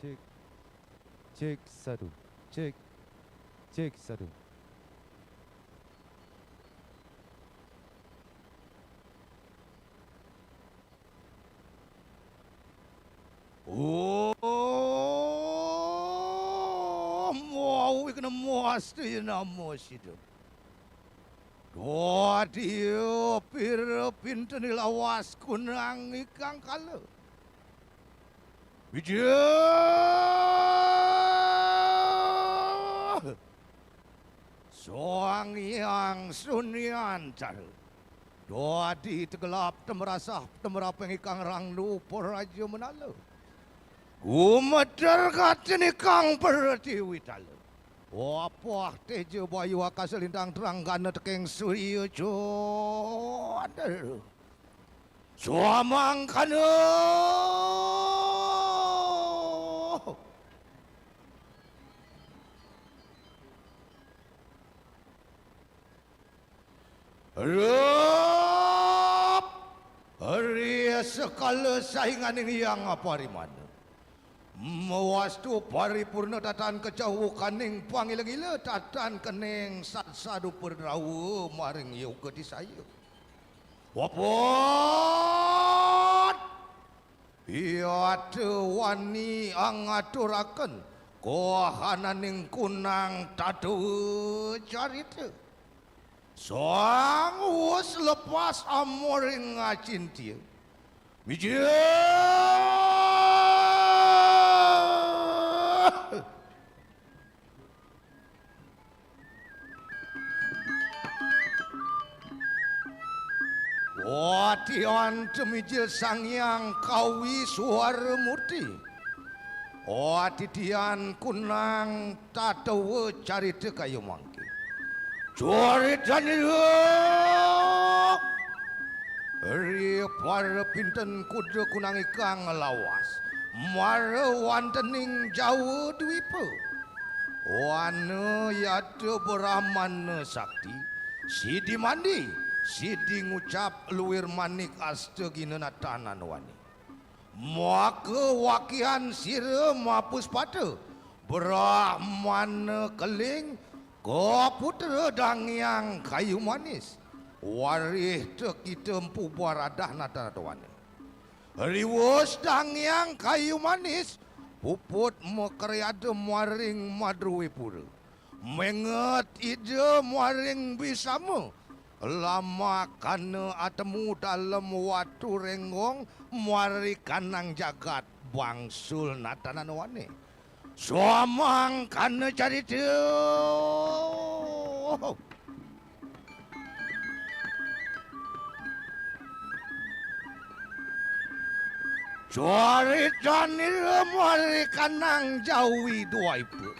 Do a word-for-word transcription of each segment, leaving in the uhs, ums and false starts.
Cek, cek satu, cek, cek satu. Om, wau ikna mostu namo sida. Dua dia pira pinten lawas kunang ikang kala. Wija. Sang Hyang Sunyantara. Dadi tegelap temerasah temerapeng ikang rangdu praja menala. Gumeter katin ikang pertiwi tala. Wapah teja bayu akasa lintang terang gana teking surya candra. Swamangkana. Rup ri sekala sainganing hyang aparimana. Mawastu paripurna tatan kecaukaning pangila-ngila tatan kening satsadu perdrawa maring yoga disaya. Wapun. Yata wani angaturaken kohananing kunang tata carita. Sang wus lepas amoring ngacintia. Mijil. Watian tumijil Sang Hyang Kawi Suara Murti. Watitian kunang tatawa carita kaya mangke. Caritanira ri para pinten kuda kunang ikang lawas mara wantening Jawa Dwipa. Wana yata Brahmana Sakti, sidi mandi, sidi ngucap luir manik astagina natanan wani. Maka wakian sira mapuspata, Brahmana Keling, kaputra Dangyang Kayu Manis, warih tekita empu baradah natanan wani. Riwus Dangyang Kayu Manis, puput makariada maring Madruwipura. Menget ida maring bisama, lamakana atemu dalem watu renggong, marikanang jagat bangsul natanan wani. Swamangkana carita. Caritanira marikanang Jawi Dwipa.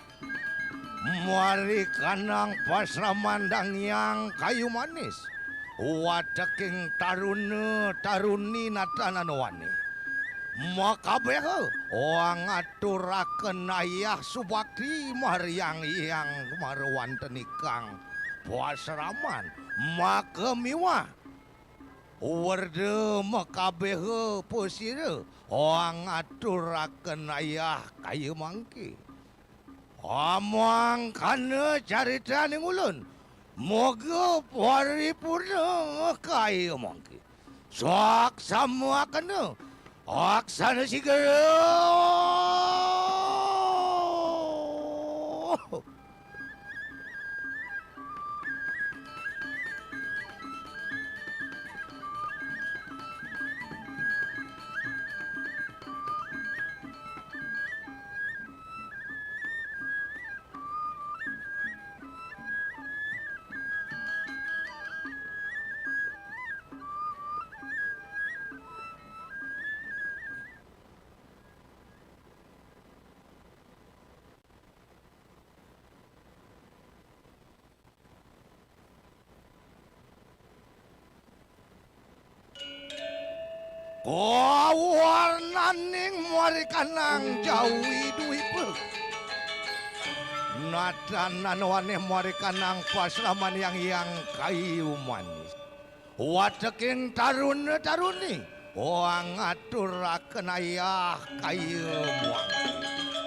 Marikanang pasraman Dangyang Kayu Manis. Wateking taruna taruni natanan wani. Makabeha, ngaturaken ayah subakti mariang hyang marwanten ikang pasraman. Maka miwah werda makabeha pasira, ngaturaken ayah kaya mangke. Amangkana caritaning ulun, moga paripurna kaya mangke. Saksama akana, aksana sigera. Kawarnaning marikanang Jawi Dwipa. Natanan waneh marikanang pasraman yang hyang kayu manis. Wateking taruna-taruni, ngaturaken ayah kaya mangke.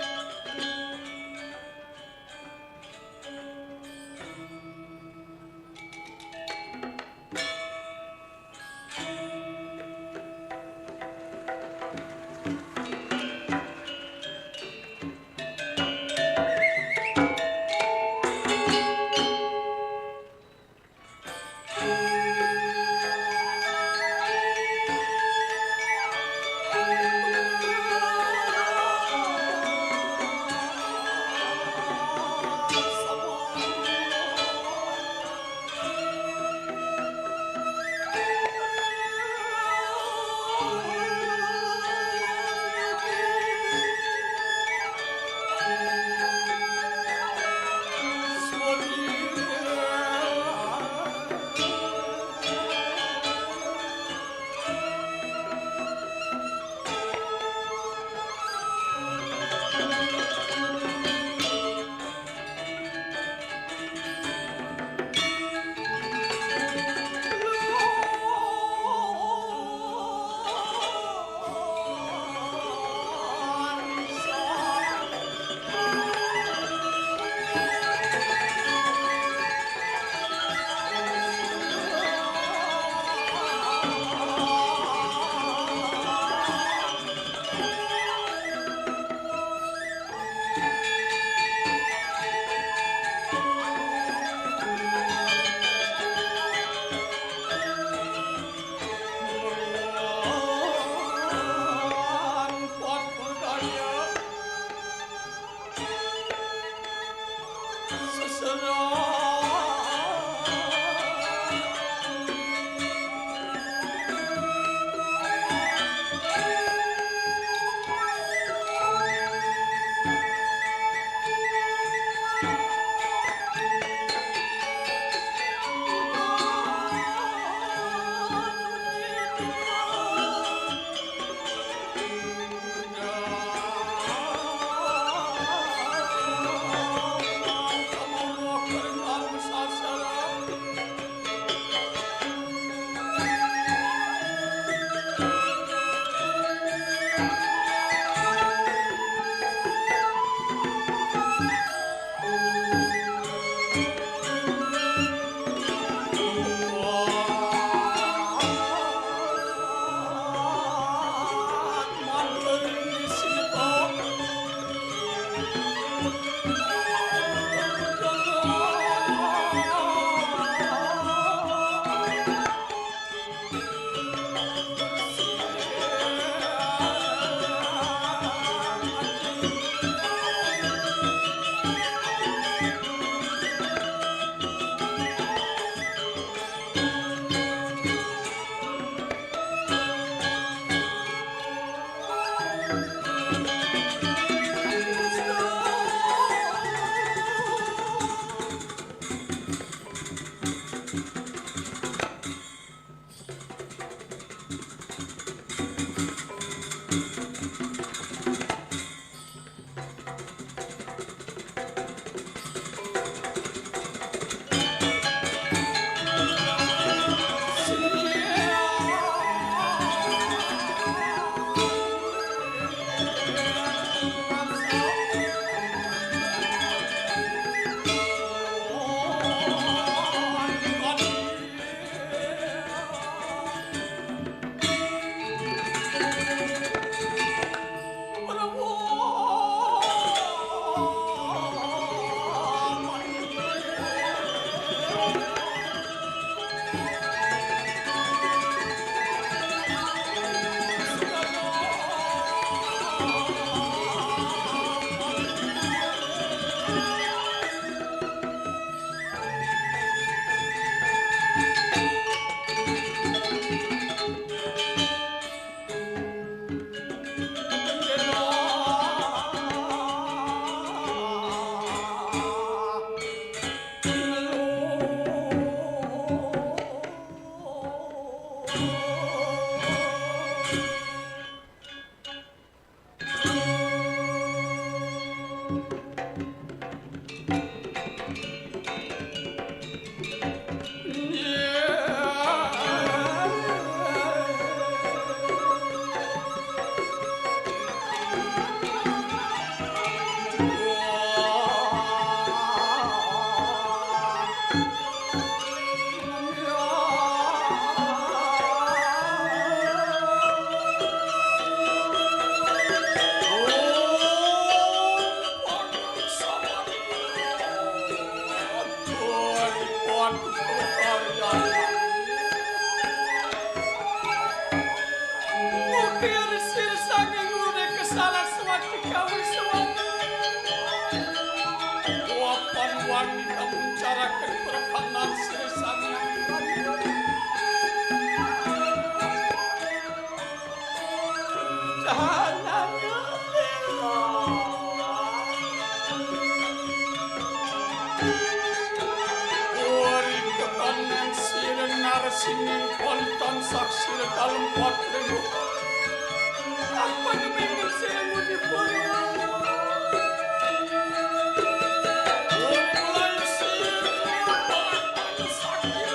Mukir sir sanging urip kesalah suwati kawis suwati. Wapan wanita muncaraken perkanan sir sanging. Jangan. Ori kekanen sira narsingin pon tansah sira kalempot lenggu. Apa kepengen sira ngudi pun? Mulai sira sakit.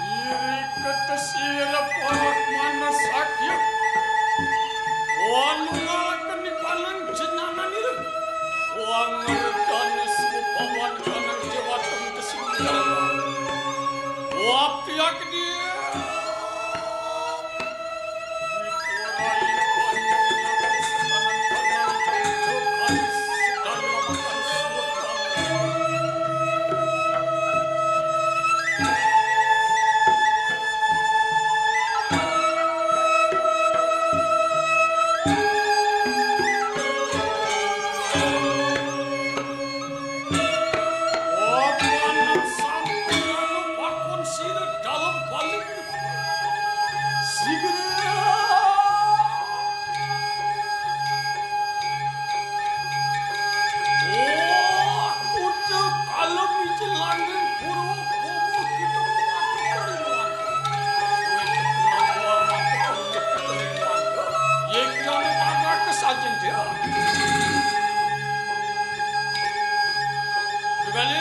Iri ketesira parak mana sakya. Wanu ngalakeni panang jenangan ira. Wangerdani supawan kanang dewa temu kesinggaran. Wapti akedie. Wapanan sampun anu pakon sira dalem balik. Sigera. Wah, kuda kalem iji langit purwa bobo kita kuat kerimuan. Suwe kepungan warna kepungan kerimuan. Yek yang ada kesajen dia. Kembali.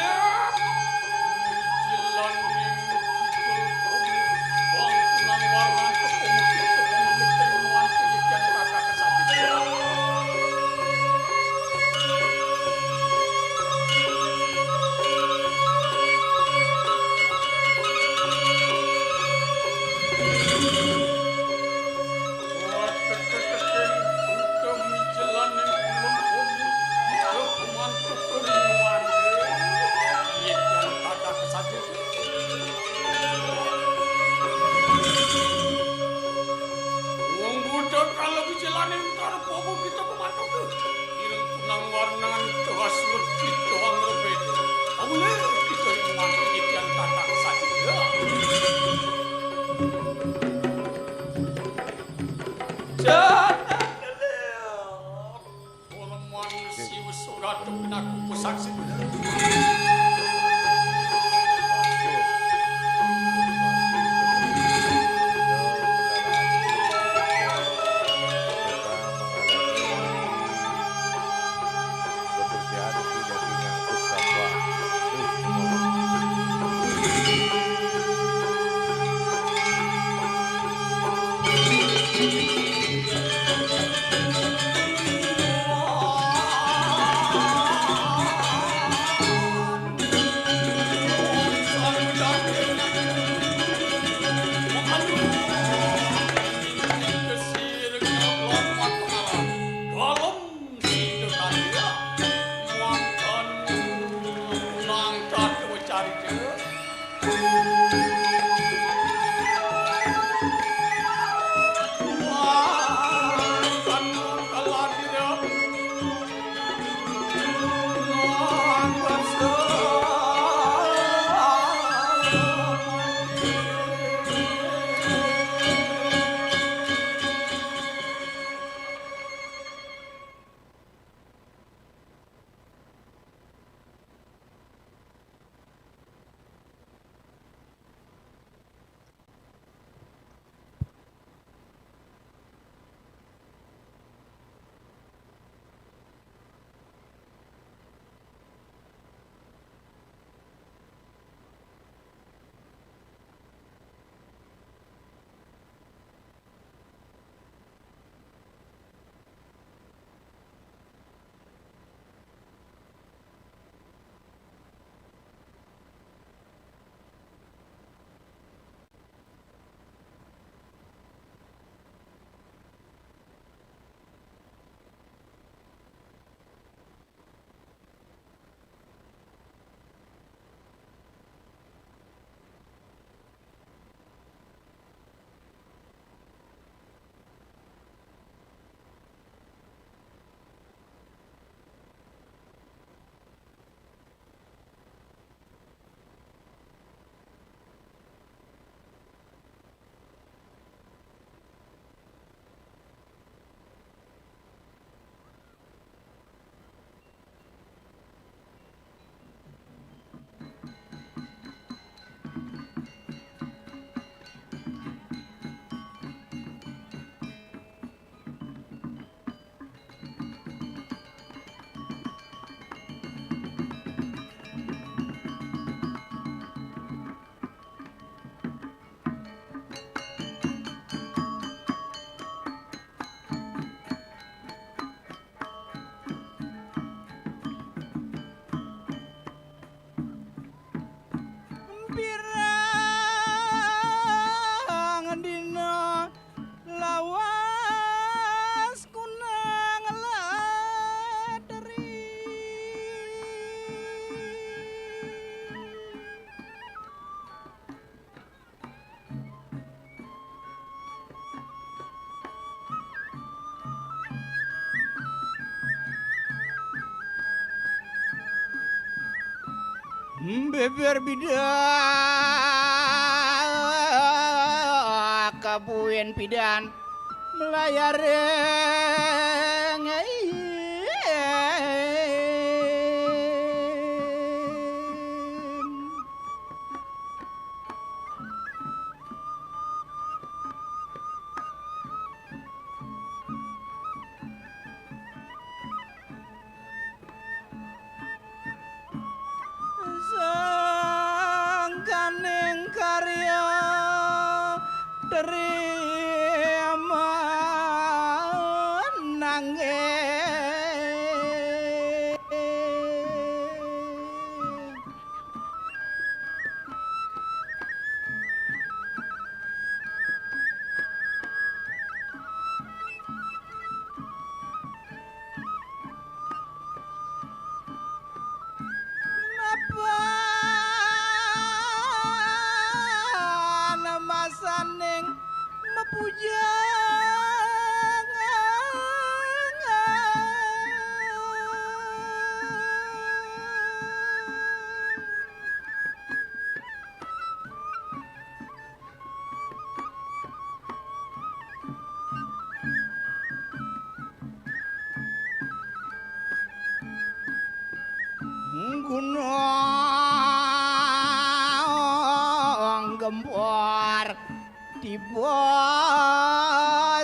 Bibir bidak kabuin pidan melayareng. Sangkaning karya terima nanging mapan masaning mapujang. Gunung gempur tiba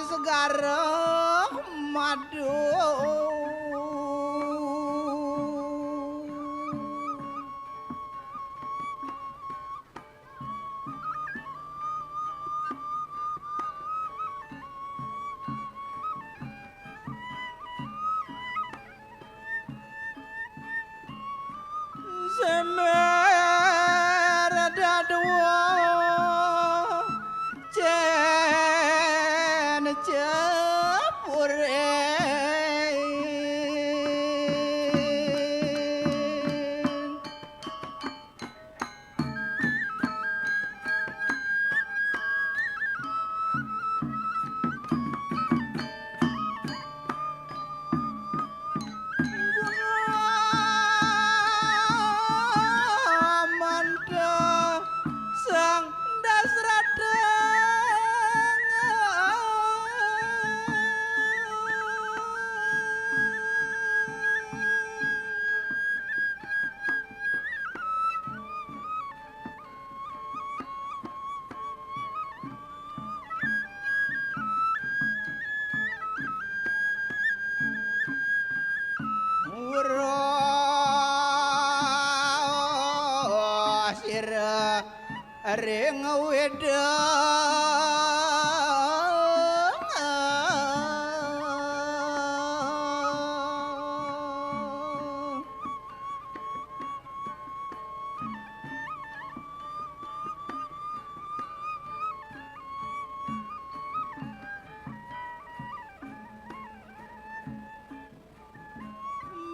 segara madu. Semer dadua cen cepure. Mantra Sang Dasrata. Weruh sira ring wedang.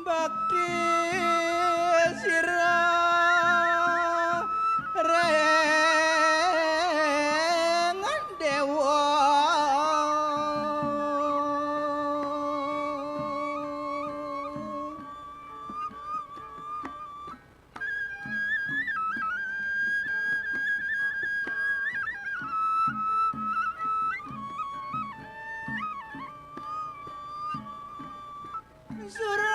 Bakti sira ring dewa. Suraning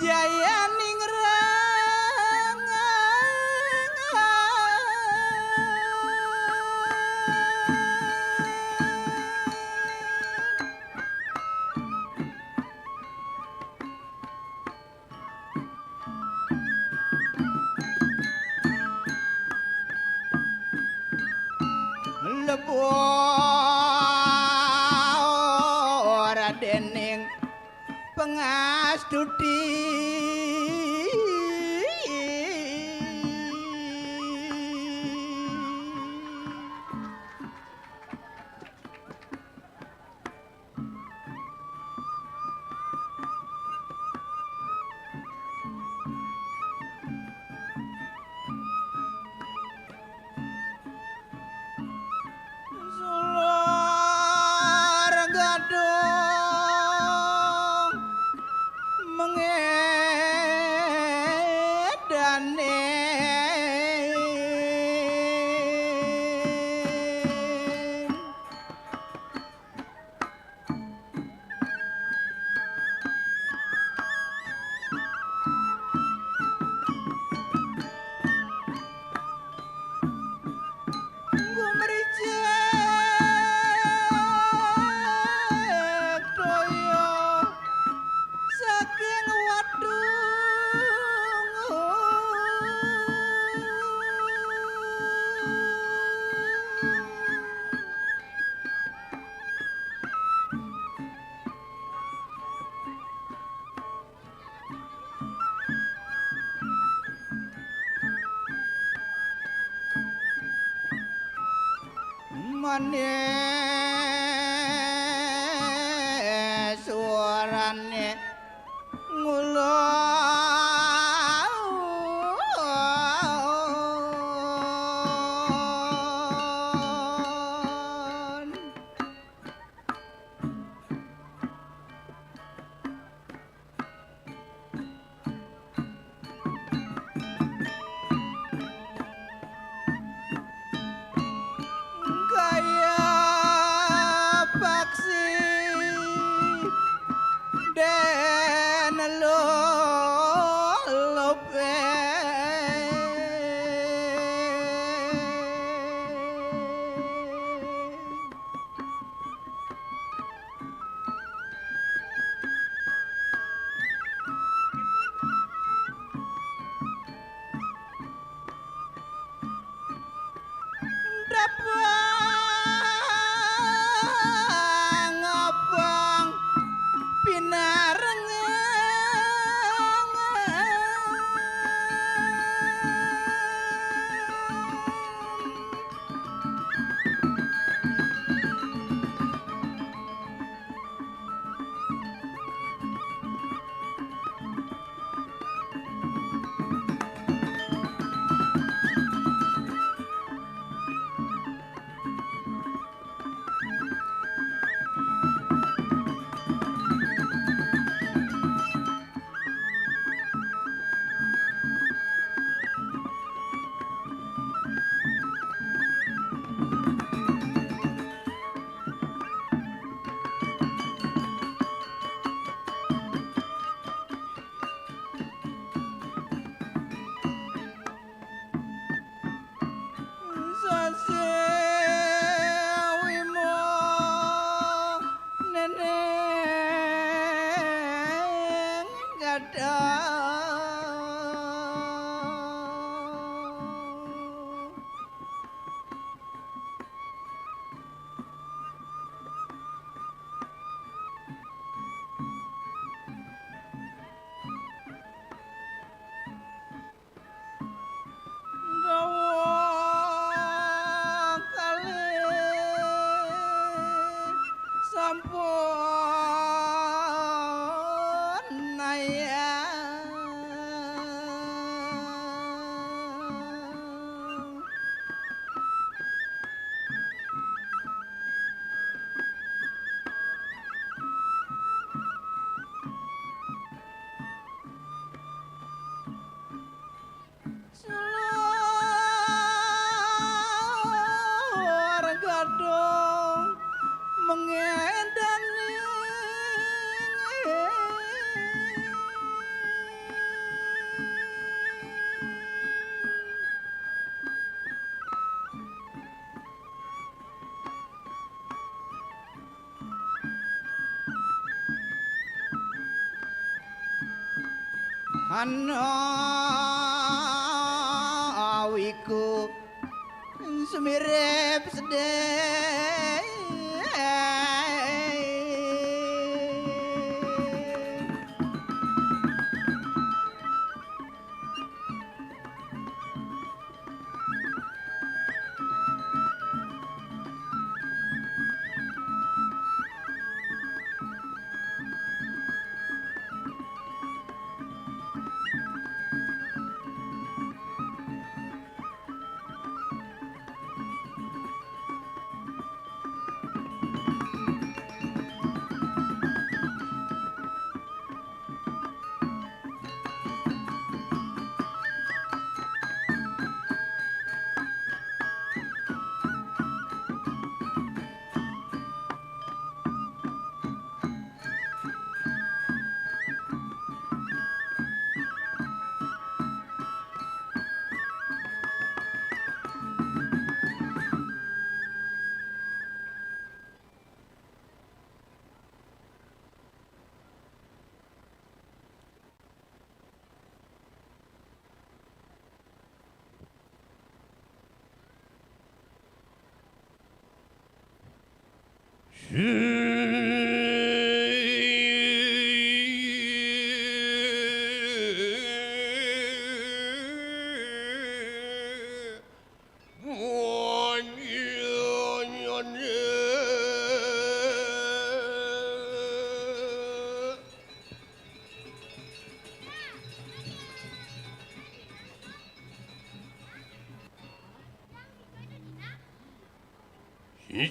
Jayaningrat. Lebur dening pangastuti. Sular gadung Suarane ngulon. Kaya paksi den lulupe. Dapang abang pinarengeng. Sasih wimo neneng gadang. Dawa kalih sampun nayang. Sulur gadung mengedaning. Ana awiku sumirip sedih. Lila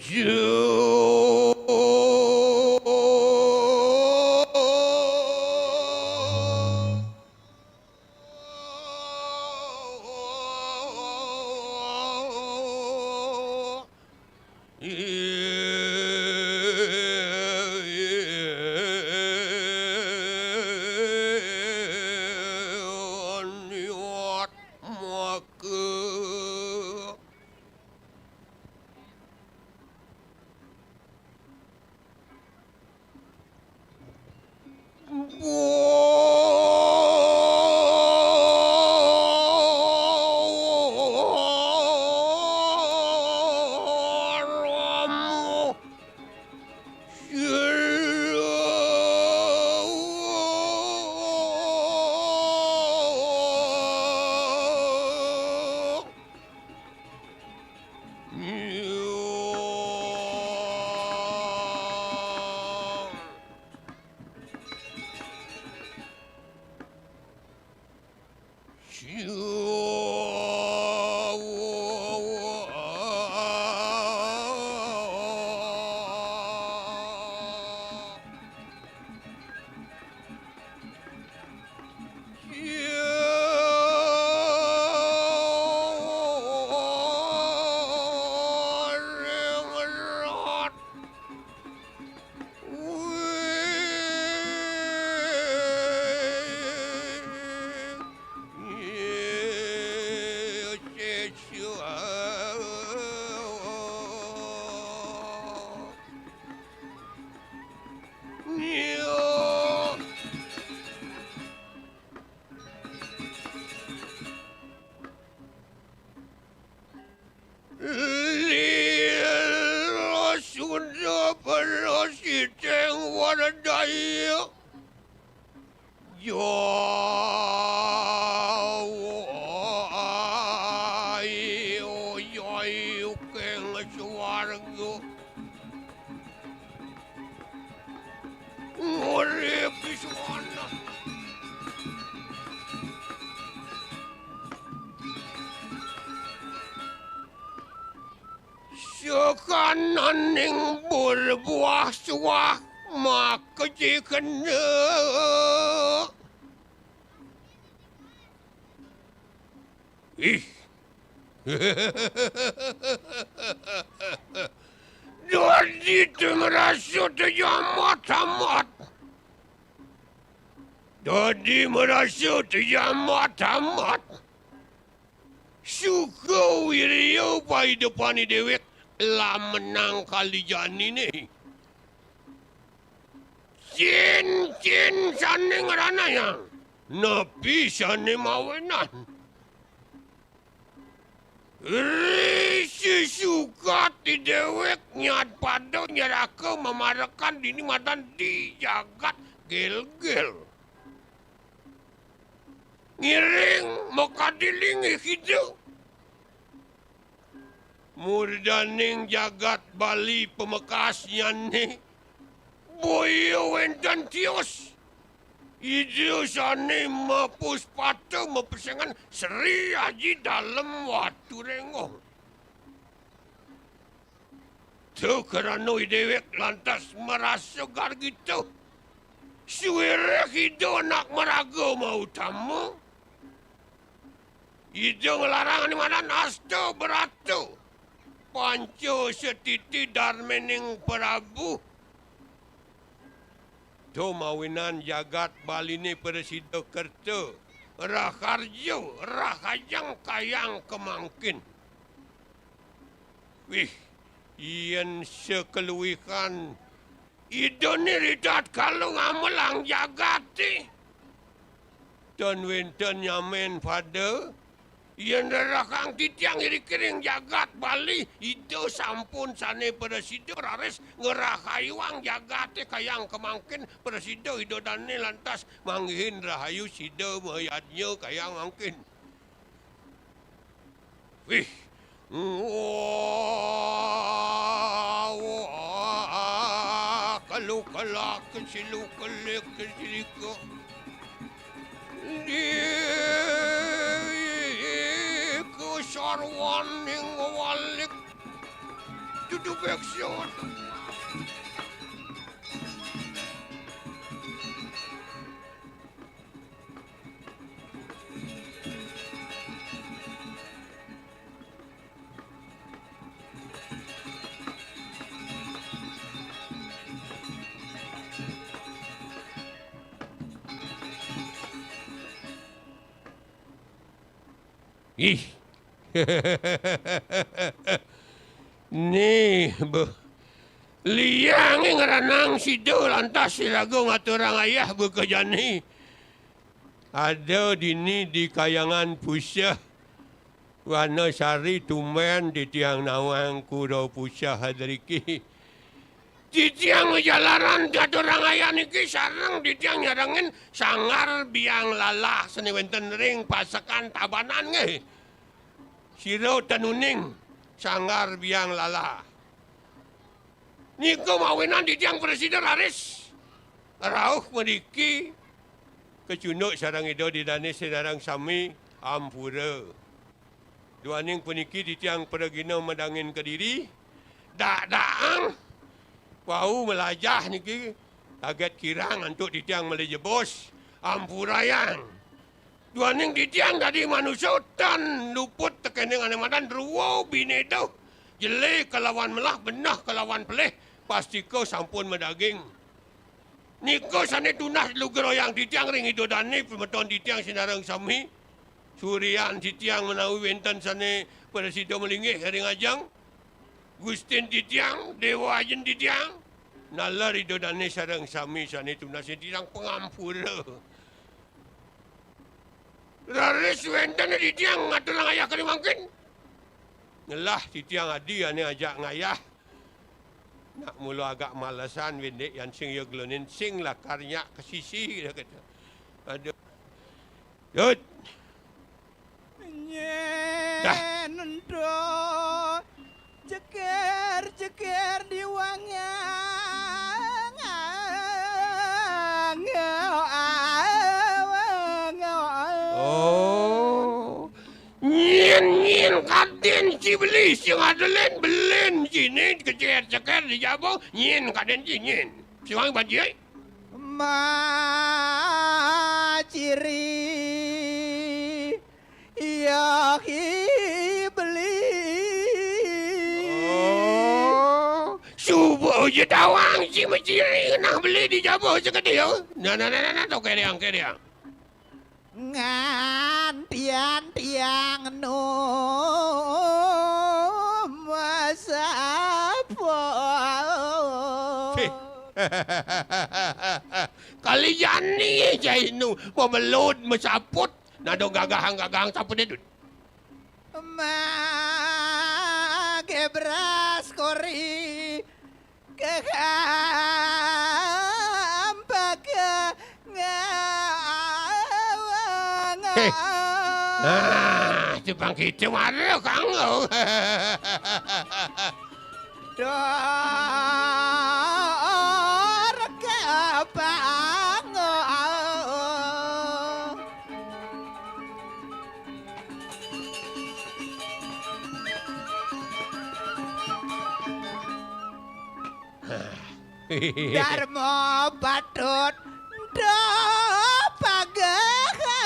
suda parasiteng wardaya. Jawa ayu, ayu keng swarga. Ngurip di sana. Sakananing berbuah suah makejikena. Ih. Dadi te merasa tejamat amat. Dadi merasa tejamat amat. Suka wirya paidepan idewek lamenang kali janine. Cincin sane ngranayang, napi sane mawinan? Ri sisukat idewek nyat pada nyeraka mamarekan dini madan di jagat gelgel. Ngiring makadi linggih kita. Murdaning jagat Bali pamekasnyane, boya wenten tios. Ida sane mapuspata mapesengan Sri Aji Dalem Watu Renggong. Tuh krana idewek lantas marasa gargita. Suwireh Ida anak maraga mautama. Ida nglarang ane madan asta brata. Panca setiti darmening Prabu. To mawinan jagat Baline prasida kerta, raharja, rahajeng kayang kamangkin. Wih, yen sakaluihan Idane ritat kala ngamelang jagate. Tan wenten nyamen pada, yen rerehang titiang iriki ring jagat Bali, Ida sampun sane prasida raris ngrahayuang jagate kayang kamangkin, prasida Ida dane lantas manggihin rahayu sida mayadnya kayang mangkin. Wih. Wah, wah, kalu kelak, silu kelik, silika. Di kesarwaning walik. Tu, Dupeksion. Ih. Nih, beuh. Liang ngranang sida lantas iraga ngaturang ayah beuka jani. Ada dini di kayangan puseh. Wana sari tumben titiang nawang kura puseh driki. Titiang majalaran ngaturang ayah niki sareng titiang nyarengin Sanggar Biang Lalah sane wenten ring Pasekan Tabanan nggih. Sira ten uning Sanggar Biang Lalah. Nika mawinan titiang prasida raris rauh mriki kacunduk sareng Ida Dane sinareng sami ampura. Duaning puniki titiang pragina madangin kediri, dak-daang wau malajah niki, kaget kirang antuk titiang malih jebos, ampurayang. Duaning titiang dadi manusa tan luput tekening ane madan rua bine duh, jele kalawan melah, beneh kalawan pelih, pastika sampun madaging. Nika sane tunas lugrayang titiang ring Ida Dane, pameton titiang sinareng sami. Suryan titiang menawi wenten sane prasida malinggih ring ajeng. Gustin titiang, Dewa Ajen titiang. Naler Ida Dane sareng sami sane tunas titiang pangampura. Raris wenten titiang ngaturang ayah kadi mangkin. Ngelah titiang adi ane ajak ngayah. Nak mula agak malesan windik yan sing ya gelunin sing lakar nyak ke sisi, dia kata. Aduh. Dut. Dah. Nyen ento jeker-jeker di wangang. Oh. Nyen, nyen, kadén ci beli sing adelén, belén ci né kecér-cékér di jaba, nyen kadén ci nyen. Siwang banci, ai. Maciri, iya hi beli. Oh, suba ja tawang ci maciri ngenah beli di jaba sakéto. Nah, nah, nah, nah, nah, to kéréang, kéréang. Ngantian tiang nu masaput. Heh. Kali jani cai nu mamelud masaput, nado gagahang-gagahang saput dut. Magebras kori. Keham pakengang. Heh. Ah, cupang kita mara kanggo. Dor kepango. Darma patut da pagehan.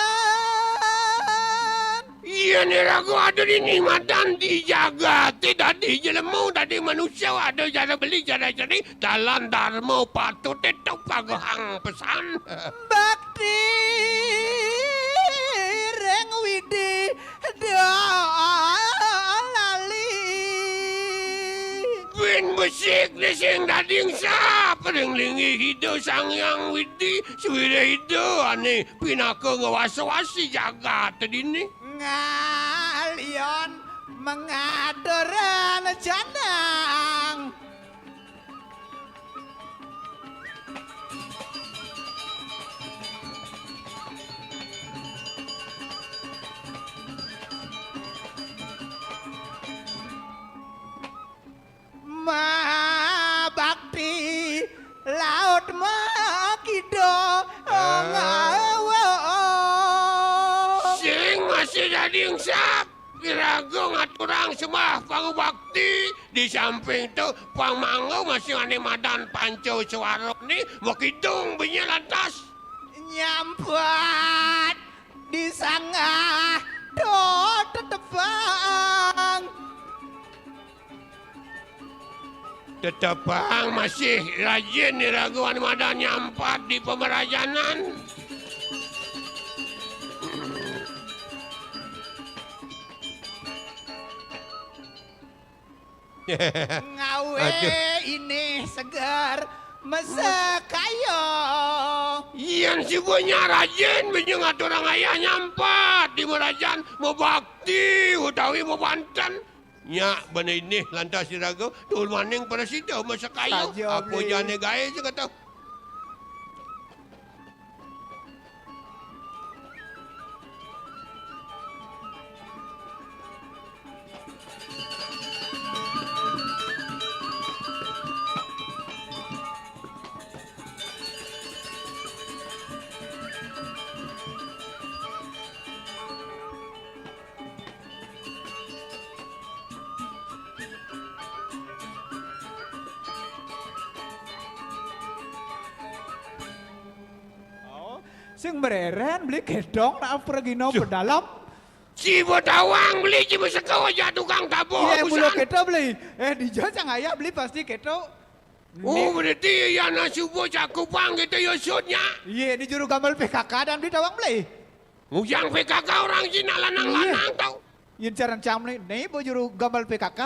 Yén iraga ada di nimadan di jagaté dadi jelema, dadi manusia, ada jara beli, jara jeri, dalan darma patut itu pagehang pesan. Bakti ring Widi Doa lali. Bin besik di sing dadi engsap ring linggih Ida Sang Hyang Widi, swireh Ida ané pinaka ngwas-wasi jagat dini. Ngalian mengadaran janang. Mabakti laut makida. Ah. Ngawa. Sing masih dadi engsap. Iraga ngatur ngaturang sembah pangubakti, di samping to pang mangga masih ané madan panca suara né, makidung bunyi lantas. Nyampat di sanggah to tetepang. Tetepang masih rajin iraga ané madan nyampat di pamrajanan. Ngawé Aduh. Inih seger mesakaya. Yén suba nyak rajin, bini ngaturang ayah nyampat di mrajan mabakti utawi mabanten. Nyak bana inih lantas iraga, tur maning prasida masakaya. Saja, apa Bli. Jane gaé sing kata. Oh, sing mreren beli gedong nak pragina Duh. Pedalem. Ci betawang beli ci beseka aja tukang tabuh. Iya, mula busan. Kita beli. Eh, dija sang ayah beli pasti kita. Oh, berarti yana subuh cakupang kita yusutnya. Iya, di juru gambel P K K dan beli tawang beli. Ngujang P K K orang Cina lanang-lanang tau. Yen cara cam ni, ni bo juru gambel P K K.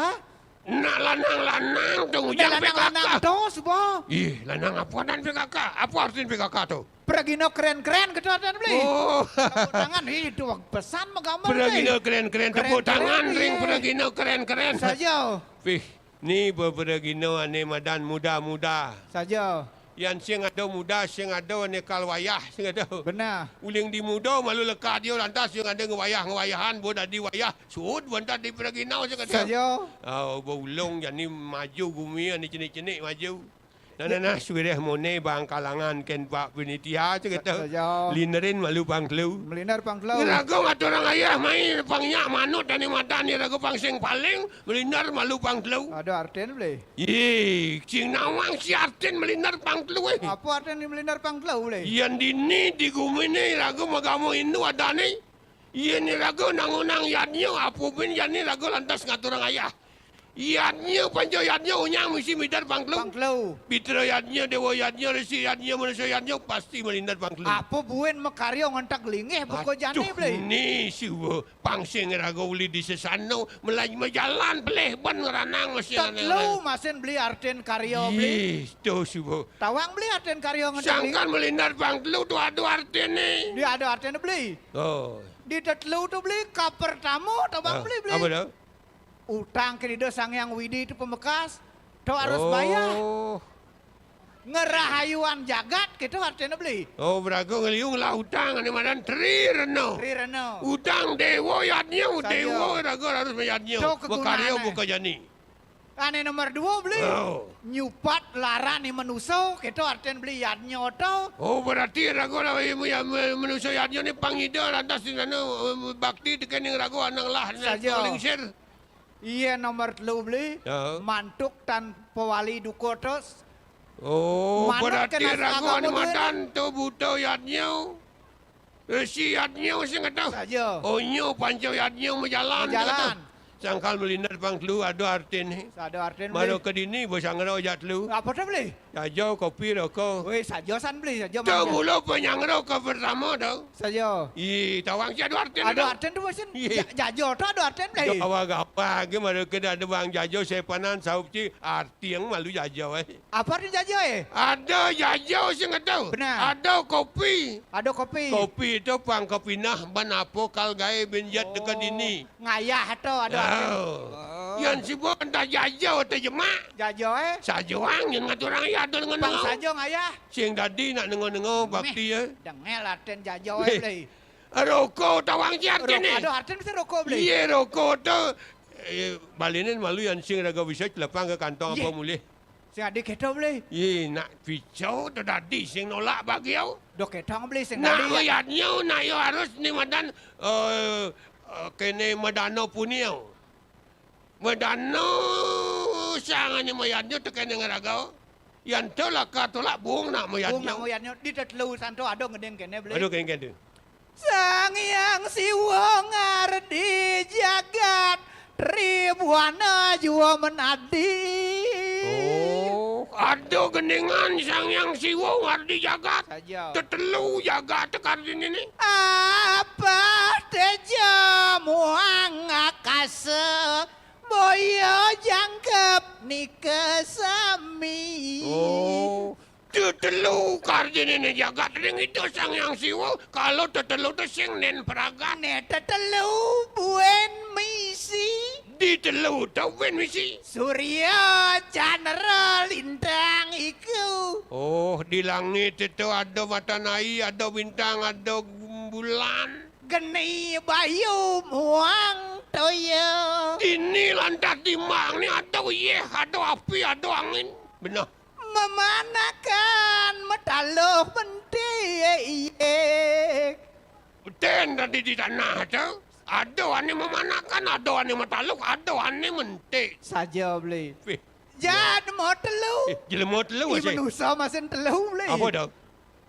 Nak lanang-lanang tau ngujang P K K. Lanang-lanang tau, suba. Ih, lanang apa dan P K K? Apa artin P K K tu? Pragina keren-keren, kata dan beli. Oh. Tepuk tangan, ih, itu pesan magambel. Pragina keren-keren, tepuk tangan ring pragina keren-keren. Saja. Pih. Ni beberagina ane madan muda-muda. Saja. Yan sing ada muda, sing ada ane kal wayah, sing ada. Benar. Uling di muda malu leka dia lantas sing ada ngewayah-ngewayahan, bo dadi wayah. Sud bantat di peragina, sing ada. Saja. Oh, beulung jani maju gumi ane cenik-cenik maju. Nah, nah, nah, suwireh mone bang kalangan ken Pak Penitia, cek kata. Saja. Linerin malu pang telu. Meliner pang telu. Iraga ngaturang ayah mai pang nyak manut dane madan iraga pang sing paling meliner malu pang telu. Ada artin beli. Ye, sing nawang si artin meliner pang telu, eh. Apa artin meliner pang telu beli? Yan dini di gumine iraga magama Hindu adane. Yen iraga nang-unang yadnya, apa bin jani iraga lantas ngaturang ayah. Yadnya, panca yadnya, unyang misi mider pang telu. Pang telu. Pitra yadnya, dewa yadnya, resi yadnya, manusia yadnya, pasti melinder pang telu. Apa buin makarya ngentek linggih buka jani, Aduh, beli? Ni siwa, pang sing iraga uli di sesano, melaj majalan, pelih ban ngeranang masih. Tetelu masin beli artin karya, beli. Ih, tu siwa. Tawang beli artin karya ngentek linggih. Sangkan melinder pang telu tu ada artinnya. Dia ada artinnya, beli. Oh. Di tetelu tu beli, ka pertama tu bang Ah, beli, beli. Apa tu? Utang ke Ida Sang Hyang Widi tu pamekas, tu harus bayar. Oh. Ngerahayuan jagat, kitu artinya beli. Oh, beraga ngeliung lah utang, ane madan Tri Rena. Tri Rena. Utang dewa yadnya, saja. Dewa raga harus mayadnya. Tu kegunaan, makarya eh. Buka jani. Ane nomor dua beli. Oh. Nyupat larane manusa, kitu artinya beli yadnya tu. Oh, berarti raga lah, ya, ya, manusa yadnya ni pangida lantas di sana, eh, bakti tekening raga anang lah, saja. Lingsir. Iya, nomor telu beli. Ya. Mantuk tan pewali duka terus. Oh, manut berarti kena raga ane madan tu buta yadnya. Resi yadnya sing kata. Saja. Oh, nyo panca yadnya majalan, majalan. Kata. Sangkal melinder pang telu ada artin ni. Ada artin, mara beli. Ke dini, besangra jak telu. Apa tu, beli? Jaja, kopi, rokok. Weh, saja san, beli, saja. Tu mangga. Mula penyangra ke pertama tu. Saja. Ih, tawang si ada artin tu. Ada artin tu, bosin. Ih. Ja-, jaja tu ada artin, beli. Gawa-gawa, ke mara ke ada bang jaja, sepanan, saup si, artin malu jaja, eh. Apa arti jaja, eh? Ada jaja sing kata. Benar. Ada kopi. Ada kopi. Kopi tu pang kepinah ban apa kal gae bin jat deka dini. Oh. Ngayah tu ada arti. Oh. Oh. Yan sibu entah jaja atau jemak. Jaja, eh? Saja wang yan ngaturang ayah tu dengan. Pang saja ngayah. Sing dadi nak nengo-nengo bakti, eh. Dengel artin jaja, eh, beli. Rokok tawang si artin ni. Rokok, ada artin mesti rokok, beli. Iya, rokok tu. Eh, balinin malu yan sing raga bisa celepang ke kantong apa mulih. Sing adi keto beli. Ye, nak pico tu dadi sing nolak bagi au. Dok ketong beli sing nak dadi. Nak yadnyo, nak yo harus ni madan, eh, eh, kene madano punio. Madana sangane mayadnya tekene ngraga. Yan to lakar tolak bung nak mayadnya. Bung nak mayadnya di tetelu santo ada ngening kene, Beli. Ada ngening kene. Sang Hyang Siwa ngardi jagat, tribuana jua menadi. Oh, ada gendingan Sang Hyang Siwa ngardi jagat. Saja. Tetelu jagat tekardine ni. Apa teja muang akasa, boya jangkep nika sami. Oh, tetelu kardine ni jagat ring Ida Sang Hyang Siwa, kalau tetelu to sing nen pragat. Ne tetelu buen misi. Di telu to buen misi. Surya, chandra, lintang iku. Oh, di langit itu ada mata nai, ada bintang, ada bulan. Geni bayu muang toya. Dini lantas di mang ni ada uyeh, ada api, ada angin. Beneh. Memanakan mataluh menti, iyeh. Ten tadi di tanah tu, ada ane memanakan, ada ane mataluh, ada ane menti. Saja, Beli. Weh. Jad mo telu. Eh, jelema telu. I sih. Manusa masing telu, Beli. Apa tu?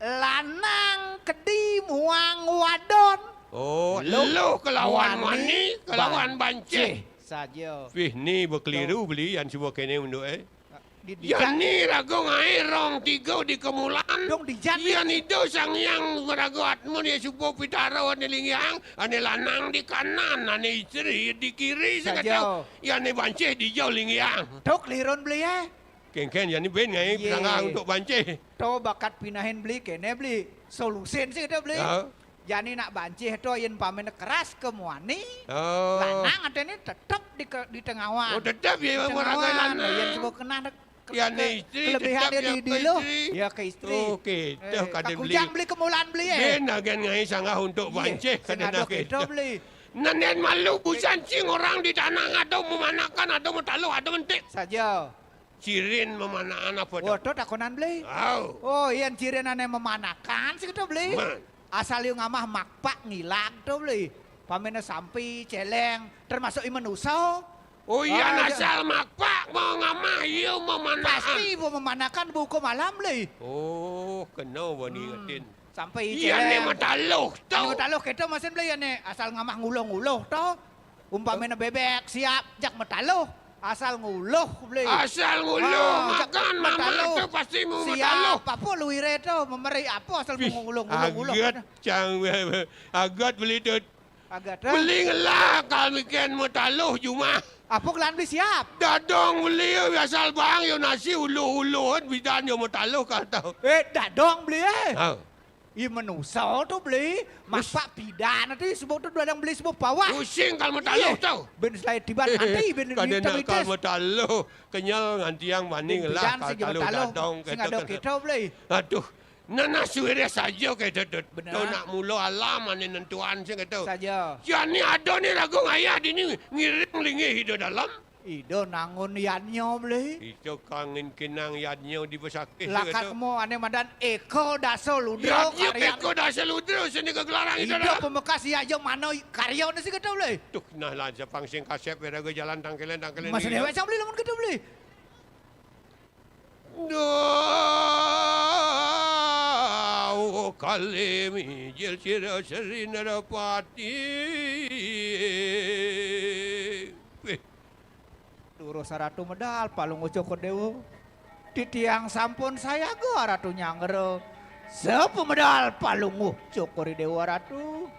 Lanang kedi muang wadon. Oh, Luh, Luh kelawan Muani, Muani, kelawan Bancih. Bancih. Saja. Wih, ni bekeliru, Beli, yan suba kene menduk, eh. Di, di Yan jan. Ni raga ngae rong tiga di kemulan. Dong di jan ni. Yan Ida Sang Hyang maraga atma dia suba pitara ane linggihang, ane lanang di kanan, ane isteri di kiri. Saja. Sakata. Yan ni Bancih di jauh linggihang. Tok lirun, Beli, eh. Kengken, yan ni ben ngae. Ye. Sanggah untuk Bancih. To bakat pinahin, Beli, kene, Beli. Solusin sih kita, Beli. Ya. Jani nak Bancih to yen pamene keras ke Muani. Oh. Lanang atene tetep di ke, di tengawan. Oh, tetep ya, di maraga tengawan. Lanang. Yen suba kena ke, yan ke, ni isteri, kelebihan tetep dia ya di, ke di lo. Isteri. Ya, ke isteri. Oke, eh, dah kada Beli. Kujang, Beli, kemulan, Beli, eh. Ben agen ngae sanggah untuk Bancih, kada nak kita, Beli. Nenen malu busan sing orang di tanah ada memanakan, ada mataluh, ada menti. Saja. Cirin memanaan apa tu? Oh, tu takonan, Beli. Au. Oh, yan cirin ane memanakan sih tu, Beli. Man. Asal yu ngamah makpak ngilag tu, Beli. Pamene sampi, celeng, termasuk i manusa. Oh, yan asal makpak mau ngamah yu memanakan. Pasti bu memanakan buka malam, Beli. Oh, kena bani ngetin. Sampai iye, celeng. Ane mataluh tu. Ane mataluh kita masing, Beli, ane asal ngamah nguluh-nguluh tu. Umpamane bebek siap jak mataluh, asal nguluh, Beli. Asal nguluh, ah, jak makan, mataluh. Mama tu pasti mau mataluh. Siap, apa luire tu, memeri apa asal nguluh-nguluh. Agat, cang, agat Beli tu. Agat, ah. Beli ngelah kal miken mataluh jumah. Apa kelan Beli siap? Dadong Beli, asal bang, yo nasi uluh-uluh, bidan yo mataluh kal tu. Eh, dadong Beli, eh. Ha. I manusa tu, Beli, masak pidan tu, sebut tu dadong Beli sebut pawah. Pusing kal mataluh tu. Iye. Ben selai tiban mati, ben kada nak kal mataluh. Kenyal ngantiang bani ngelah kal taluh dadong sing ada kita, Beli. Aduh. Nah, nah, suwireh saja kaya tu. Bener. Tu nak mula alam ane nentuan sing kaya tu. Saja. Jani ada ni lagu ngayah dini ngiring linggih ida dalam. Ida nangun yadnya, Beli. Ida kangin kinang yadnya di besakih. Lakar kemo ane madan Eka Dasa Ludra. Yadnya karyan. Eka Dasa Ludra sini kegelaran ida dalam. Ida pemekas yadnya mana karyane sing kaya tu, Beli. Tuh, nah lah, siapang sing kasep, wiraga jalan tangkilan, tangkilan. Mas dewek sang, Beli, lamun kaya tu, Beli. Dawuh kalih mijil sira Sri Narapati. Wih. Durus Ratu medal Palungguh Cokor Dewa. Titiang sampun sayaga Ratu nyanggra. Sapa medal Palungguh Cokor Dewa Ratu.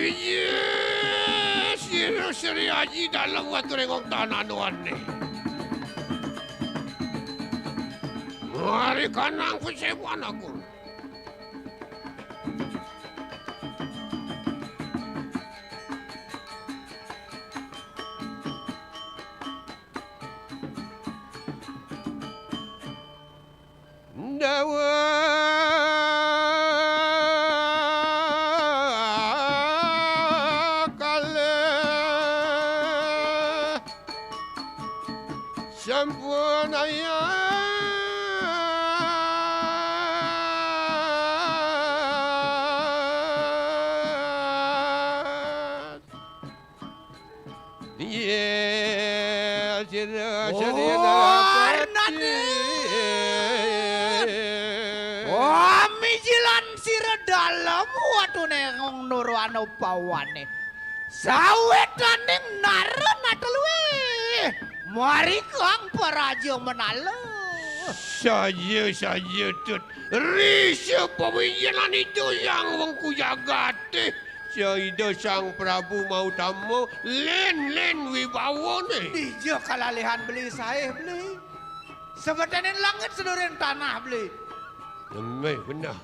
Iya, sira Sri Aji dalam watu rengok tanah nuan ni. Mari kanang pesebuan aku. Dawa Sampun ayat. Iya, sira, sira, oh, sira, Arnani. Wah, mijilan sira dalem watune ngong nurwana pawane. Sawetaning nara natelue. Mari kang paraja menala. Saya, saya, Tut. Risa pawiyanan itu yang wengku jagate. Saida Sang Prabu Mautama, len-len wibawane. Dija kalalihan beli sae beli. Sebetene langit sedurin tanah beli. Emeh benar.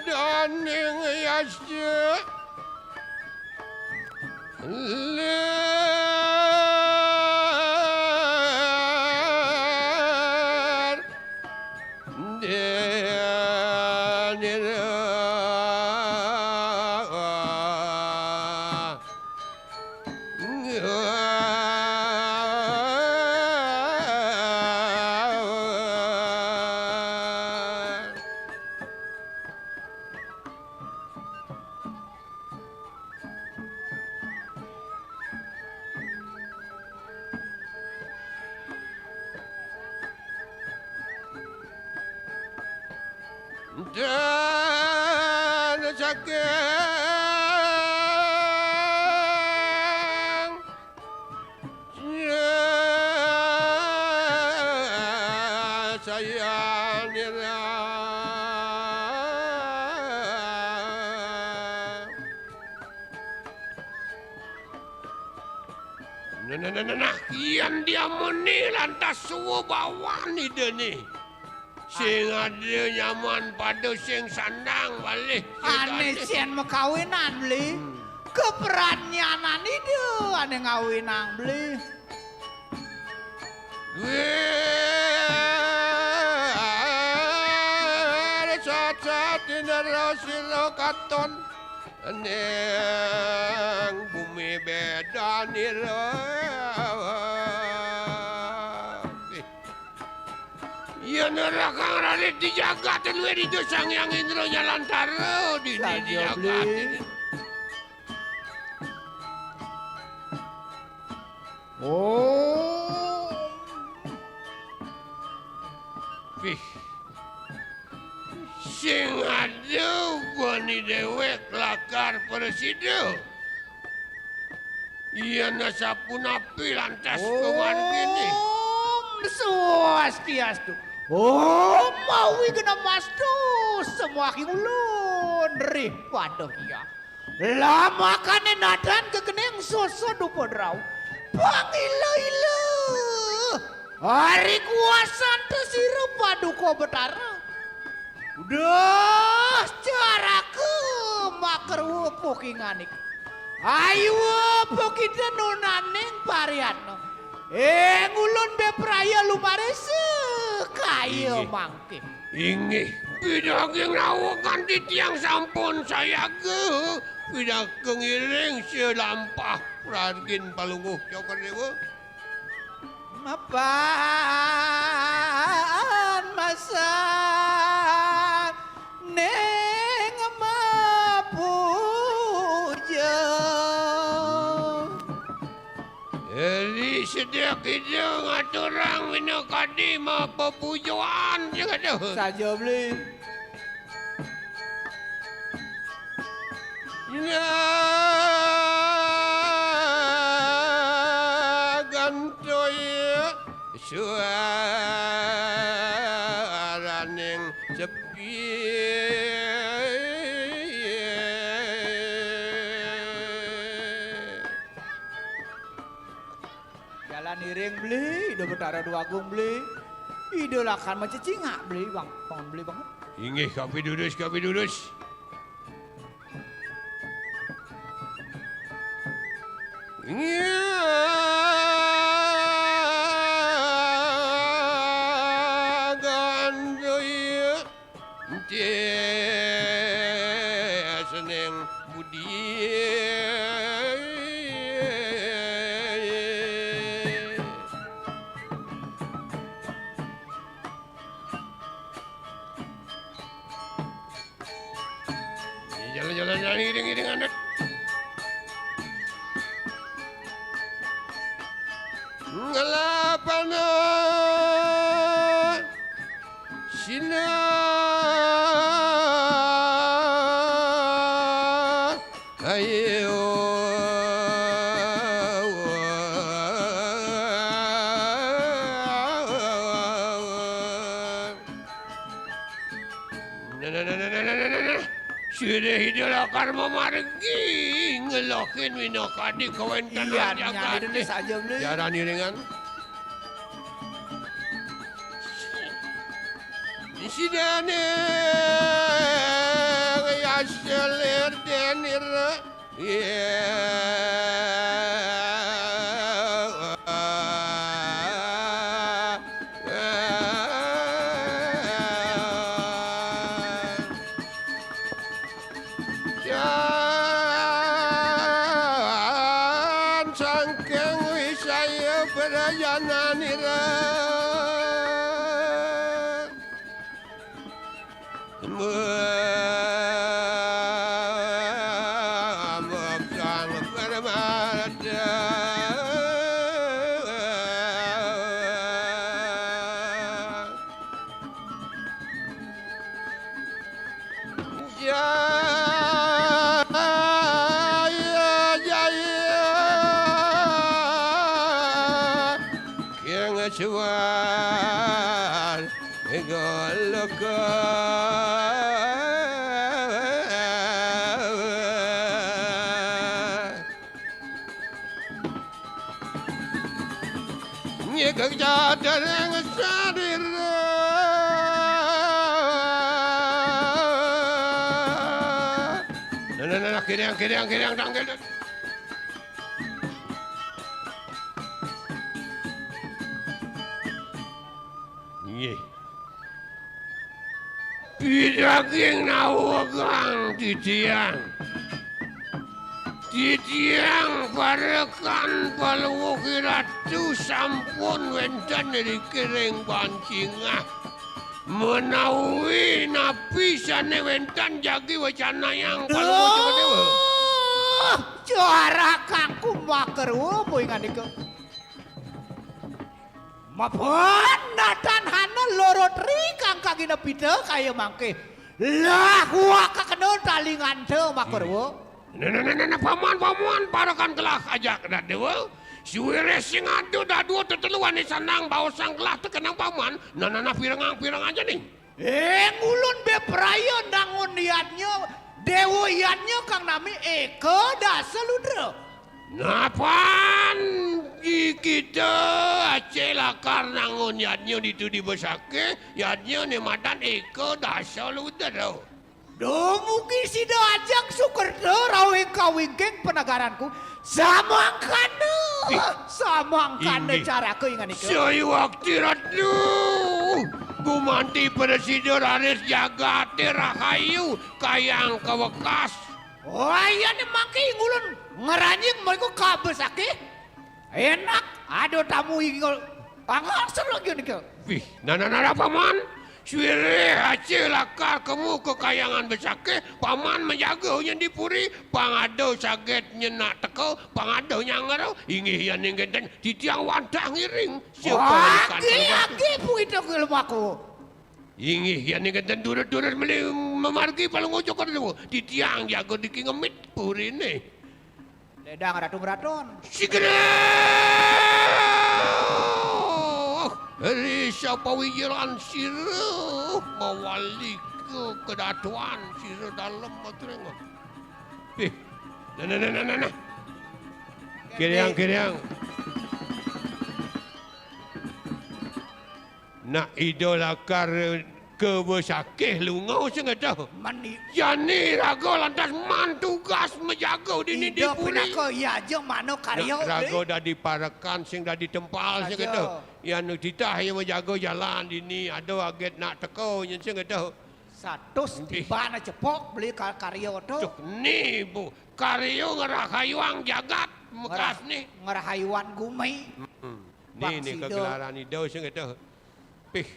Sidaning yasa. Ler. Dan saking saya nira. Nah, nah, nah, nah, nah, kian dia muni lantas suwa bawan idene. Sing ada nyaman pada sing sandang balik. Ane sing sien makawinan, Beli. Hmm. Kepranyanan ida ane ngawinang, Beli. Wih, sat-sat dinero sira katon. Ning bumi bedanira. Yen ora kang rarit di jagat luwih dija Sang Hyang Indra nyalantara dini di jagat ini. Oh. Wih. Sing ada bani dewek lakar prasida. Yen sapunapi lantas pamargine. Om Swastiastu. Om Awighnamastu. Semua ulun rih pada iya. Lamakane nadan kekening soso dupa drau. Pangila-ila. Ari kuasan tesira paduka betara. Udah caraka makerwa pokinganik. Ayu pokita nunaning pariatna. Eh, ngulun bepraya lumarisa kaya mangkin. Inggih, pidaging rawuh kanthi tiyang sampun sayaga, pidaging ngiring selampah prargin palungguh Cokor Dewa. Mapan masan ning mapuja. Eri sedia kidung aturang wina kadi mapapujaan jagaduh. Saja beli. Nagantoy suaraning sepi. Jalan iring beli, Ida Betara Dwagung beli. Ida lakar macecingak beli, bang, bangun beli bangun. Inggih, kapidurus, kapidurus. Inggih, gandoy. Jalan-jalan iring-iring anak. Ngelapana sina ayo. Nah, nah, nah, nah, nah, nah, nah, nah, nah. Sirih Ida Lakar mamargi ngelohin winakadi kawéntenan. Iya, jagaté. Nyadene saja, Bli. Jaran iringan. Sidane ngayas lir denir. Jan sangking wisaya prajananira. Mambang permata. Jaya, jaya, Hyang Suwar Goleka. Nyegek jadering sarira. Nah, nah, nah, nah, kiriang, kiriang, kiriang, tangkil. Nggih. Pidaging nawegang titiang. Titiang parekan Palungguh Ratu sampun wénten riki ring Bancingah. Menawi napi sané wénten jagi wecanayang Palungguh Jagadewa. Duh, juara kangku makerwa, boy ngandika. Mapan datan hana lorot ri kang kagina pita kaya mangke. Lah, wah kakena talinganta makerwa. Nah, nah, nah, nah, nah, paman, paman, parekan kelah ajak Ratu Déwa. Suwirih sing ada dadua tetelu ané sandang baosang kelah tekenang paman. Nah, nah, nah, pirengang, pirengang aja nih. Ing ulun bepraya nangun yadnya, dewa yadnya kang nami Eka Dasa Ludra. Napan di kita Aceh Lakar nangun yadnya ditu di Besakih, yadnya né madan Eka Dasa Ludra. Dumugi sida ajeng sukerta rawing kawingking panagaranku. Samangkana. Ih. Samangkana. Inggih. Caraka inganika. Sayuwakti Ratu. Gumanti prasida raris jagaté rahayu kayang kawekas. Oh, iya né mangke ing ulun ngranjing mriku ka Besakih. Enak, ada tamu inggil. Pangaksara lagi nika. Wih, nana nana paman. Suwirih Aceh Lakar kemu ka Kahyangan Besakih, paman majaga nyen di puri, pang ada saget nyen nak teka, pang ada nyangara, inggih yan ing kenten titiang wantah ngiring. Agi, agi, puita gelem aku. Inggih yan ing kenten durut-durut meli mamargi Palungguh Cokor Dewa, titiang jaga diki ngemit purine. Ledang Ratu Meraton. Sigra! Risa pawijilan sira mawali ke kedatuan sira dalem matreng. Pih. Nah, nah, nah, nah, nah, nah. Kiriang, kiriang. Nak Ida Lakar ka Besakih lunga sing ngedah. Meni- Jani raga lantas man tugas majaga dini di Ida puri. Pinaka iya aja mana karya. Nak raga dadi parekan sing dadi tempal sing ngedah. Yan titah iya majaga jalan dini, ada aget nak teka nyen sing ngedah. Satus tiban cepok beli ka-, karya tu. Cuk ni bu, karya ngerahayuang jagat mekas ni. Ngerahayuan gumi. Hmm. Ni, ni kegelaran Ida sing ngedah. Pih.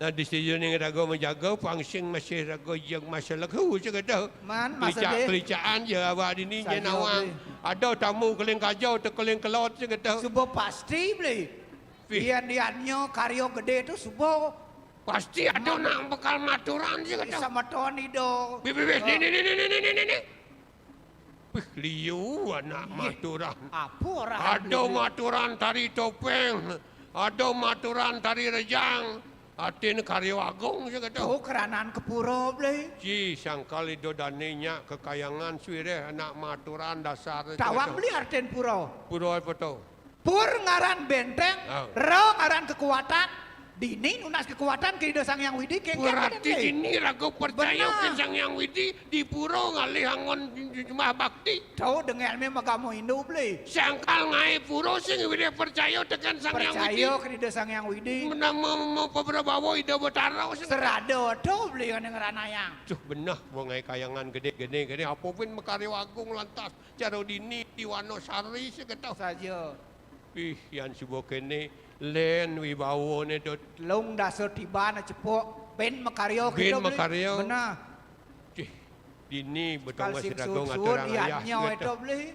Nah, di situ ning raga majaga, pang sing masih raga jeg masa lehu, sing kata. Man, masa Kelica-, deh. Kelicaan je awak dini, Saja, nyén awang. Deh. Ada tamu keling kajau, teu keling kelot, sing kata. Suba pasti, Beli. Pih. Yén diannya karya gedé tu suba. Pasti ada nak bekal maturan, sing kata. Sama ton ido. Bih, bih, bih, ni, ni, ni. Wih, liu anak maturan. Apa orang ada maturan tari topeng, ada maturan tari rejang, artin karya agung, sing kata. Oh, keranan ke pura, Beli. Ci, sangkal ido dani nya kekayangan suireh anak maturan dasar, sing kata. Tawang, Beli, artin pura. Pura apa tu? Pur ngaran benteng, ah. Ra ngaran kekuatan. Dini nunas kekuatan ke Ida Sang Hyang Widi, kéngkén. Berarti dini raga percaya ke Sang Hyang Widi, di pura ngalih angon nyembah bakti. Tau dengel mé magama Hindu, Beli. Sangkal ngaé pura sing Widi percaya tekén Sang Hyang Widi. Percaya ke Ida Sang Hyang Widi. Mena-, me-, me-, pebrabawa Ida Betara sing. Serada to, Beli, ngene ngranayang. Cuh, beneh, wong ngaé kayangan gedé-gedé, gedé, apa pun makarya agung lantas. Cara dini di Wanosari, sing kata. Saja. Ih, yan suba kéné, lén wibawané dot. Lung dasa tiban cepok, bin makarya. Bin kita, Beli. Makarya. Beneh. Cih, dini betong masih raga ngaturang ayah, sing kata. Beli.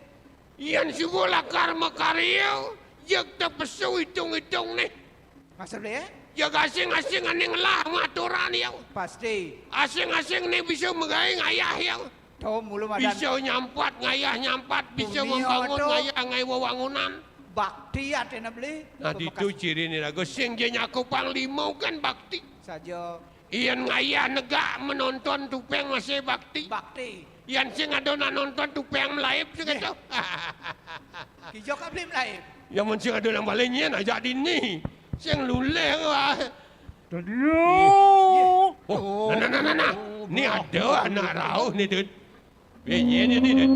Yan suba lakar makarya, jeg tepesu itung-itung nih. Maksud, Beli, ya? Jeg asing-asing ané ngelah maturan, ya. Pasti. Asing-asing nih bisa magaé ngayah, ya. Bisa nyampat, ngayah nyampat, bisa membangun, ngayah ngaé wewangunan. Bakti aténa, Beli. Nah, ditu ciriné raga sing ja nyaku panglima kan bakti. Saja. Yan ngayah negak menonton tupeng masih bakti. Bakti. Yan sing ada nak nonton tupeng melaib, sing kata. Kija ka Beli melaib. Ya, mun sing ada nang balik nyén ajak dini. Sing luleh wah. Tadi. Oh, nah, nah, nah, nah, nah. Ni ada anak rauh ni, Dut. Eh, nyén ni, Dut.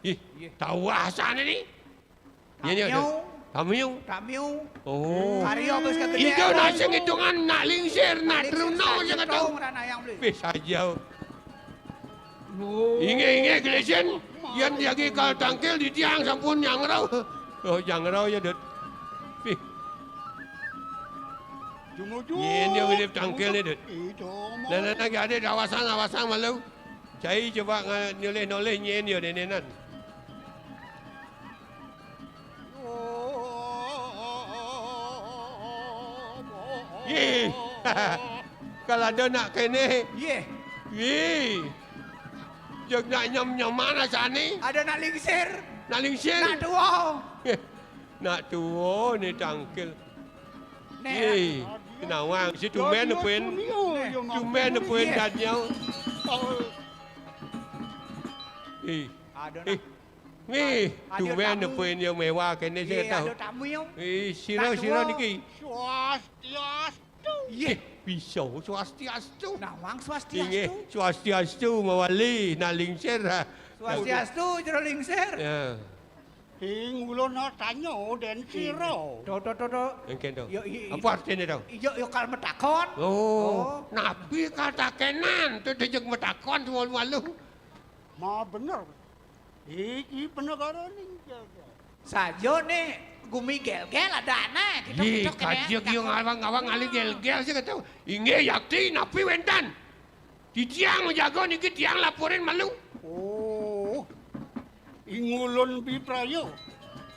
Ih, tawah sana ni. Nyén ni ada. Tamiu. Tamiu. Tamiu. Oh. Karya bos kagedéan. Ijo nak sing hitungan, nak lingsir, nak teruna, sing kata. Pih saja. Inggih, inggih, gelisin. Yan jagi kal tangkil di tiang sampun nyangrau. Oh, nyangrau ya, Dut. Pih. Nyén dia wilip tangkil ni, Dut. Nah, nah, nah, ada awasan, awasan malu. Cai coba nga-, noleh-noleh nyén dia, nenenan. Yeh. Kalau ada nak kéné. Yeh. Yeh. Jeg nak nyem-nyeman asané. Ada nak lingsir. Nak lingsir. Nak tua. Yeh. Nak tua ni tangkil. Nek. Yeh. Nawang, si tumben pun. Tumben pun dadnya. Eh. Ada nak. Wih, tumben apa yang mewah kéné, saya tahu. Ada tamu, ya. Eh, sira, sira niki. Swastiastu. Yeh, bisa swastiastu. Nawang swastiastu. Inggih, swastiastu mawali nak lingsir. Swastiastu, jero lingsir. Ya. Ing ulun tanya den sira. To, to, to, to. Engken to. Yo, i, i. Apa artinya to? Ijo, yo kal metakon. Oh, napi katakenan tu dejeng metakon malu-malu. Ma bener. Iki penegara ning jaga. Saja ni gumi gelgel ada anak. Ih, kajeg yo ngawang-ngawang ngalih gelgel sih kata. Inggih yakti napi wénten? Titiang majaga niki tiang laporin malu. Oh. Ingulun bipraya.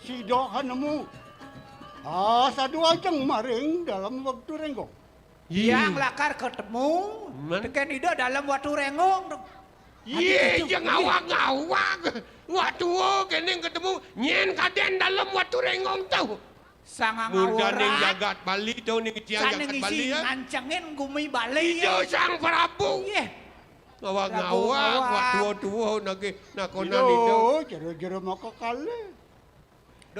Sida nemu. Ah, sadu ajeng maring dalam waktu renggo. Yang lakar ketemu, tekén Ida dalam waktu renggo. Iya, yang ngawag-ngawag. Waktu kéné ketemu, nyén kadén dalam waktu renggo tau. Sang ngawag. Murdaning jagat Bali to ning tiang jagat Bali ya. Ngancengin gumi Bali. Ida ya. Sang Prabu. Iya. Ngawag-ngawag, wak tua-tua nagih nakonan ida. Jero-jero maka kalih.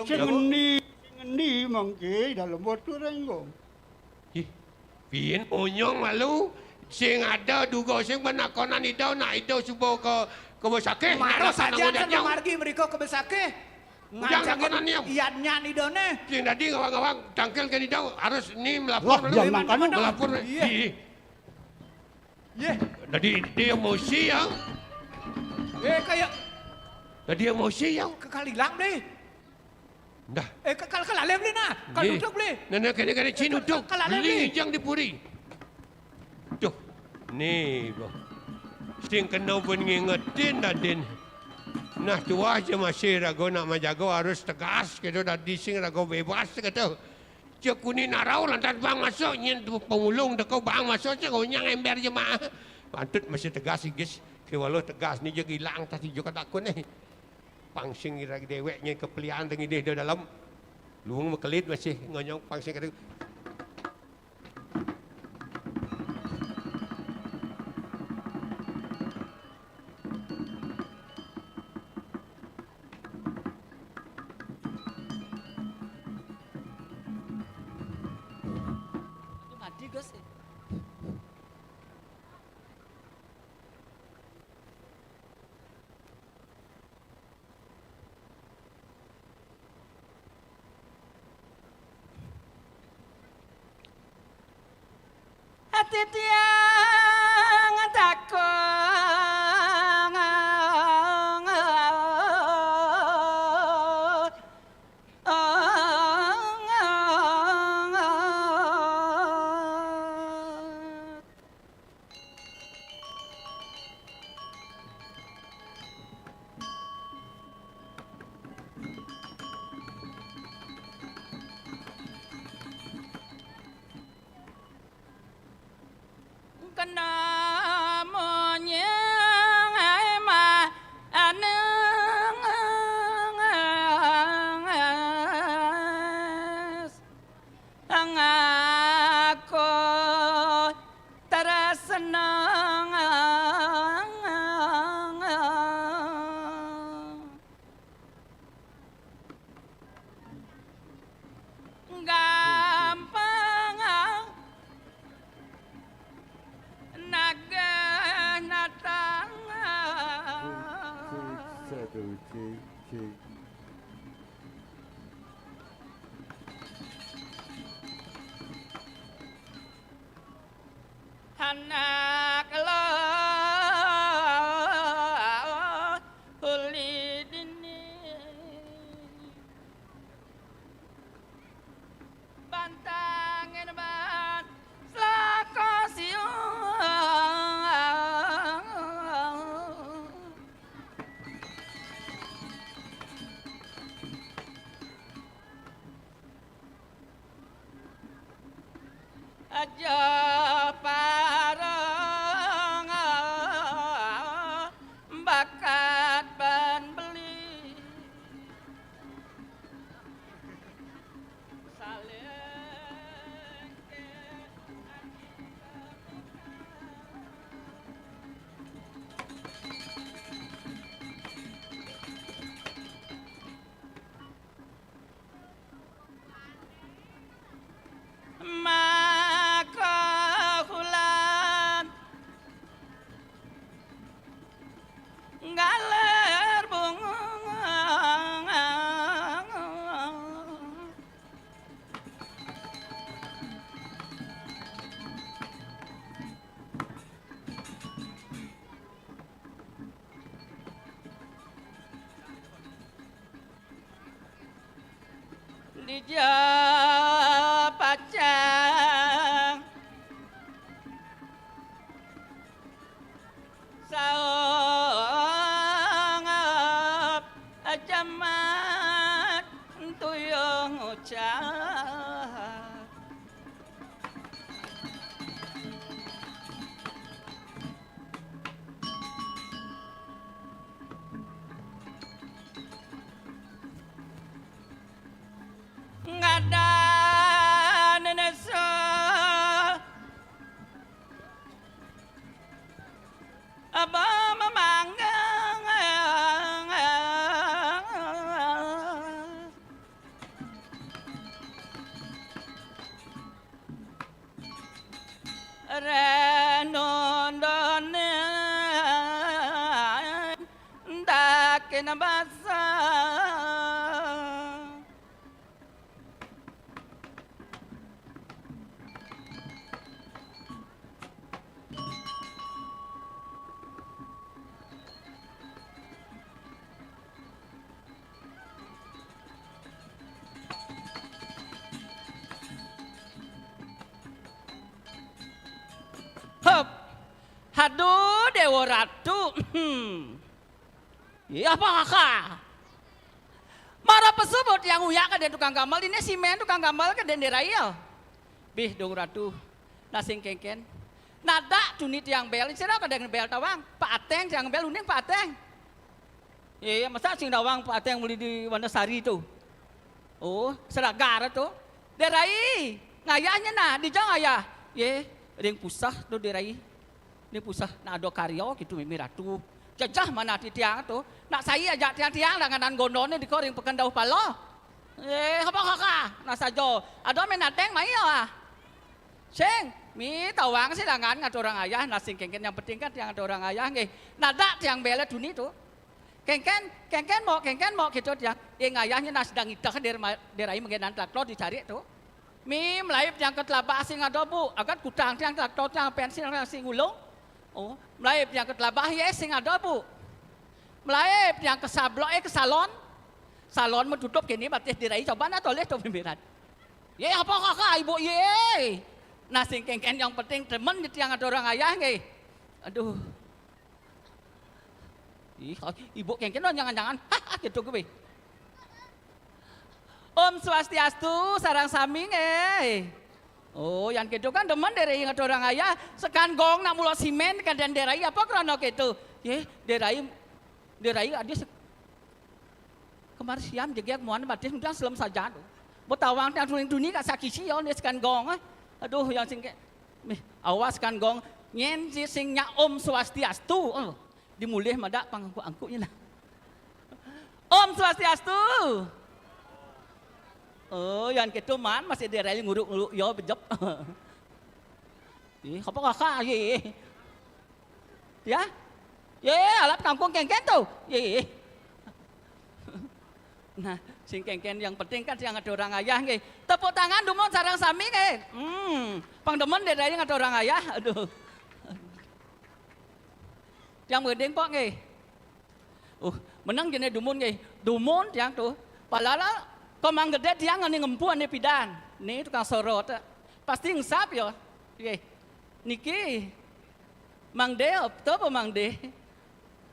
Sing ngendi, sing ngendi mangke dalam waktu renggo. Ih, pian onyong malu. Sing ada duga sing penakonan ida nak ida suba ke, ke besakeh. Mara saja kan margi mereka ke besakeh. Ujang takonan iya. Iya nyan idone. Sing dadi ngawang-ngawang tangkil kan ida harus ni melapor. Wah, melapor. Iya. Ih. Yeh. Dadi dia emosi ya. Eh, kaya. Dadi emosi ya. Kekalilang deh. Dah. Eh, ka-, ka-, kalalem beli nah. Nggih. Kadutuk beli. Nah, nah, kene, kene, cin uduk. Kalalem beli. Beli jang di puri. Duh. Nih, boh. Sing kena pun ngingetin dadin. Nah, tua aja masih rago nak majago harus tegas gitu, dadi sing rago bebas gitu. Cek kuning narau lantas bang masuk nyen tu pemulung teko bang masuk cek nyang ember jemaah. Pantut masih tegas igis. Kewalo tegas ni je gilang tas ijo katakun eh. Pang sing ira dewek nyen kepelian teng idih do dalam. Luung mekelit masih ngonyong pang sing kata. Mati, Gus. Ati tiang takon. Kena monyang ai ma aneng. Ngaku tresna. Gampang nageh natang. Satu, cik, cik. Anak lo uli dini. Bantangin ban selaka siung. Aja parang bakat ban beli. Saling ke Maka hulan ngaler bunga. Dija pacang saongap acamat tuyung ucap. Ngadan nesa aba mamanggang. Renondonen dakin basa. Aduh, Déwa Ratu. Iya, apa kakak? Mara pesu bo tiang uyak kadén tukang gambel, dini simen tukang gambel kadén Dé Rai ya. Bih, Dong Ratu. Nah sing kénkén. Nadak tuni tiang bél, sira kadén bél tawang. Pak Aténg tiang bél, uning Pak Aténg. Iya, masa sing nawang Pak Aténg muli di Wanasari to. Oh, Seragar to. Dé Rai, ngayah nyen nah, dija ngayah. Yé, ring puseh to Dé Rai. Ring puseh, nak ada karya kéto mimi Ratu. Jejeh manah titiang to. Nak sai ajak tiang, tiang langanan gondoné dika ring Peken Dauh Pala. Yé, apa kakak? Nah saja. Ada mén Aténg mai ya. Sing, mi tawang silangan ngaturang ayah, nah sing kénkén yang penting kan tiang ngaturang ayah nggih. Nadak tiang bélé tuni to. Kénkén, kénkén mok, kénkén mok kéto tiang. Ing ayah nyen nah sedeng iteh Dé Rai, Dé Rai manggihin traktor dicari to. Mi melaib tiang ka Telabah sing ada, Bu. Agat kutang tiang traktor tiang, pensil tiang sing ulung. Oh, melaib tiang ka Telabah yé sing ada, Bu. Melaib tiang ka Sablok, eh, ka Salon. Salon mah tutup kéné, batih Dé Rai coba nah tolih to mimirat. Yé, apa kakak, Ibu yé? Nah sing kénkén yang penting demen tiang ngaturang ayah nggih. Aduh. Ih, Ibu kénkén jangan-jangan. Hah, kéto kuwi. Om Swastiastu, sareng sami nggih. Oh, yan kéto kan demen Dé Rai ngaturang ayah, sekan gong nak mula simen kadén Dé Rai, apa krana kéto? Yé, Dé Rai, Dé Rai adi se-, kamar siam jegég muan batih, udah selem saja to. Bo tawang tiang tuning tuni ka sakisi ya, né sekan gong, eh. Aduh, yang sing ké-, mih, awas sekan gong, nyén si sing nyak Om Swastiastu. Oh. Dimulih madak pangangkuk-angkuknya nah. Om Swastiastu. Oh, yan kéto man masih Dé Rai nguruk-nguruk ya bejep. Ih, apa kakak? Yé. Ya? Yé, alap kangkung kénkén to. Yé. Nah, sing kénkén yang penting kan tiang ngaturang ayah nggih. Tepuk tangan dumun sareng sami nggih. Hmm, pang demen Dé Rai ngaturang ayah. Aduh. Tiang mending pok nggih. Uh, meneng jené dumun nggih. Dumun tiang to. Palala Komang Gedé tiang ané ngempu ané pidan. Né tukang sorot. Pasti engsap ya. Nggih. Niki Mang Dé, to apa Mang Dé?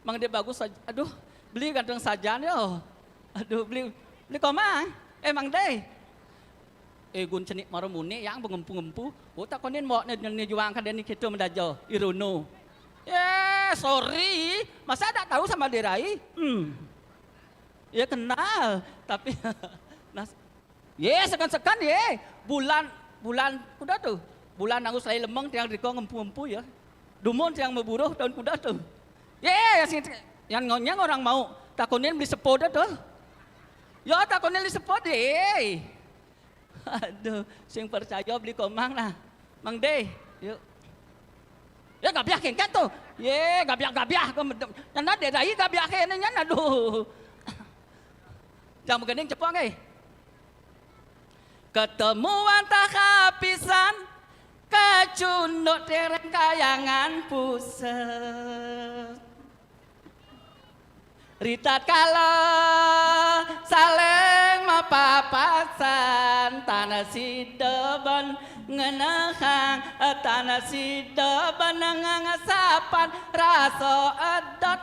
Mang Dé bagus saja. Aduh, beli ganteng saja ya. Aduh, beli, beli Komang. Eh, Mang Dé. Eh, gun cenik mara muni yang bengempu-ngempu. Oh, takonin mok né, né juang kadén kéto mendaja. Irono. Eh, sorry. Masa dak tahu sama Dé Rai? Hmm. Ya kenal, tapi nah, yé, sekan-sekan yé. Bulan, bulan kuda to. Bulan Agus lai lemeng tiang dika ngempu-ngempu ya. Dumun tiang maburuh taun kuda to. Yé, yang sing, yang ngonyang orang mau. Takonin beli sepo dah to. Ya, takonin beli sepo deh. Aduh, sing percaya beli Komang nah. Mang Dé, yuk. Ya gabiah kénkén to. Yé, gabiah-gabiah. Nyan Dé Rai gabiah kéné nyan, aduh. Jang begening cepok nggih. Ketemuan tah kapisan, kacunduk tereng kayangan pusat. Ritatkala saling mapapasan, tan sida ban ngenehang, tan sida ban ngangesapan, rasa edot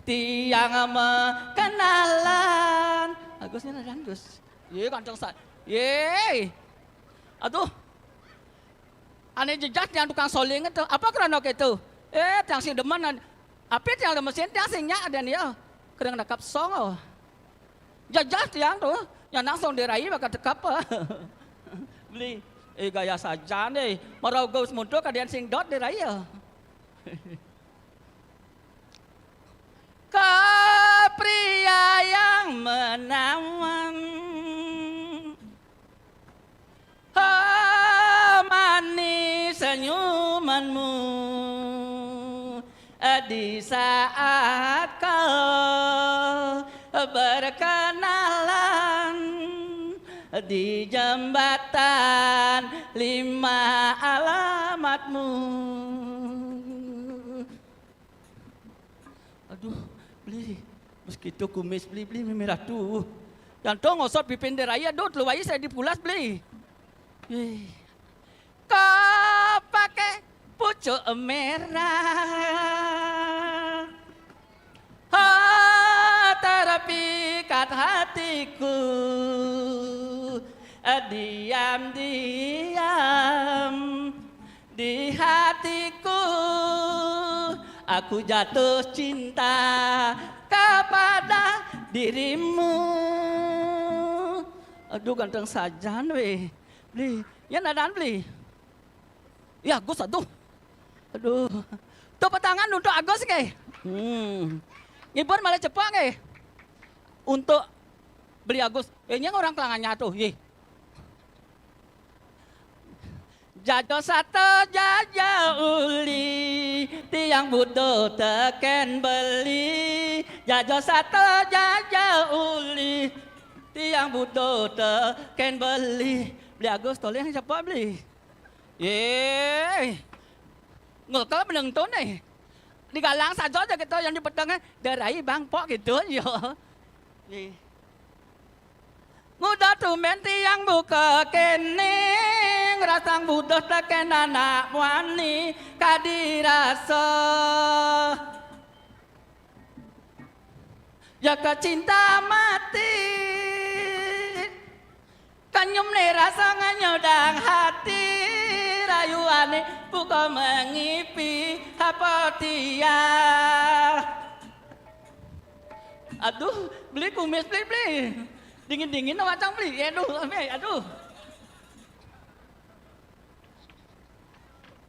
tiang makenalan. Agus ni ladan, Gus. Yé, kancang sa-, yé. Aduh. Ané jejeh tiang tukang soling to. Apa krana kéto? Eh, tiang sing demen. Apa tiang demen sing, tiang sing nyak dén ya. Kereng nekap song, oh. Jejeh tiang to. Nyan langsung Dé Rai bakal tekap. Beli. Eh, gaya saja nih. Marauga semuntuk kadén sing dot Dé Rai ya. Kepria yang menawan. Oh, manis senyumanmu di saat kau berkenalan di jembatan lima alamatmu. Aduh, beli. Bes kéto kumis beli, beli mimi ratu. Yang to ngosot pipin Dé Rai, aduh, telu wai saya dipulas beli. Eh. Kau pakai Pucuk merah, oh, terpikat hatiku. Diam-diam di hatiku, aku jatuh cinta kepada dirimu. Aduh, ganteng sajan wéh. Beli, ya nadan beli. Ya, Gus, aduh. Aduh. Tepuk tangan untuk Agus nggih. Hmm. Ngibur malih cepok nggih. Untuk beli Agus. Eh, nyang orang kelangannya tuh, yih. Jajo sato, jajo uli, tiang butuh tekén beli. Jajo sato, jajo uli, tiang butuh tekén beli. Beli Agus, tolong cepok beli. Yéh. Ngulkel meneng to nih. Digalang saja aja kita yang dipetengnya. Darai bang pok gitu yo. Yéh. Nguda tumben tiang buka kening, rasang buduh tekén anak muani kadi rasa. Jaka cinta mati, kanyumne rasa nganyodang hati, rayuane buka mengipi hapotia. Aduh, beli kumis beli beli. Dingin-dingin wacang beli. Aduh, ame, aduh.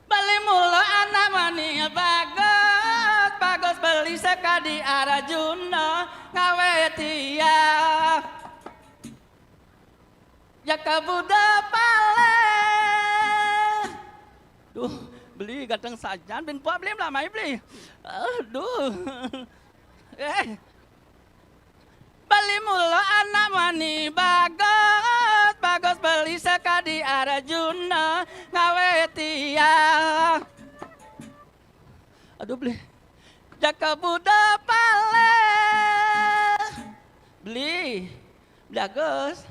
Beli mula anak mani bagus, bagus beli sekadi Arjuna ngawe tia. Jaka buda pale. Duh, beli ganteng sajan, bin pok beli melamai beli. Aduh. Eh. Beli mula anak mani bagus, bagus beli sekadi Arjuna ngawe tia. Aduh, beli. Jaka buda pale. Beli. Beli Agus.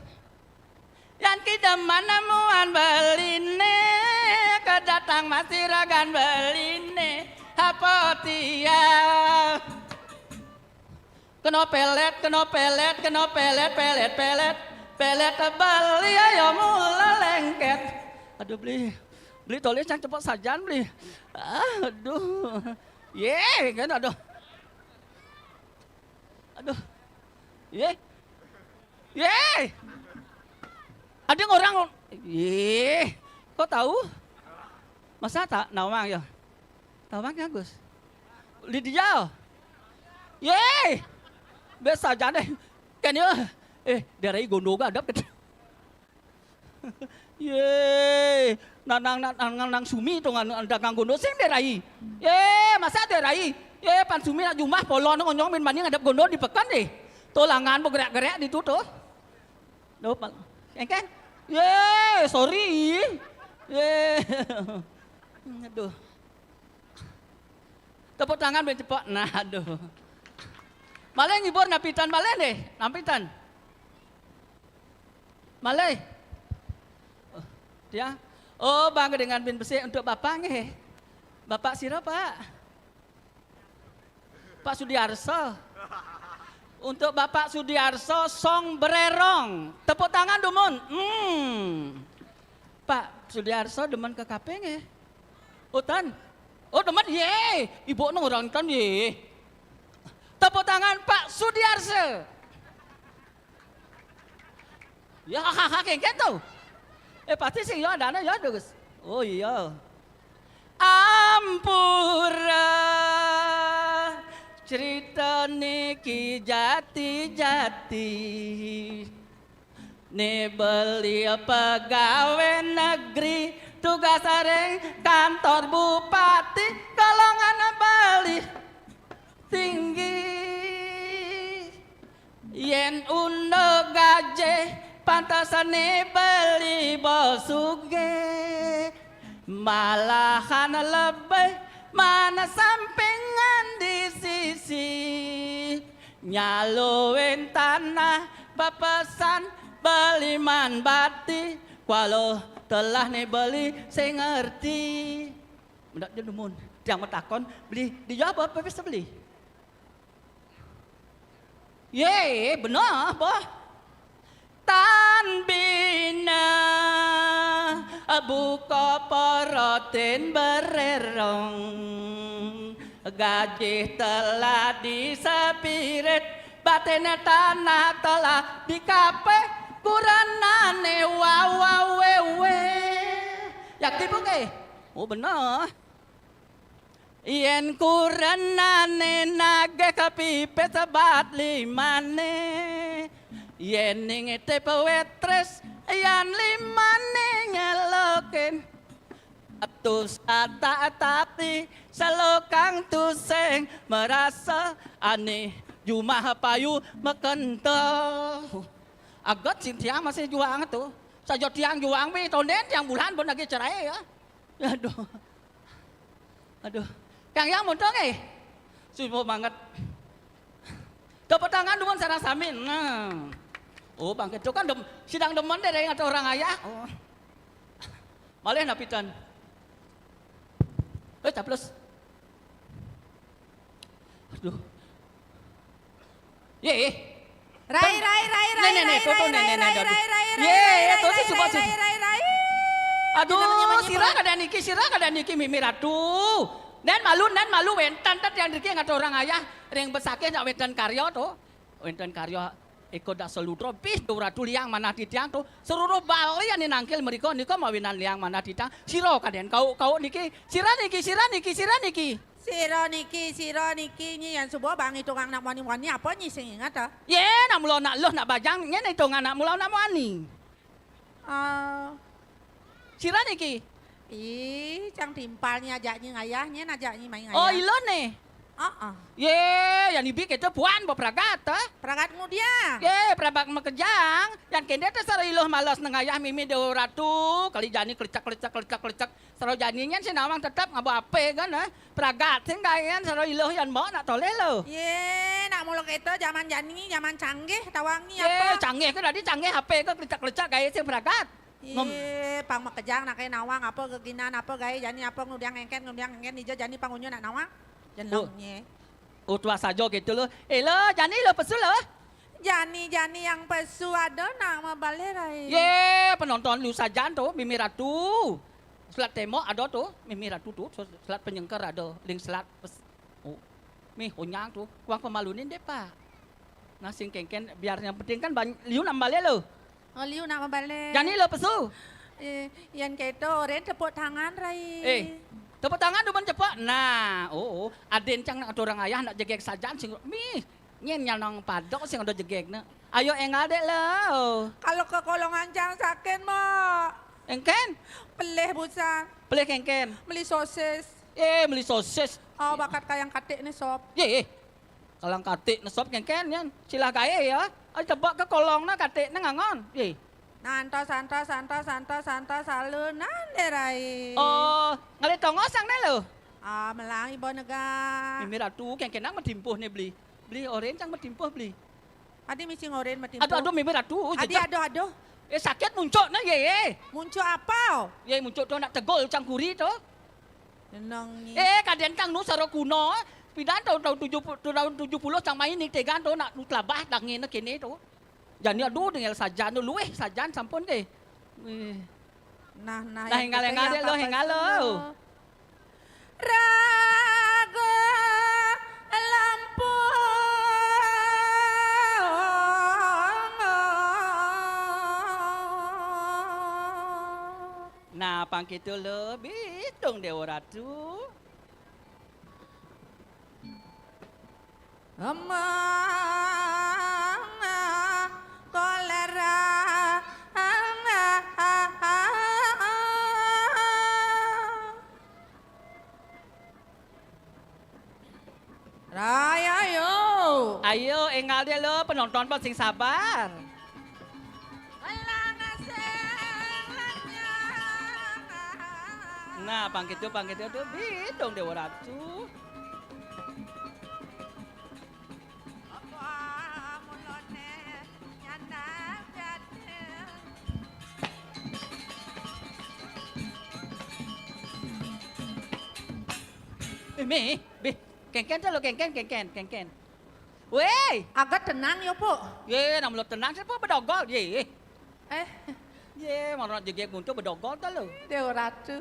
Yan kideman nemuan beline, kedatang masih ragan beline. Hapotia. Kena pelet, kena pelet, kena pelet, pelet, pelet. Pelet beli ayo mula lengket. Aduh, beli. Beli toleh cang cepok sajan, beli. Aduh. Ye, kan aduh. Aduh. Ye. Ye. Ada orang. Ye. Kok tahu? Masa tak nawang ya? Tawang ya, Gus. Lydia. Ye. Biasa aja deh. Kan ya. Eh, darai gondo gak ada. Ye. Nanang nanang nang sumi to ngan dagang gondo sing darai. Ye, masa darai. Ye, pan sumi nak jumah polon ngonyong min mani ngadep gondo di pekan deh. Tolangan bergerak-gerak di tu tuh. Duh, pal-, engken? Ye, sorry. Ye. Aduh. Tepuk tangan biar cepat. Nah, aduh. Malih ngibur napitan malih nih, napitan. Malih. Oh, dia. Oh, Bang dengan bin besik untuk Bapak nggih. Bapak sira, Pak? Pak Sudiarso. Untuk Bapak Sudiarso, song bererong. Tepuk tangan dumun. Hmm. Pak Sudiarso demen ke kape nggih? Oh, tan. Oh, demen ye. Ibu nang orang tan ye. Tepuk tangan Pak Sudiarso. Ya, hahaha, kayak gitu. Eh, pasti sih ya, ada ya, Gus. Oh iya. Ampura, cerita niki jati-jati. Ni beli pegawai negeri, tugas ring kantor bupati, golongan beli tinggi. Yen unduk gajih, pantasane beli bos sugih. Malahan lebih mana sampingan di sisi. Nyaluin tanah bepesan beli man bati. Kualo telah ni beli sing ngerti. Mendak dia dumun. Tiang matakon, beli dia apa pepes beli? Ye, bener apa? Tan bina buka porotin bererong. Gajih telah disepirit, batinnya tanah telah dikapeh, kurenane wawa wewe. Yakti buke? Oh, bener. Yen kurenane nagih kepipit sebat limane, yen ning ete pewetris, yan limane ngelokin. Tus kata tati selokang tusing merasa aneh jumah payu mekento. Agot sing tiang masih juang tuh. Saja tiang juang wi tonden tiang bulan pun lagi cerai ya. Aduh. Aduh. Kang Yang muntong eh. Sumpah banget. Tepuk tangan dulu sareng sami. Nah. Oh, bangkit itu kan dem, sidang demen deh yang ada orang ayah. Oh. Malih napitan. Eh, caples. Aduh. Ye, ye. Rai, rai, rai, rai, rai, rai, rai, rai, rai, rai, rai, rai, rai, rai, rai, rai, rai. Aduh, sira kada niki, sira kada niki Mimi Ratu. Nen malu, nen malu wenten tet yang niki ngatur orang ayah ring besakeh nak wenten karya to. Wenten karya iko dak seludro pih do Ratu liang manah titiang to. Seluruh Bali ane nangkil mriko nika mawinan liang manah titiang. Sira kaden kau, kau niki, sira niki, sira niki, sira niki. Sira niki, sira niki, nyi yan suba bangi tukang nak wani-wani apa nyi sing ingat ah? Ye, nak mula nak luh nak bajang, nyen hitungan nak mula nak wani. Ah. Sira niki? Ih, cang timpal nyi ajak nyi ngayah, nyen ajak nyi mai ngayah. Oh, ilo ne. Heeh. Ye, yan ibi kita puan bepragat, eh? Pragat ngudiang. Ye, pragat makejang. Yan kende te saro iluh malas nengayah mimi dewa ratu, kali jani klecak klecak klecak klecak. Saro jani nyen si nawang tetep ngaba ape kan, eh? Pragat sing gaen saro iluh yan mbok nak toleh lo. Ye, nak mula keto zaman jani, zaman canggih tawang ni apa? Ye, canggih ke tadi canggih ape ke klecak-klecak gae sing pragat. Ngom. Ye, pang makejang nak ke nawang apa geginan apa gae jani apa ngudiang engken ngudiang engken ija jani pang unyu nak nawang. Jenong nye. Oh, tuah saja gitu lo. Eh lo, jani lo pesu lo. Jani-jani yang pesu ada nak mabalih rai. Ye, penonton lu sajan tu, Mimi Ratu. Selat Temok ada tu, Mimi Ratu tu, selat penyengker ada, ling selat pes, oh, mih onyang tu, kuang pemalunin deh pak. Nah sing kengken, biar yang penting kan banyak, liu nak mabalih lo. Oh, liu nak mabalih. Jani lo pesu. Eh, yan keto, oren tepuk tangan rai. Eh, tepuk tangan duman cepak. Nah, oh, oh. Aden cang nak orang ayah nak jegek sajan sing mih. Nyen nyanang padok sing ada jegekne. Ayo engal dek lo. Kalau ke kolongan cang saken mo. Engken? Pelih busan. Pelih kengken. Beli sosis. Eh, beli sosis. Oh, bakat kayang katik ni sop. Ye, ye. Kalang katik ni sop kengken nyen. Silah gae ya. Ayo tebak ke kolong na katik ni ngangon. Ye. Nantos, santos, santos, santos, santos, salunan deh rai. Oh, ngalih tongos yang ne lo. Ah, melang ibu nega. Mimi ratu kengkenang medimpuh ni beli. Beli oren cang medimpuh beli. Adi misi ngoren medimpuh. Aduh, aduh, Mimi ratu. Adi, aduh, aduh. Eh, sakit muncuk na ye, ye. Muncuk apa? Ye, muncuk tu nak tegol cang kuri tu. Nenang ni. Eh, kaden cang nu saro kuno. Pidan tahun, tahun tujuh puluh, tahun tujuh puluh cang main ni tegan tu nak nu telabah dangin kene tu. Jani aduh dengel sajan tu luweh sajan sampun ke. Eh. Nah, nah, nah, yang hingal, kita hingal yang dek lo, apa hingal lo. Pesu? Raga lampung. Nah, pang kitu lo, bidung Dewa Ratu. Amang kolera. Rai, ayo. Ayo, enggal deh lo, penonton pun sing sabar. Nah, pang kitu, pang kitu tu, bidung Dewa Ratu. Eh, mih, bih. Kénkén to lho, kénkén, kénkén, kénkén. Wéh. Aget tenang ya, Puk. Yé, nak mula tenang, sapa bedogol, yé. Eh. Yé, mara jegég muntuh bedogol to lho. Déwa Ratu.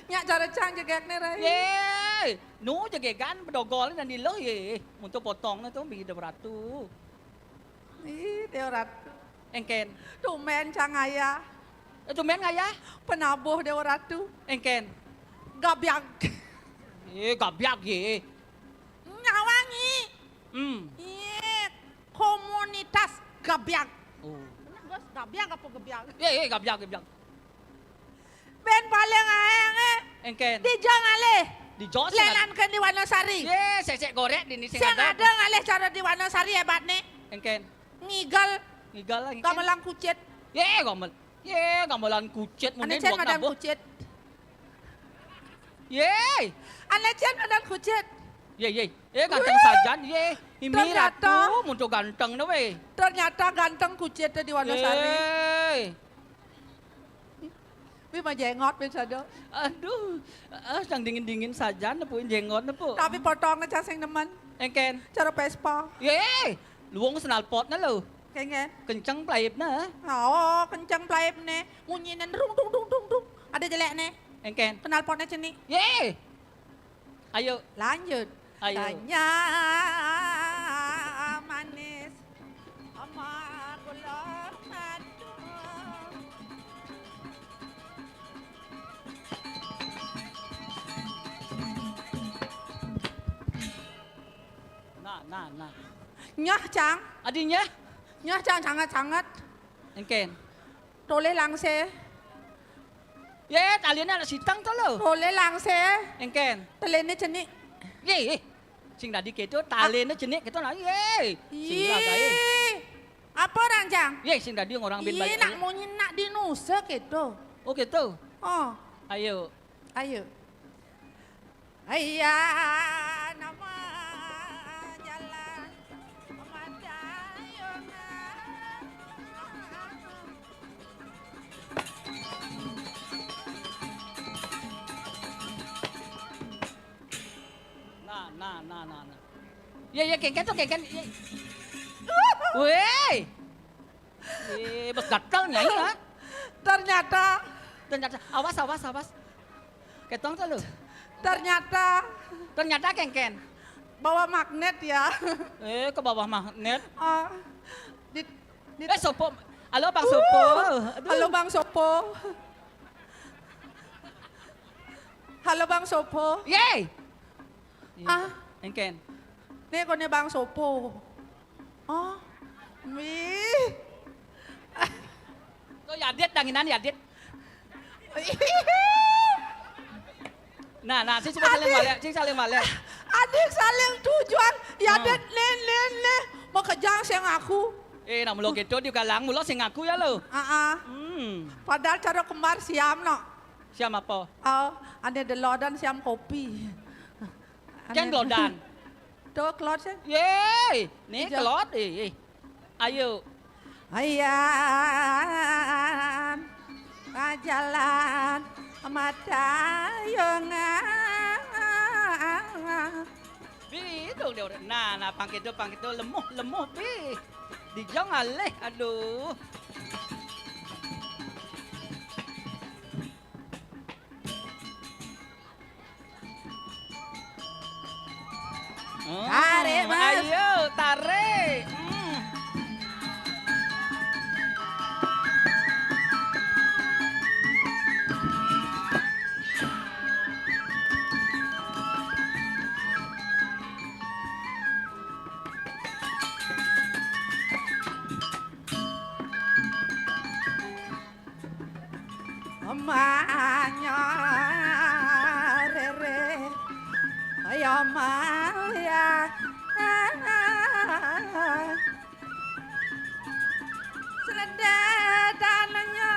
Nyak cara cang jegégné, Rai. Yé. Nu jegégan bedogol nang di lho, yé. Muntuh potongné to, bi Déwa Ratu. Ih, Déwa Ratu. Éngkén. Tumbén cang ngayah. Eh, tumbén ngayah? Penabuh Déwa Ratu. Éngkén. Gabyag. Eh, gabyag, yé. Nyawangi. Hmm. Iya, komunitas gabyag. Oh. Bener, Bos, gabyag apa gebyag? Yé, yé, gabyag, gabyag. Bén paling aéngé. Éngkén. Dija ngalih. Dija sing ad- Lénan kén di Wanasari. Yé, sésék gorék dini sing Sing ada. Ada ngalih cara di Wanasari hébatné. Éngkén. Ngigel. Ngigel lah, éngkén. Gamelan kucit. Yé, gamel. Yé, gamelan kucit. Ané mending cén buat madan nabuh. Kucit. Yé. Ané cén madan kucit. Yé, yé. Eh, ganteng sajan, yé. Mimi ternyata Ratu, muntuh ganteng né, wéh. Ternyata ganteng kucit di Wanasari. Yé. Wih, mah jéngot, wih, sada. Aduh, ah, cang dingin-dingin sajan, nepuin jéngot, nepu. Tapi potongné cang sing nemen. Éngkén. Cara Vespa. Yé, luung knalpotné lho. Kéngkén. Kenceng plaibné. Oh, kenceng plaibné. Munyiné rung, dung, dung, dung, dung. Ada jelékné. Éngkén. Knalpotné cenik. Yé. Ayo. Lanjut. Ayo. Tanya manis ama gula madu. Nah, nah, nah. Nyah, Cang. Adi nyah? Nyah, Cang, sangat-sangat. Éngkén. Tolih langsé. Yé, taliné anak sitang to lho. Tolih langsé. Éngkén. Taliné cenik. Yé, yé. Sing dadi kéto, taliné cenik kéto nah. Yé. Sing lagaé. Ih. Apa, Ranjang? Yé, sing dadi ngorang bin. Yé, balik. Nak munyi nak dinusa kéto. Oh, kéto. Oh. Ayo. Ayo. Iya, nama jalan Madayungan. Nah, nah, nah, nah, nah. Yé, yé, kéngkén to, kéngkén. Yé. Wéh. Eh, bos gatel nyai, ha? Ternyata. Ternyata, awas, awas, awas. Kéto to lho. Ternyata. Ternyata kéngkén. Bawa magnet ya. Eh, ke bawah magnet. Ah, di, di Eh, Sopo. Halo, Bang Sopo. Aduh. Halo, Bang Sopo. Halo, Bang Sopo. Yé. Iya. Ah. Éngkén. Né koné Bang Sopo. Oh. Wih. To Yadit danginan Yadit. Nah, nah, sing coba saling balik, sing saling balik. Adik saling tujuan, Yadit, nah. Né, né, né. Makejang sing ngaku. Eh, nak mula kéto di galang, mula sing ngaku ya lo. Heeh. Hmm. Padahal cara kembar siam no. Siam apa? Oh, ané delodan siam kopi. Kén klodan. To klot sih. Yé, né klot, eh, eh. Ayo. Ayan, pajalan, matayungan. Bi, itu dia udah. Nah, nah, pang kéto, pang kéto, lemuh, lemuh, bi. Dijang alih, aduh. Hmm, tarik, Mas. Ayo, tarik. Hmm. Manya rere, ya maya. Selededannya.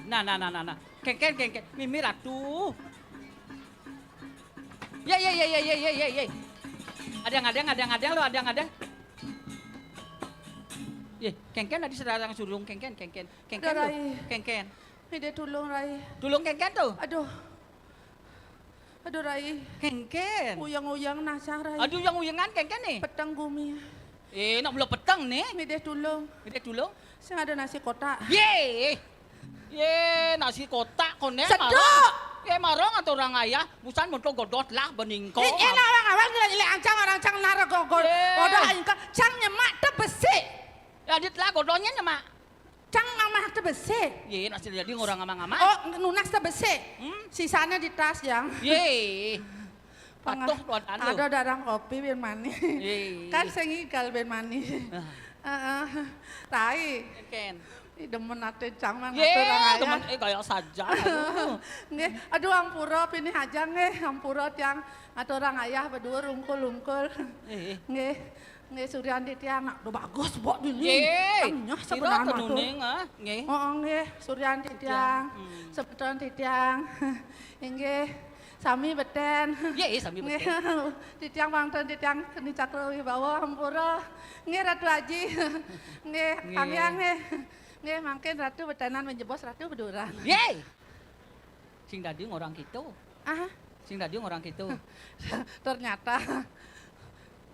Nah, nah, nah, nah, nah. Kénkén, kénkén. Mimi Ratu. Yé, yé, yé, yé, yé, yé, yé, yé. Adéng, adéng, adéng, adéng, lo, adéng, adéng. Yé, kénkén adi sareng surung, kénkén, kénkén. Kénkén Aduh, lo, Rai. Kénkén. Midih tulung, Rai. Tulung kénkén to. Aduh. Aduh, Rai. Kénkén. Uyeng-uyeng nah cang, Rai. Aduh, uyeng-uyengan kénkén né. Peteng gumi. Eh, nak mula peteng né. Midih tulung. Midih tulung. Sing ada nasi kotak. Yé. Yé, nasi kotak koné. Seduk. Marang. Yé, marang aturang ayah, busan monto godot lah beningko. Yé, yé, nawang-nawang nyelek-nyelek ancang orang cang nara gogol. Yé. Godot ancang, cang nyemak tebesik. Ya, dit lah godotnya nyemak. Cang mamah tebesik. Yé, nak sing dadi ngorang ngamah-ngamah. Oh, nunas tebesik. Hmm? Sisanya di tas, Jang. Yé. Pengah. Patuh tuan anu. Ada darang kopi bin manis. Yé. Kan sing igal bin manis. Ah. Heeh. Rai. Kénkén. Ih, demen até cang mah. Yé, ngatur orang ayah. Demen, eh, gaya saja. Aduh. Nggih, aduh ampura pinih aja nggih, ampura tiang aturang ayah berdua rungkul-rungkul. Eh, eh. Nggih. Nggih, suryan titiang, nak do bagus, Mbok, dini. Yé, kan nyah kira sebenarnya tuh. Kenuning, ah, nggih. Oh, oh, nggih, suryan titiang, hmm, semeton titiang. Inggih, sami beten. Yé, sami beten. Nggih, titiang mangton titiang keni cakra wibawa ampura. Nggih, Ratu Aji. Nggih, nggih. Kang Hyang, nggih. Nggih, mangkin Ratu betenan menjebos Ratu beduran. Yé. Sing dadi ngorang kéto. Ah. Sing dadi ngorang kéto. Ternyata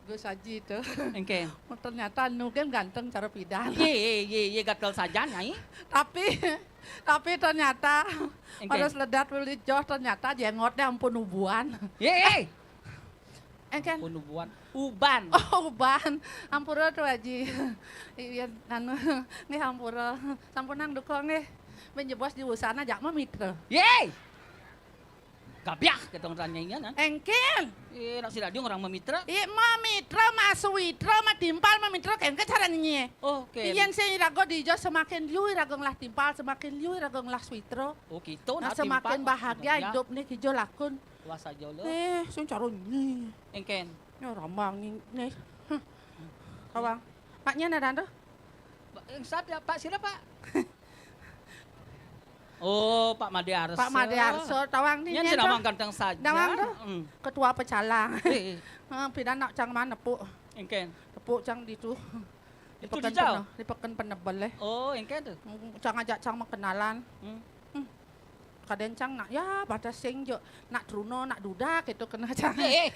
Gus Haji itu. Éngkén. Ternyata nu gén ganteng cara pidan. Yé, yé, yé, yé, gatel sajan, Nyai. Tapi, tapi ternyata éngkén. Harus ledat beli joh, ternyata jengotnya ampun ubuan. Yé, yé. Éngkén. Ampun ubuan. Uban. Oh, uban. Ampura tuh, Haji. Iya, anu, nggih ampura. Sampunang duka nggih. Menjebos di usana jak mamitra. Yé. Gabiah ketong tanyanya, nah. Éngkén. Eh, nak sing dadi ngorang mamitra. Iya, mamitra, masuwitra, matimpal, mamitra, kéngkén cara nyanyi. Oh, oké. Yén sing iraga dija semakin liu iraga ngelah timpal, semakin liu iraga ngelah suwitra. Oh, kéto, nah, nak timpal, semakin bahagia hidup nih kijo lakun. Wah, saja lo. Eh, sing cara nyanyi. Éngkén. Nya rambang nih. Huh. Kawang. Paknya nadan tuh. Ba-, yang sat ya, Pak, sira, Pak? Oh, Pak Made Arso. Pak Made Arso, tawang nih, nyen, nyen, tawang tuh. Ganteng saja. Tawang tuh. Hmm. Ketua pecalang. Eh, eh. Heeh, pidan nak cang mana, Puk? Éngkén. Tepuk cang ditu. Di ditu peken dijau? Pene-, di peken penebel, eh. Oh, éngkén tuh. Hmm, cang ajak cang makenalan. Hmm. Hmm. Kadén cang nak, ya, batas sing jo, nak truna, nak dudak, itu kena cang. Eh, eh.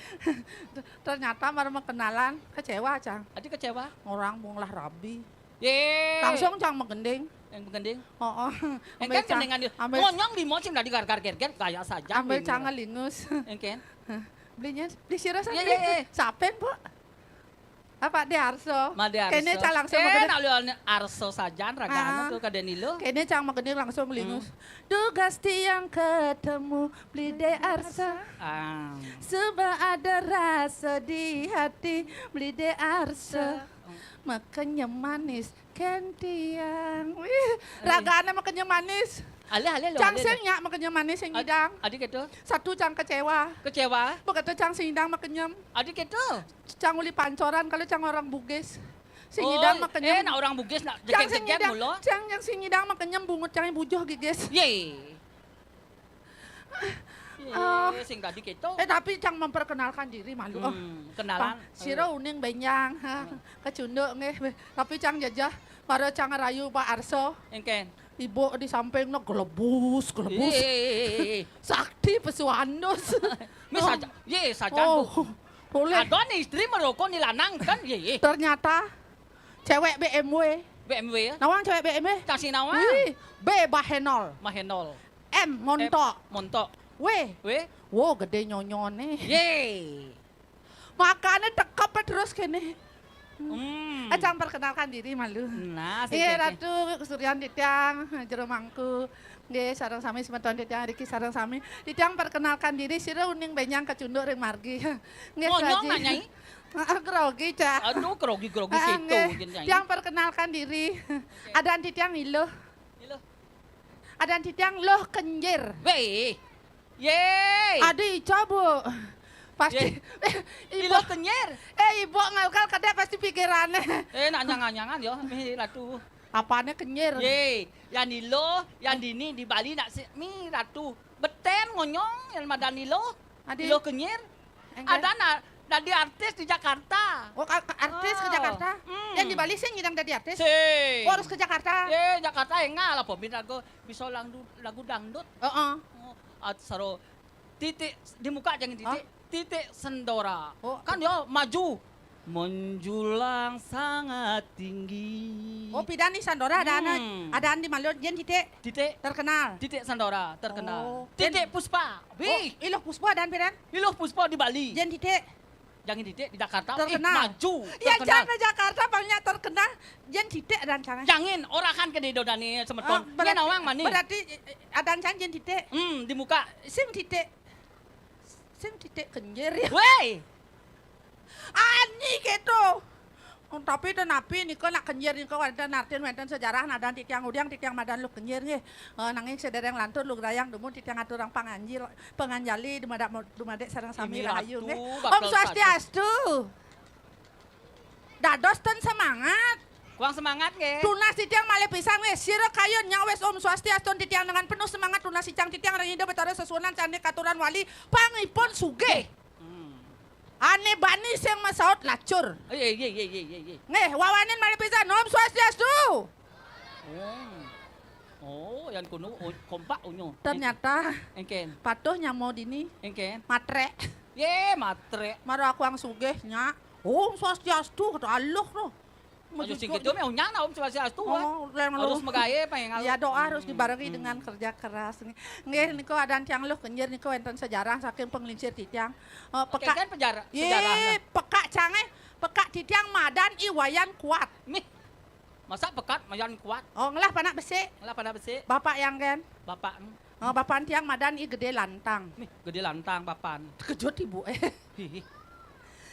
Ternyata baru makenalan, kecewa cang. Adi kecewa? Orang mung lah rabi. Yé. Langsung cang magending. Yang magending? Oh, oh. Éngkén ambil cang, gendingan dia. Ambil ngonyong di mocing tadi gar-gar ger-ger, gaya saja. Ambil cang lingus. Éngkén. Belinya, beli sira. Yé, yé, yé. Sapen, Puk? Apa, Made Arso? Made Arso. Kéné cang langsung. Eh, magending. Nak liu Arso sajan ragana tuh kadén ilu. Kéné cang magending langsung lingus. Hmm. Dugas tiang ketemu Beli De Arso. Ah. Sebab ada rasa di hati Beli De Arso. Arso. Makenyem manis kén tiang. Wih, ragana makenyem manis. Alih, alih lo, cang alih lo. Sing nyak makenyem manis sing nyidang. Adi kéto? Satu cang kecewa. Kecewa? Begitu cang sing nyidang makenyem. Adi kéto? Cang uli pancoran kalau cang orang Bugis. Sing nyidang makenyem. Oh, eh, nak orang Bugis nak jeger-jeger mulo. Cang sing nyidang makenyem bungut cang bujuh gigis. Yé. Yé, sing dadi kéto. Eh, tapi cang memperkenalkan diri malu. Hmm, kenalan. Sira uning bénjang, ha. Hmm. Kecunduk nggih. Tapi cang jejeh, mara cang rayu Pak Arso. Éngkén. Ibu di samping no gelebus, gelebus. Yé, yé, yé, yé. Sakti pesuandus. Mis saja, yé, saja, Bu. Oh, boleh. Ada ni istri merokok ni lanang kan, yé, yé. Ternyata cewek B M W. B M W ya? Nawang cewek B M W? Kasih nawang. Wih, B Bahenol. Mahenol. M montok. M montok. Weh. Weh. Wo, gedé nyonyoné. Yé. Makané tekep terus kéné. Hmm. Eh, cang perkenalkan diri malu. Nah, sing. Inggih, kéné. Ratu Suryan titiang, jero mangku. Nggih, sareng sami semeton titiang riki sareng sami. Titiang perkenalkan diri, sira uning bénjang kecunduk ring margi. Nggih, ngonyong Raji. Nak, Nyai? Heeh, grogi, Cak. Aduh, grogi-grogi kéto, nggih, Nyai. Titiang perkenalkan diri. Oke. Adan titiang Iluh. Iluh. Adan titiang Luh Kenjir. Wéh. Yé. Adi ica, Bu. Pasti. Yé. Ibu. Iluh Kenjir. Eh, Ibu ngalkal kadé pasti pikirané. Eh, nak nyang-nyangan ya, mih Ratu. Apané kenyir? Yé, yan Iluh, yan dini di Bali nak si, mi Ratu. Betén ngonyong yan madan Iluh. Adi. Iluh kenyir. Enggak. Adan na-, dadi artis di Jakarta. Oh, ka-, ka-, artis ke Oh. Jakarta? Hmm. Yang di Bali sing nyidang dadi artis? Sing. Oh, harus ke Jakarta? Yé, Jakarta enggak lah, pembina lagu, bisa lagu, lagu dangdut. Heeh. Oh, at-, saro titik di muka jangan titik. Hah? Titik Sendora. Oh. Kan yo maju. Menjulang sangat tinggi. Oh, pidan ni Sendora ada anak, Hmm. ada di malu, jen titik Titik. Terkenal. Titik Sendora, terkenal. Oh. Titik Puspa. Oh, Wih. Iluh Puspa dan pidan? Iluh Puspa di Bali. Jen titik. Jangan titik di Jakarta. Ih, Terkenal. Maju. Ya, Terkenal. Jangan Jakarta banyak terkenal. Jen titik dan jangan. Jangan, orang kan kena do Daniel semeton. Oh, Dia berarti, nawang mani. Berarti, eh, eh, ada jangan jen titik. Hmm, di muka. Sing titik. Sing titik kenyir ya. Wéi. Ani kéto. Oh, tapi ten napi nika nak kenyir nika wénten artin, wénten sejarah, nadan titiang udiang titiang madan Luh Kenyir nggih. Eh, nanging sedereng lantur lugrayang dumun titiang aturang panganjil, panganjali dumadak mo-, dumadik sareng sami Ini rahayu Ratu, nggih. Om Bakal Swastiastu. Dados ten semangat. Kurang semangat nggih. Tunas titiang malih pisan nggih. Sira kayun nyawis Om Swastiastu titiang dengan penuh semangat tunas titiang titiang ring Ida Betara Sesuunan sané katuran wali pangipun sugih. Hmm. Ané bani sing masaut lacur. Yé, yé, yé, yé, yé, yé. Nggih, wawanin malih pisan. Om Swastiastu. Oh. Oh, yan kuno, oh, kompak unyu. Ternyata Engken. Patuh nyamo dini. Engken. Matrek. Yé, matrek. Mara aku ang sugih nya. Om Swastiastu, kata Aluh to. Ayo sing gitu, meh unyang nak Om Swastiastu, ah. Oh, lain Harus ngeluh. Megawe, apa yang Iya, doa harus Hmm, dibarengi hmm. dengan kerja keras. Nggih, niku adan tiang Luh Kenyir niku wénten sejarah saking penglingsir titiang. Eh, Oke, pekak kan penjara, Yé, sejarahnya. Pekak cangé, pekak titiang madan I Wayan Kuat. Mih, masa pekat Wayan Kuat? Oh, ngelah panak besik. Ngelah panak besik. Bapak yang kan? Bapak, hmm. Oh, bapak tiang madan I Gedé Lantang. Mih, Gedé Lantang, bapak. Terkejut ibu, eh. Hihi.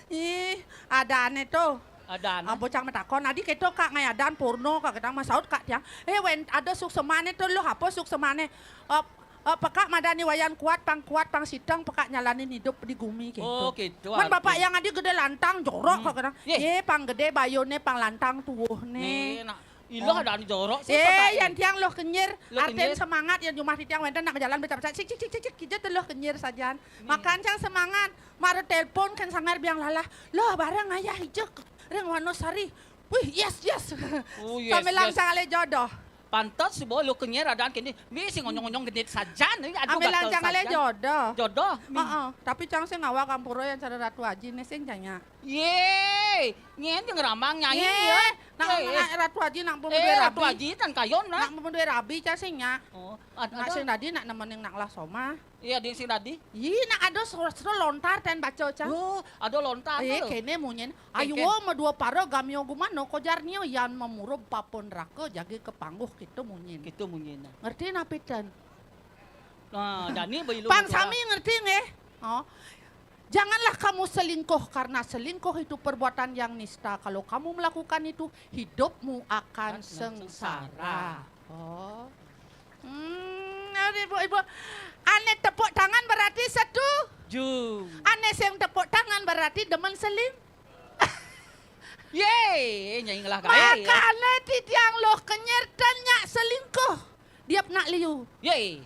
Ih, ada ané to. Ada ané. Ah, bocah matakon, adi kéto Kak ngayadan porno Kak, kadang masaut Kak tiang. Eh, wén, ada suksemané to, Luh, apa suksemané? Eh, eh, pekak madan I Wayan Kuat, pang kuat, pang siteng, pekak nyalanin hidup di gumi kéto. Oh, kéto, Mén bapak arti. Yang adi Gedé Lantang, jorok Hmm. Kak, kadang. Yé. Yé, pang gedé bayuné, pang lantang tuwuhné. Nih, nak, Iluh Oh. Ada anu jorok sih, Yé, pekak yan ini. Tiang Luh Kenyir, Luh artin Kenyir. Semangat yan jumah titiang wénten nak jalan becak-becak, cik, cik, cik, cik, cik, kita Luh Kenyir sajan. Nih. Makan tiang semangat, mara telepon kan sangar biang lalah. Loh, bareng ayah ijuk, ring Wonosari. Wih, yes, yes. Oh, yes, Sambilang yes. Sang alih jodoh. Pantes si Boy Luh Kenyir adaan kéné. Wi sing onyong-onyong genit sajan. Wi, aduh, Ambil gatel lancang alih sajan. Jodoh. Jodoh. Heeh, tapi cang sing ngawak ampura yan cara Ratu Aji né sing janya. Yé, nyén yang ramang nyanyi Yé, ya. Nak, Yé, nak Ratu Aji nak pun Eh, duwe Ratu rabi. Aji tan kayun lah. Nak pun duwe rabi cang sing nya. Oh, ad-, Nak ada. Sing dadi nak nemening nak lah soma. Iya, ding sing dadi. Ih, nak ada sura-sura lontar ten baca cang. Oh, ada lontar Eh, tu. Kéné munyin. Kéné. Ayo madua para gamyo gumano kojar nio yan mamurub papun raka jagi kepangguh kita munyin. Kita munyin. Ngerti napi ten? Nah, dani bailu Pang kita. Sami ngerti nggih? Oh. Janganlah kamu selingkuh karena selingkuh itu perbuatan yang nista. Kalau kamu melakukan itu, hidupmu akan Akan sengsara. sengsara. Oh. Hmm, aduh, ibu-ibu. Ané tepuk tangan berarti setuju. Ju. Ané sing tepuk tangan berarti demen seling. Yé, nyai ngelah gaé ya. Makané titiang Luh Kenyir ten nya selingkuh. Diap nak liu. Yé.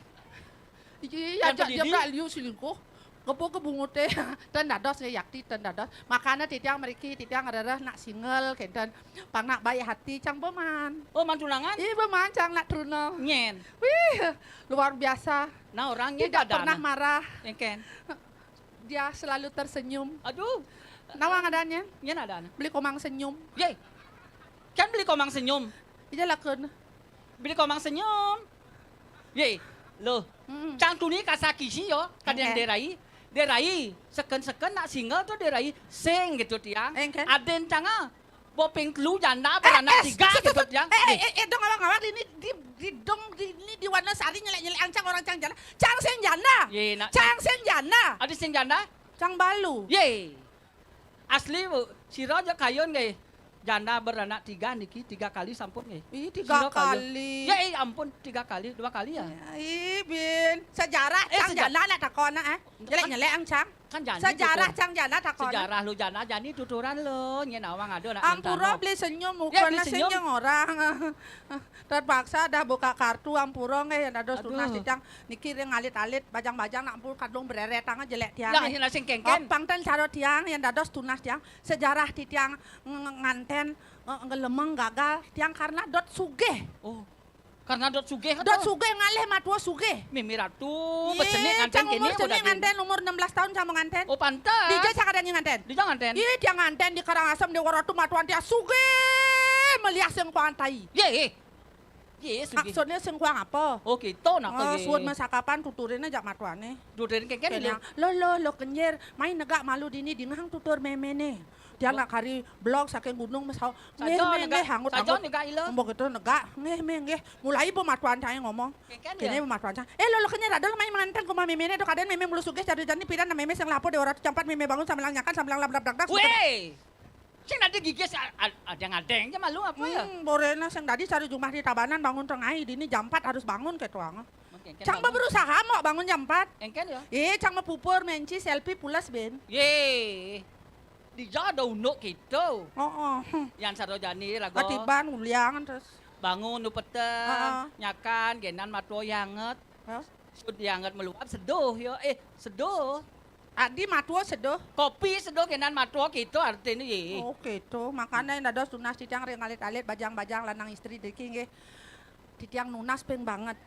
Iya, Yang diap, diap pendidi. Nak liu selingkuh. Kepu kebunguté. Ten dados ya yakti ten dados. Makané titiang mriki titiang rereh nak single kénten. Pang nak baik hati cang beman. Oh, man tunangan? Ih, beman cang nak truna. Nyén. Wih, luar biasa. Nah, orang nyén Tidak ada pernah nah. Marah. Engken. Dia selalu tersenyum. Aduh. Nawang adanya. Nyén ada nah. Beli komang senyum. Yé. Kan beli komang senyum. Ija lakun. Beli komang senyum. Yé, lo. Mm-mm. Cang tuni kasa kisi yo, kadén Engken. Derai. Derai, seken-seken nak single tu derai sing gitu tiang. Engken. Adén canga, boping telu janda Eh, beranak eh, tiga tutup, gitu tiang. Eh, eh, Yé. Eh, eh, dong awak-awak ini di, di dong di, ini di Wonosari nyelek-nyelek ancang orang cang janda. Cang sing janda. Yé, nak, Cang nak. Sing janda. Ada sing janda? Cang balu. Yé. Asli, Bu. Sira aja kayun nggih. Janda beranak tiga niki tiga kali sampun nggih. Ih, tiga Sira kayun. Kali. Ya, eh, ampun, tiga kali, dua kali ya. Ya, ih, Bin. Sejarah Eh, cang sejar- janda nak takon eh. Nyelek-nyelek ang cang. Kan jani sejarah tutur. Cang jana takon. Sejarah lu jana jani tuturan lu, nyén awang ada nak. Ampura beli senyum, mukana sing orang. Terpaksa dah buka kartu, ampura nggih, yén dados tunas titiang niki ring alit-alit, bajang-bajang nak ampun kadung breret tanga jelek tiang. Lah, sing kénkén. Opang ten cara tiang yén dados tunas tiang, sejarah titiang nganten, eh, ngelemeng gagal tiang karena dot sugih. Oh. Karena dot sugih. Dot sugih ngalih matua sugih. Mimi Ratu, besenik nganten cang umur kéné, cenik nganten umur enam belas tahun cang nganten. Oh, pantes. Dija cang kadén nganten. Dija nganten. Ih, tiang nganten di Karangasem Déwa Ratu matuan tiang sugih meliah sing kuang tai. Yé. Yé, sugih. Maksudnya sing kuang apa? Oh, gitu nak. Oh, suud masakapan tuturin aja matuané. Tuturin kénkén. Lo, lo, lo kenyir, mai negak malu dini dingehang tutur méméné. Tiang nak kari blog saking gunung masaut. Nggih, méh, nggih, hangut, hangut. Saja negak ila. Mbok gitu negak. Nggih, méh, nggih. Mulai bu matuan cang ngomong. Kénkén ya. Kéné bu matuan cang. Eh, lo, lo kenyir ada lemai manten kuma méméné do kadén mémé mulu sugih cari jani pidan mémé sing lapo Déwa Ratu jam empat mémé bangun sambilang nyakan sambilang labrak dagdag. Wéh. Sing dadi gigis a-, a-, ada ngadeng aja malu apa ya? Hmm, boréna sing dadi cari jumah di Tabanan bangun tengah dini jam empat harus bangun kéto anga. Cang berusaha mau bangun jam empat. Éngkén ya. Eh, cang mapupur, menci, selfie, pules, Ben. Yé. Dija ada unduk kita. Heeh. Yan sarojani raga. Katiban uliang terus. Bangun nu peteng, nyakan, génan matua anget. Hah? Sud anget meluap seduh ya. Eh, seduh. Adi matua seduh. Kopi seduh génan matua kita artiné yé. Oh, gitu. Makanya dados tunas titiang ring alit-alit bajang-bajang lanang istri driki nggih. Titiang nunas ping banget.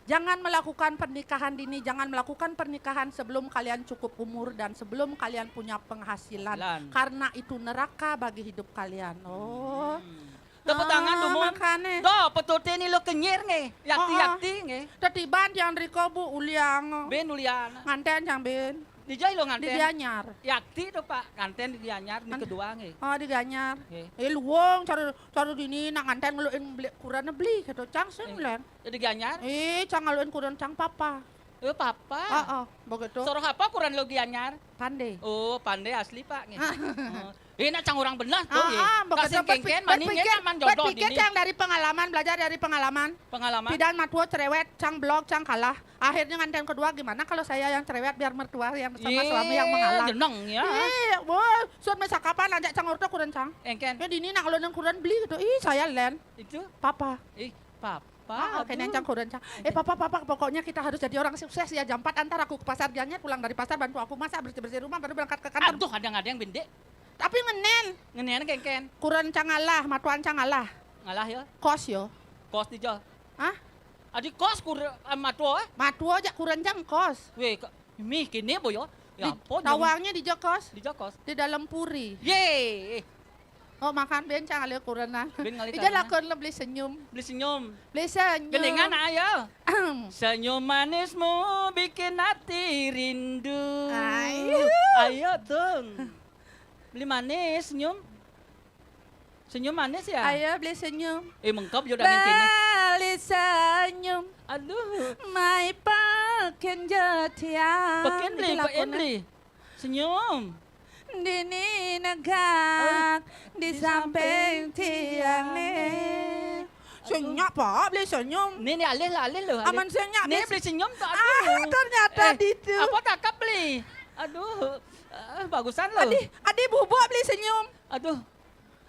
Jangan melakukan pernikahan dini, jangan melakukan pernikahan sebelum kalian cukup umur dan sebelum kalian punya penghasilan. Karena itu neraka bagi hidup kalian. Oh. Hmm. Tepuk tangan, ah, dumun. Makané. Doh, petuté ni lo kenyir nggih. Yakti, yakti nggih. Tetiban tiang riko bu uliang. Ben ulian. Nganten cang ben. Dija ilo nganten? Di Gianyar. Yakti to, Pak, nganten di Gianyar, ni kedua nggih. Oh, di Gianyar. Nggih. Eh, luung, cara, cara dini nak nganten ngelukin beli, kurana beli, kata cang sing lén. Ya, di Gianyar? Eh, cang ngelukin kuran cang papa. Eh, papa? Heeh, begitu. Soroh apa kuran lo Gianyar? Pandé. Oh, Pandé asli, Pak, nggih. Oh. Eh, nak cang orang benar to, nggih. Heeh, begitu. Kasing kénkén, mani berpikir, nyén aman jodoh berpikir dini. Cang dari pengalaman, belajar dari pengalaman. Pengalaman? Pidan matua cerewet, cang blog, cang kalah. Akhirnya nganten kedua, gimana kalau saya yang cerewet biar mertua yang sama suami yang mengalah. Jeneng ya. Ih, wah, suud masakapan ajak cang orta kuran cang. Éngkén. Ya dini nak kalau nang kuran beli gitu. Ih, saya lén. Itu? Papa. Ih, papa. Ah, oke, aduh. Nang cang kuran cang. Eh, papa, papa, pokoknya kita harus jadi orang sukses ya. Jam empat antar aku ke pasar Gianyar, pulang dari pasar bantu aku masak, bersih-bersih rumah, baru berangkat ke kantor. Aduh, ada ngadeng bendek. Tapi ngenén. Ngenén kénkén. Kuran cang ngalah, matuan cang ngalah. Ngalah ya? Kos ya. Kos dija. Hah? Adi kos kur-, eh, matua, eh? Matua jak kuran cang kos. Wéh, ka-, mih kéné bo ya. Ya apa, tawangnya dija kos. Dija kos. Di dalam puri. Yé. Oh, makan ben cang alih kurenan. Ben ngalih ija kurenan. Lakon lo beli senyum. Beli senyum. Beli senyum. Gendingan ayo. Senyum manismu bikin hati rindu. Ayo. Ayo dong. Beli manis, senyum. Senyum manis ya? Ayo beli senyum. Eh, mengkep jodoh yang kéné. Beli senyum. Aduh. Mai peken jotiang. Peken beli, peken beli. Senyum. Dini negak di samping tiang né. Senyap, Pak, beli senyum. Né, né alih lah, alih lo, alih. Aman senyap, né, beli senyum tak, ah, aduh. Ternyata eh, ditu. Apa takap beli? Aduh, eh, bagusan lo. Adi, adi bubuk beli senyum. Aduh.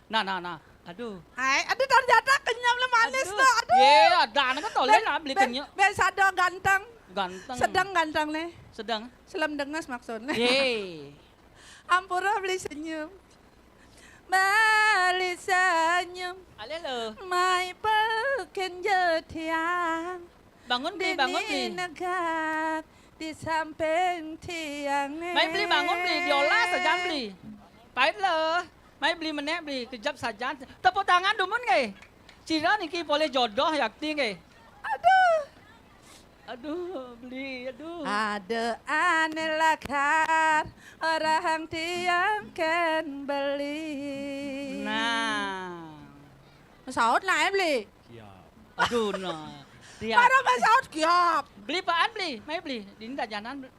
Nah, nah, nah. Aduh. Hai, aduh ternyata kenyam le manis tuh. Aduh. Yé, ada anak toleh lah beli kenyam. Ben sada ganteng. Ganteng. Sedang ganteng né. Sedang. Selem denges maksudnya. Yé. Ampura beli senyum. Beli senyum. Alih lo. Mai peken jotiang. Bangun beli, bangun beli. Dini negak di samping tiang né. Mai beli, bangun beli, diolah sajan beli. Pait lo. Mai beli menék beli, kejap sajan. Tepuk tangan dumun nggih. Cira niki polih jodoh yakti nggih. Aduh. Aduh, beli, aduh. Ada ané lakar, orang tiang kén beli. Nah. Saut lah, eh, beli. Siap. Aduh, nah. Dia. Para masaut kiap. Beli apaan beli? Mai beli. Dini dajanan beli.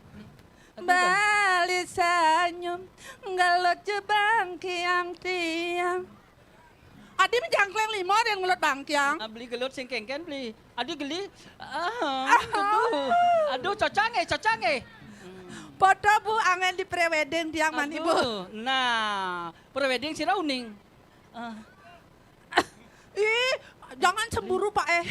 Aduh, beli senyum, gelut jebang kiang tiang. Adi menjangkleng lima ada yang ngelut bangkiang. Ah, beli gelut sing kénkén beli. Aduh geli. Ah, aduh. Aduh, cocok nggih, cocok nggih. Foto bu Angén di pre-wedding tiang mani, Bu. Aduh, nah, pre-wedding sira uning. Ah. Ih, jangan cemburu, Pak, eh.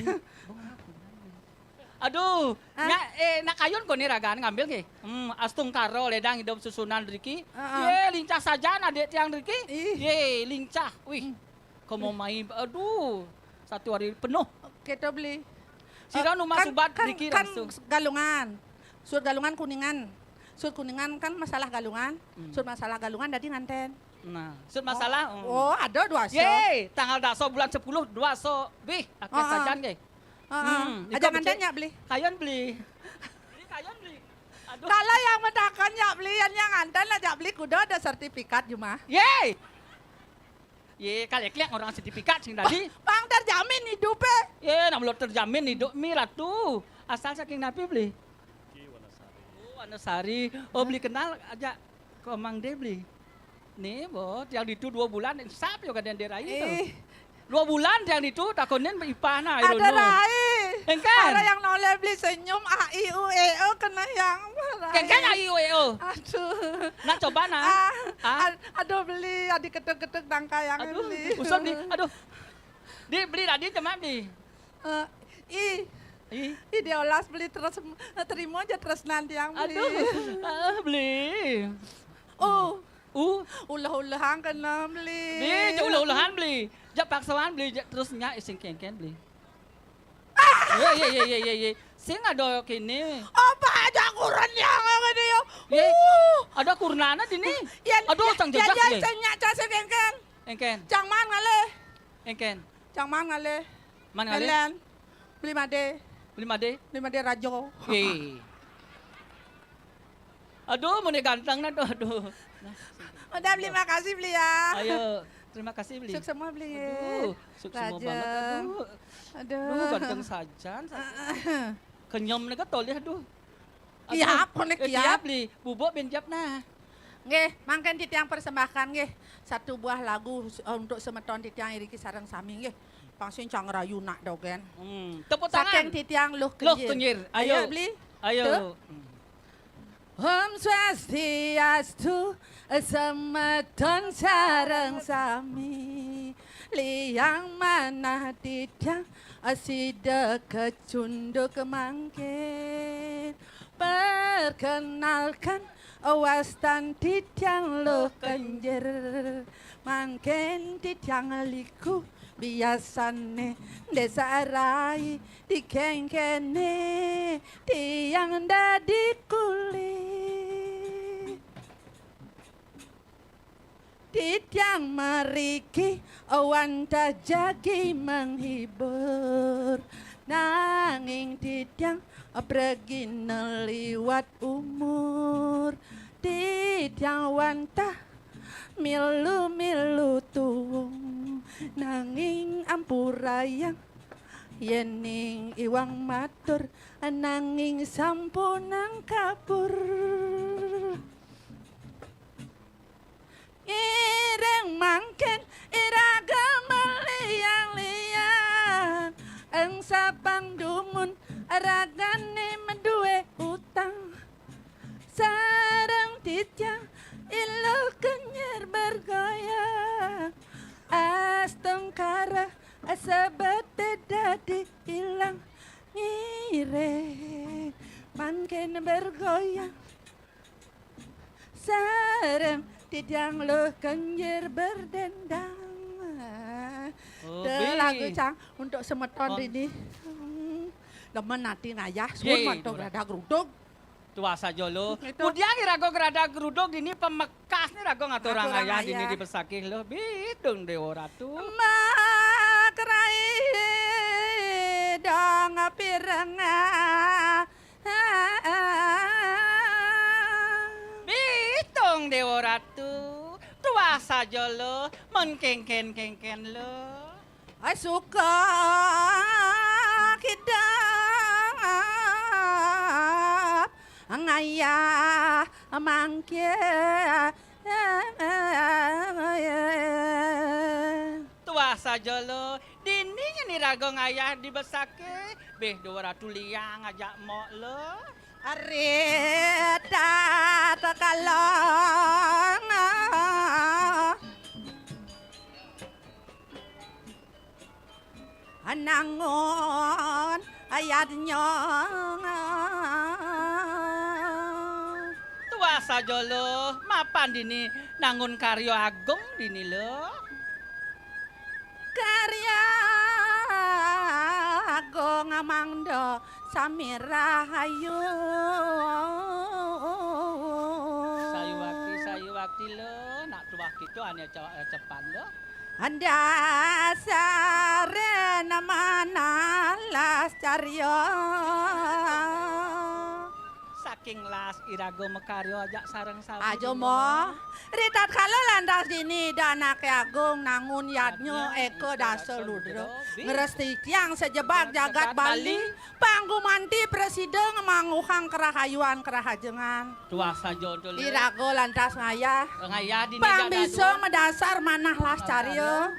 Aduh, ah, nya, eh, nak kayun koné ragan ngambil nggih. Hmm, astungkara ledang idup susunan riki. Heeh. Yé, lincah sajan adik tiang riki. Ih. Yé, lincah. Wih. Hmm. Komo mai, aduh, satu hari penuh. Kéto beli. Sira eh, nu kan, masubat kan, riki kan langsung. Galungan. Sud Galungan Kuningan. Sud Kuningan kan masalah Galungan. Hmm. Sud masalah Galungan dadi ngantén. Nah, sud masalah. Oh, hmm. Oh, ada dua so. Yé, tanggal dasa bulan sepuluh, dua so. Bih, akéh sajan nggih. Heeh. Hmm, aja ngantén nya beli. Kayun beli. Beli kayun beli. Aduh. Kalau yang matakan nya beli, yang, yang ngantén lah nya beli kudu ada sertifikat jumah. Yé. Yé, kal éklék orang sertifikat sing tadi. Pang terjamin hidupé. Yé, nak belum terjamin hidup mi Ratu. Asal saking napi beli? Oh, Wonosari. Oh, beli kenal aja ke Mang Dé beli. Nih, bo, tiang ditu dua bulan, sap yo kadén dé rai to. Eh. Dua bulan tiang ditu takonin ipahna. Ada rai. Engkén. Ada yang noleh beli senyum, A I U E O kena yang rai. Engkén A I U E O. Aduh. Nah, coba nah. Ah, ah. Ad-, aduh beli, adi ketuk-ketuk dangka yang aduh, beli. Usum di, aduh. Di beli tadi cuma di. Eh, ih. Ih. Ih, dia olas beli terus, terima aja terus nanti yang beli. Aduh, ah, beli. Oh. Uh. Ulah-ulahan kena beli. Beli, jak ulah-ulahan beli. Jak paksaan beli, jak terus nya sing kénkén beli. Yé, yé, yé, yé, yé, yé. Sing ada kéné. Apa aja kurun yang ada yo. Yé, uh. Ada kurunana dini. Yan, aduh, yan, cang yan, jejak yan, yé. Cang nya, cang sing kénkén. Engkén. Cang man ngalih. Engkén. Cang man ngalih. Man ngalih? Melen. Beli Madé. Beli Madé? Beli Madé Rajo. Hé. Aduh, muni ganteng nah tuh, aduh. Nah. Udah, beli makasih, beli ya. Ayo, terima kasih, beli. Suk semua, beli. Aduh, suk semua banget, aduh. Aduh. Aduh, ganteng sajan. Kenyem nih katolih, aduh. Aduh, kiap, koné eh, kiap. Kiap, beli. Bubuk bin kiap nah. Nggih, mangkén titiang persembahkan nggih satu buah lagu, eh, untuk semeton titiang iriki sareng sami nggih. Pang sing cang rayu nak dogén. Hmm, tepuk tangan. Saking titiang Luh Kenjir. Luh Kenjir. Ayo. Ayo, beli. Ayo. Tuh. Hmm. Om Swastiastu, semeton sareng sami. Liang manah titiang, sida kecunduk mangkin. Perkenalkan, wastan titiang Luh Kenjir. Mangkin titiang liku biasané désa rai, dikéngkéné tiang dadi kuli. Titiang mriki wantah jagi menghibur, nanging titiang pragina liwat umur. Titiang wantah milu-milu tuwung, nanging ampurayang yéning iwang matur, nanging sampunang kabur. Ngiring mangkin iraga maliang-liang, ing sapang dumun ragané madué utang. Sareng titiang I Luh Kenjir bergoyang, astungkara sebeté dadi ilang. Ngiring mangkin bergoyang. Sareng titiang Luh Kenjir berdendang. Oh, Bli. Lagu cang untuk semeton dini. Hmm, demen ati ngayah, suwun mantuk Gradak Grudug. Tuah saja, Luh. Pudian iraga Gradak Grudug dini pamekas ni raga ngaturang ngayah dini di besakih, Luh. Bidung Déwa Ratu. Mak Rai dong pirengah. Bitung Déwa Ratu, tuah saja, Luh, men kéngkén-kéngkén, Luh. Ai suka kidang ngayah mangkin. Tuah saja, Luh. Dini nyén iraga ngayah di besakih, bih Déwa Ratu liang ajak mok, Luh. Ari tatkala nangun yadnya. Tuah saja, Luh, mapan dini nangun karya agung dini, Luh. Karya agung mangda sami rahayu. Sayuwakti, sayuwakti, Luh, nak tuah kita ane ca-, cepan, Luh. Dasare manah las carya. Saking las iraga makarya ajak sareng sami. Aja mo. Ritatkala lantas dini Ida Anake Agung nangun yadnya eka dasa ludra, ngrestikang sajebag jagat Bali, pang gumanti prasida ngamangguhang karahayuan karahajengan. Tuah saja, Luh. Iraga lantas ngayah. Ngayah dini. Pang bisa madasar manah las carya.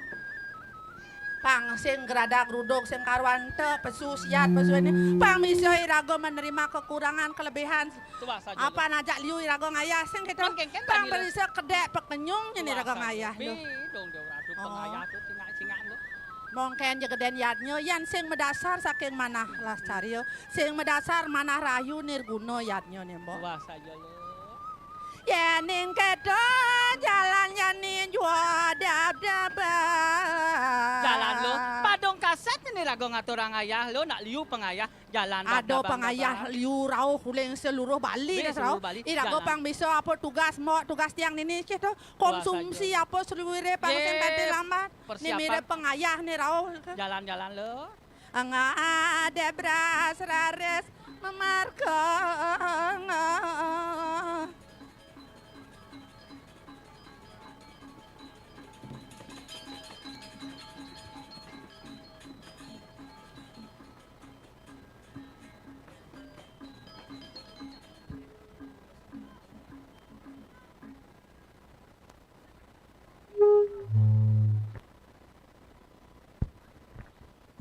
Pang sing gradak ruduk sing karuan te, pesu siat, pesu ini. Pang bisa iraga menerima kekurangan kelebihan. Tuah saja, Luh. Apa najak liu iraga ngayah sing kita. Pang bisa kedek pekenyung nyen iraga ngayah, Luh. Dong, dong, aduh, pengayah tu cingak-cingak, Luh. Mongken ja geden yadnya, yan sing madasar saking manah las carya, sing madasar manah rahayu nirguna yadnya, Mbok. Tuah saja, Luh. Yening keto jalan jani jua dab-daban. Jalan, Luh. Padung kaset nini raga ngaturang ayah, Luh, nak liu pengayah jalan dab-daban. Ada pengayah liu rauh uling seluruh Bali. Iraga pang bisa apa tugas, Mbok, tugas tiang nini, cih tu. Konsumsi apa seluruh pang sing pati lambat. Ni mira pengayah ni rauh. Jalan-jalan, Luh. Ngadebras raris mamarga.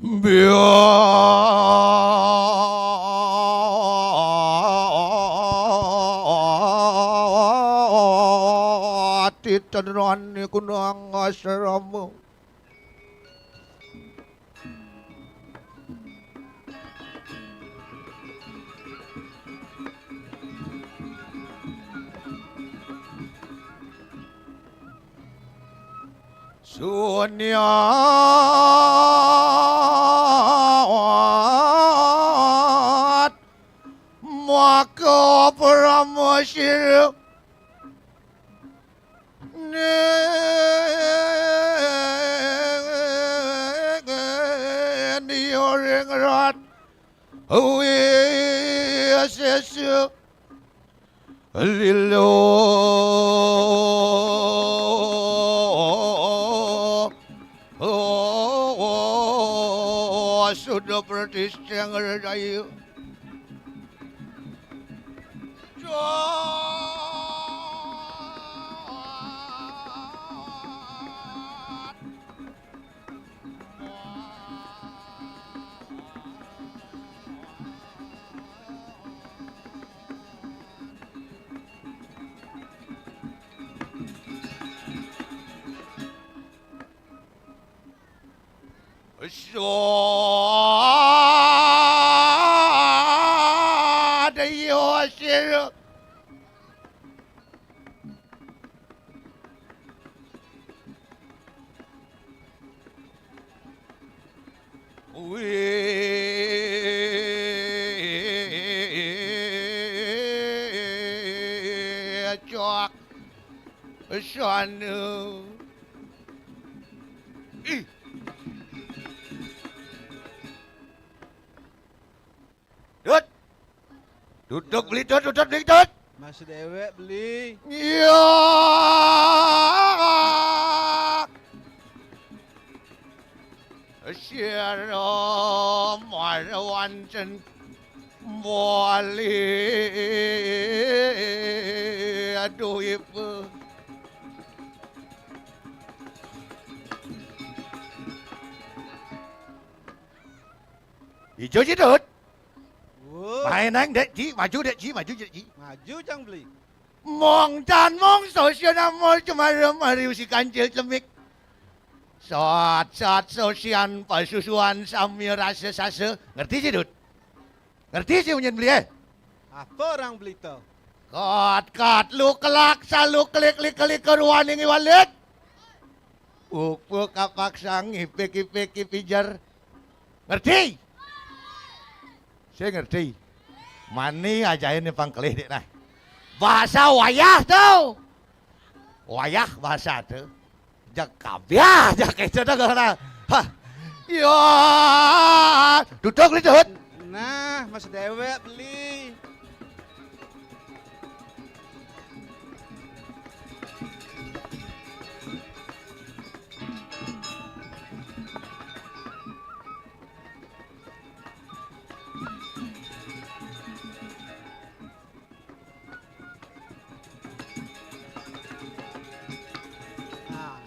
Biati tenrani kunang asrama. Sunyat maka paramasira ning yoring rat wisesa lilo suda pratisceng rayu. Sadaya sira. Wicaksana. Ih. Dut. Duduk beli, Dut, duduk beli, Dut. Mas dewek beli. Iya. Sira marwancen bali. Aduh, ibu. Ijo, Dut. Maenang, Dék, Ji, maju, Dék, Ji, maju, Dék, Ji. Maju, cang beli. Mong tan mong sosya namo cemara mariusi kancil cemik. Sat-sat sosian pasusuan samya rasa sasa. Ngerti, Ji, Dut? Ngerti, Ji, munyin beli, eh? Apa orang beli to? Kat-kat lu kelak salu kelik-lik kelik keruaning iwalik. Puk-puk kapak sang ipik-ipik ipijar. Ngerti? Sing ngerti. Mani ajain ni pangkelih, Dék, nah. Bahasa wayah to. Wayah bahasa to. Jak kabiah, jak itu to, nah. Hah. Ya, duduk, Dut. Nah, Mas Dewek beli. Nah.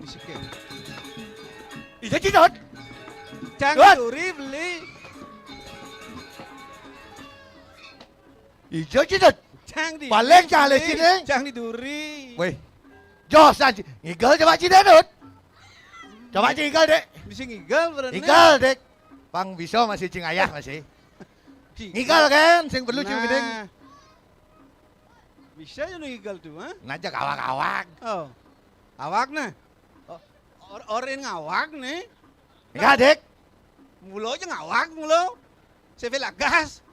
Misike. Ija, Ji, Dut. Cang Dut. Duri beli. Ija, Ji, Dut. Cang di. Paling cang beli. Cang di duri. Weh. Jos, Ji. Ngigel coba, Ji, Dut. Coba, Ji, ngigel, Dék. Bisa ngigel, bener. Ngigel, Dék. Pang bisa masih, cing ayah masih. Ngigel kan, sing perlu, cing, nah, gedeng. Bisa ya nu ngigel to, ha? Najak awak-awak. Oh. Awak, nah. Oh, or-, orang ngawak, nih. Ngigel, Dék. Mulo aja ngawak, mulo. Saya lagas.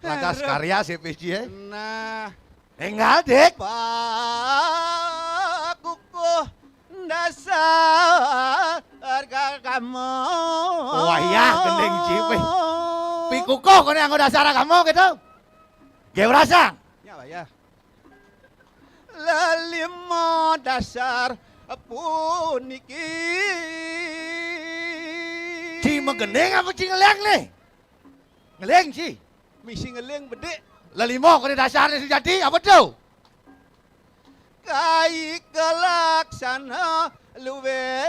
Lagas. Aduh. Karya C P J, eh. Nah. Ngigel, Dék. Pakukuh dasar kamu. Wayah gending, Ji, weh. Pikukuh koné anggo dasar kamu gitu. Gé rasang. Ya, wayah. Lelima dasar puniki. Ci magending apa ci ngeling nih? Ngeling, ci. Misi ngeling bedik. Lelima koné dasarné sujati, apa to? Kayi kalaksana luwih.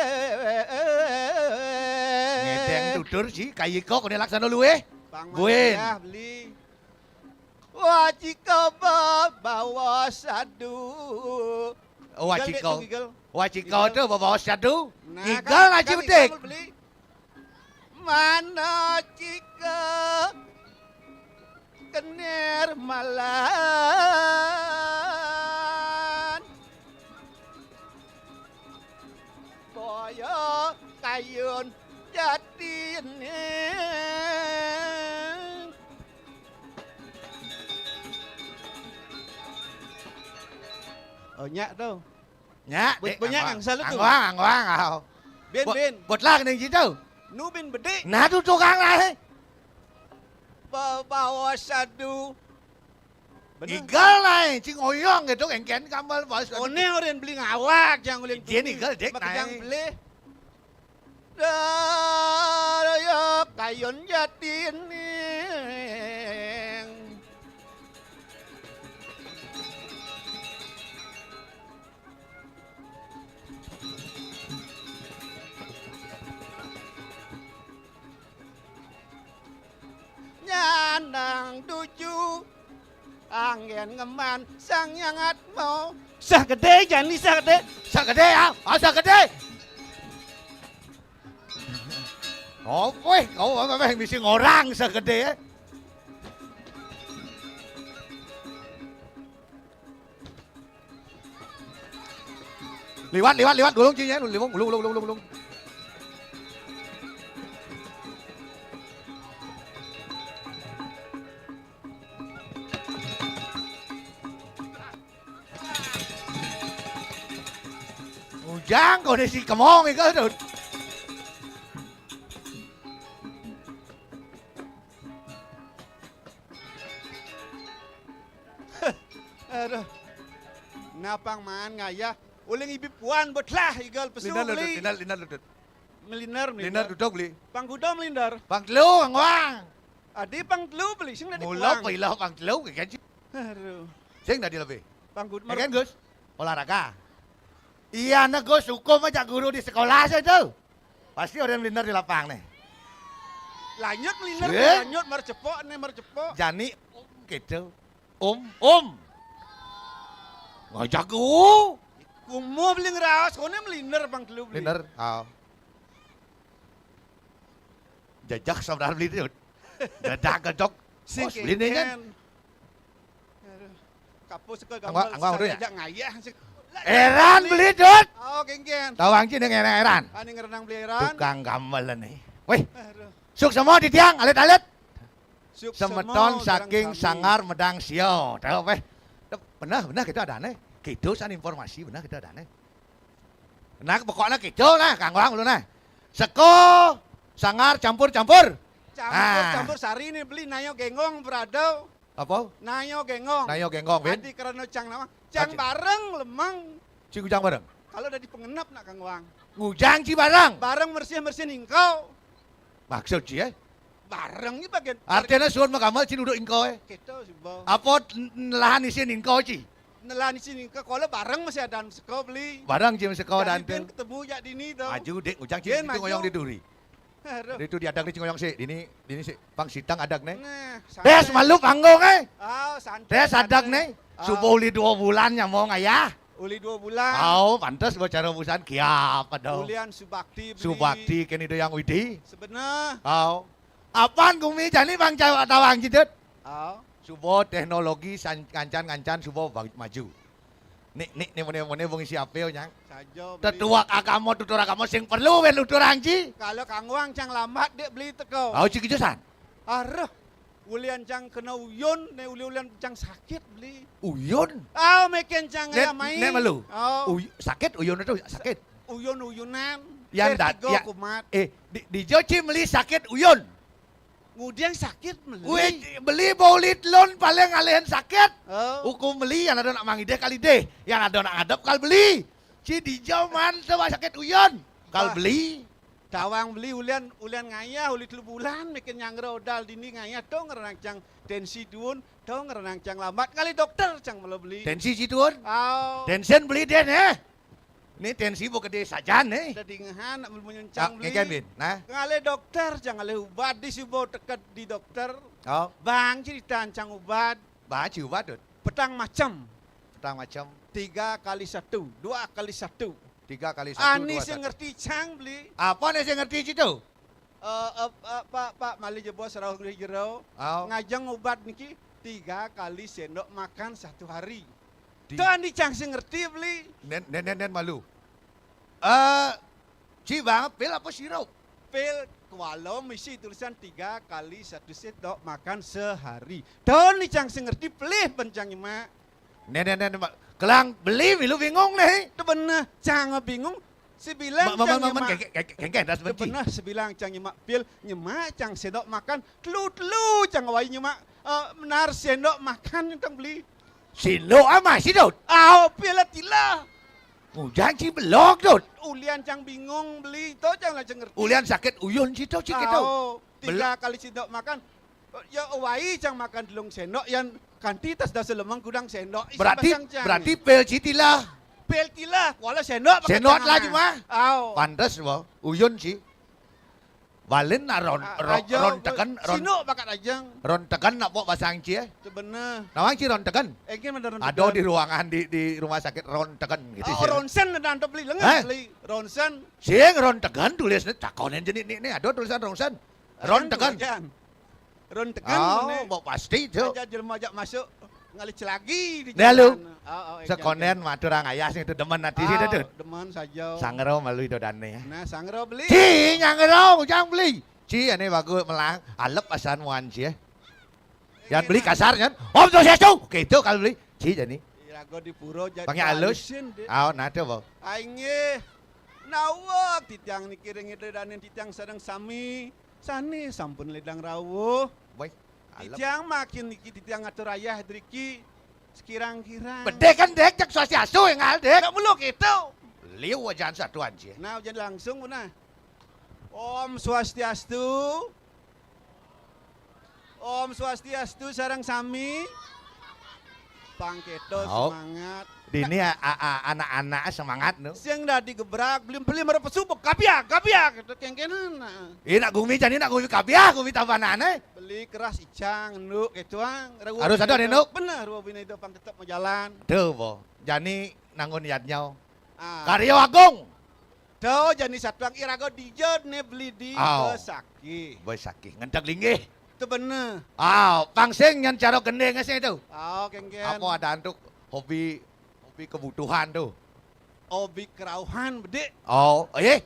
Ngedeng tutur, ci, kayi koné laksana luwih. Pang buin. Beli. Wacika babawa sadu. Oh, wacika. Ngigel, ngigel. Wacika to babawa sadu. Nah, ngigel kan, aja kan bedik. Ngigel beli. Mana cika kenir malan. Boyo kayun jatine. Oh, nyak to. Nyak, bot, eh, bot nyak angwang. Angsa lu to. Angwang, angwang, aw. Bin, bot, bin. Bot lah ning situ. Nu bin bedik. Nah, tu tukang lah, eh. Babawa sadu. Bener. Ngigel lah, eh. Cing oyong gitu, engken kambal bas. Koné orang beli ngawak, jang ulin. Dia ngigel, Dék, makejang nah, eh. Beli. Daya kayun jatining. Nyandang tuju. Anggén ngemban Sang Hyang Atma. Sah gedé, jani sah gedé. Sah gedé, ya? Ah, sah gedé. Apa, eh? Kau apa, eh, misi ngorang sah gedé, eh? Liwat, liwat, liwat, gulung, ci, ya, gulung, gulung, gulung, gulung, gulung. Ujang, koné si kemong, iku, Dut. Aduh. Napang maan ngayah. Uling ibi puan bot lah igal pesu. Lindar lu, Dut, beli. Lindar, lindar lu, Dut. Melindar, melindar. Lindar duduk, beli. Pang kuda melindar. Pang telu, angwang. Adi pang telu beli, sing dadi puang. Mula pilah pang telu, kan, ci? Aduh. Sing dadi lebih. Pang kuda. Ya kan, Gus? Olahraga. Iya, né Gus, hukum aja guru di sekolah saja tuh. Pasti orang meliner di lapang nih. Lanjut meliner, lanjut marcepok nih, marcepok. Jani um gitu. Um, um. Ngajak guru. Kumu beli ngeraos, koné meliner bang telu beli. Meliner, oh. Jajak saudara beli itu. Dadak gedok. Sing beli nih kan. Aduh. Kapus ke gambel, anggo, anggo, ya? Ngayah. Éran beli, Dut. Oh, kéngkén. Tawang ci ning éran-éran. Ani ngerenang beli éran. Tukang gambel nih. Wéh. Aduh. Suksma titiang, alit-alit. Suksma semeton saking Sangar Medang Sia. Tahu, wéh. Benar, benar kita ada nih. Kita san informasi benar kita ada nih. Nah, pokoknya kita nah, kanggo dulu nah. Seko Sangar campur-campur. Campur-campur sari nih beli nayo genggong berado. Apa? Nayo genggong. Nayo genggong, Win. Adi karena cang nama. Cang bareng lemeng. Ci ngujang bareng. Kalau udah di pengenep nak kanggo. Ngujang ci bareng. Bareng mersih-mersih ningko. Maksud ci, eh? Bareng ini bagian. Artinya suan magamel ci duduk ingko, eh? Kita sih, Bang. Apa n-, nelahan isin ingko ci? Nelahan isin ingko, kalau bareng masih ada seko beli. Bareng ci masih seko dan ketemu jak dini tuh. Maju, Dek, ngujang ci itu ngoyong di duri. Aduh. Itu diadag di Cingoyong sih, dini, dini sih, pang sitang adag nih. Nah, santai. Tes malu panggung, eh. Oh, santai. Tes adag nih. Oh. Subuh uli dua bulan nyamong ayah. Uli dua bulan. Oh, pantes bawa cara busan kiap ada. Ulian subakti beli. Subakti kini itu yang widi. Sebenar. Oh. Apaan gumi jani bang cawa tawang gitu? Oh. Subo teknologi san-, ngancan-ngancan subo ba-, maju. Nik, nik, nik, mene, mene, wong isi apel, nyang. Saja, beli. Tetuak agama, tutur agama, sing perlu, wen, tutur anji. Kalau kanggo cang lambat, dek beli teko. Oh, cik jusan. Aruh. Ulian cang kena uyun, ne uli-ulian cang sakit, beli. Uyun? Oh, meken cang nek, ya main. Nek malu. Oh. Uy-, sakit uyun itu, sakit. Uyun-uyunan. Yang dat-, vertigo ya, kumat. Eh, di, di Joci meli sakit uyun. Ngudiang sakit beli. Wih, beli baulit lon paling ngalihin sakit. Oh. Hukum beli yang ada nak mangideh kali deh, yang ada nak ngadep kal beli. Ci di jaman coba sakit uyun kal beli. Tawang beli ulian, ulian ngayah uli telu bulan, meken nyanggra odal dini ngayah tong renang cang tensi duun, tong renang cang lambat kali dokter cang malu beli. Tensi ci duun? Oh. Tensen beli den, eh? Nih tensi bo gede sajan nih. Dadingehan nak menyuncang beli. Ngeken, Bin. Nah. Ngalih dokter, cang ngalih ubat, di sibo teket di dokter. Oh. Bang cerita cang ubat. Bang ci ubat, Dut. Petang macam. Petang macam. Tiga kali satu, dua kali satu. Tiga kali satu, ani dua sing satu. Ngerti cang beli. Apa nih sing ngerti ci tu? Eh, eh, eh, Pak, Pak, malih jebos rauh ngrih jero. Au. Ngajeng ubat niki tiga kali sendok makan satu hari. Ti- Tuh andi cang sing ngerti beli. Nen, nen, nen, nen malu. Eh, ci bang, pil apa sirup? Pil kuala misi tulisan tiga kali satu sendok makan sehari. Tuh andi cang sing ngerti pelih pen cang nyemak. Nen, nen, nen, Mak. Kelang beli milu bingung nih. Tuh bener, cang bingung. Sebilang ma-, ma-, cang ma-, ma-, nyemak. Keng-, keng-, keng-, keng-, das benci. Tuh bener, sebilang cang nyemak pil, nyemak cang sendok makan, telu-telu cang wai nyemak, eh, benar sendok makan tang beli. Sendok ama sidot. Au, pil tila. Ngujang ci belok dot. Ulian cang bingung beli, to cang lah cang ngerti. Ulian sakit uyun ci to, ci gitu. Au, tiga kali sendok makan. Ya, wai cang makan telung sendok, yan kanti tas dasa lemeng kudang sendok. Isi berarti, pasang cang. Berarti pil ci tila. Pil tila, kuala sendok pakai sendok tangan lagi, mah. Au. Pantes, wah. Uyun ci. Walin na ron, ah, ron, aja, ron teken, ron, sinduk bakat aja. Ron teken nak pok basang ci, eh? Sebener. Nawang ci ron teken? Engkin ada ron teken. Ada di ruangan di, di rumah sakit ron teken gitu. Oh, sih. Ronsen ada antuk beli lengan beli. Ronsen. Sing ron teken tulisnya takonin jenis ni, ni ada tulisan ronsen. Ron teken. Ron tekan. Oh, mana? Mau pasti tu. Aja jelema ajak masuk ngalih celagi di jalan. Lalu? Oh, oh, sekonen mah tu orang ayah sing tu demen hati sih tu. Demen saja. Sangro malu itu dane ya. Nah, sangro beli. Ci, nyangro, ujang beli. Ci, ini bagus melang. Alep asan muan ci ya. Yang beli kasar kan? Om tu saya tu. Oke, itu kalau beli. Ci jadi. Rago di pura jadi. Panggil halus. Alusin, Dik. Oh, nah tu, Bang. Aing nggih. Nawak titiang niki ring ida danin titiang sareng sami. Sane sampun ledang rawuh. Woi, alep. Titiang makin niki titiang ngatur ayah driki sekirang-kirang. Bedek kan, Dek, cek swastiastu engal, Dek. Nak mulu gitu. Liu wajan satuan, Ci. Nah, wajan langsung punah. Om Swastiastu. Om Swastiastu sareng sami. Pang kéto. Au. Semangat. Dini a-, a-, a-, anak-anak semangat nu. Sing dadi gebrak, beli-beli mara pesu, kabiah, kabiah, kéto kéngkénan. Nah. Ih, nak gumi jani, nak gumi kabiah, gumi tabanan, eh. Beli keras icang, enduk, kéto, ang. Harus ada, Nduk. Bener, rua bini itu pang tetep majalan. Tuh, Bo. Jani nangun yadnya. Ah. Karya agung. To, jani satuang iraga dija né beli di. Au. Besakih. Besakih. Ngenteg linggih. Itu bener. Au, pang sing nyén cara gending sing itu. Au, kéngkén. Apa ada antuk hobi, hobi kebutuhan tuh? Hobi kerauhan, bedik. Au, eh.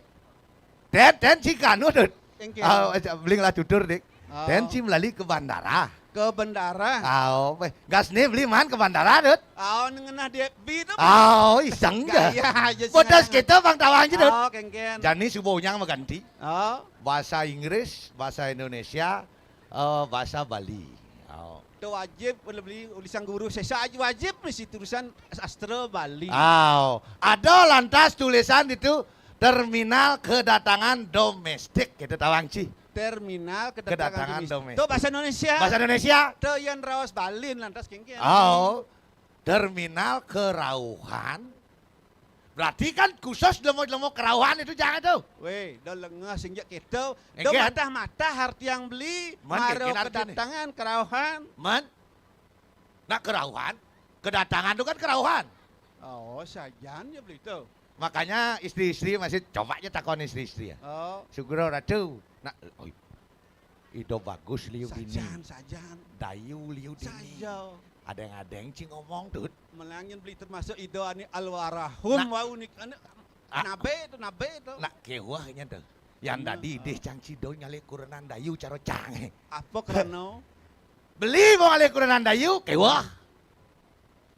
Ten, ten, si kanu, Dut. Kéngkén. Au, aja beli ngelah tutur, Dik. Au. Ten, si melali ke bandara. Ke bandara. Au, wéh. Gas né beli man ke bandara, Dut. Au, ngenah di F B to. Au, iseng ja. Gaya aja sih. Bodas ngenah. Kita pang tawang ja, Dut. Au, kéngkén. Jani suba unyang maganti. Au. Bahasa Inggris, bahasa Indonesia, eh, bahasa Bali. Au. To wajib beli ulisan guru sesa aja wajib mesti tulisan sastra Bali. Au. Ada lantas tulisan itu terminal kedatangan domestik, kita tawang ci. Terminal kedatangan domestik. Kedatangan domestik. To bahasa Indonesia. Bahasa Indonesia. To yan raos Bali lantas kéngkén. Oh, terminal kerauhan. Berarti kan khusus lemo-lemo kerauhan itu jangan tuh. Wéh, da lengeh sing ja kéto. Da matah-matah artiang beli. Man, mara kéngkén artiné. Kedatangan kerauhan. Man. Nak kerauhan, kedatangan tuh kan kerauhan. Oh, sajan ya beli itu. Makanya istri-istri masih coba aja takon istri-istri ya. Oh. Sugro Ratu. Nak, oi. Ida bagus liu dini. Sajan, sajan. Dayu liu dini. Saja. Adéng-adéng ci ngomong, Dut. Melangin beli termasuk Ida ani alwarahum. Nah. Wau nik, anu, ah, nabe itu, nabe itu. Nak kéweh nya tuh. Yang tadi idih cang ci do nyalih kurenan dayu cara cang. Apa kerana? Beli mau ngalih kurenan dayu, kéweh.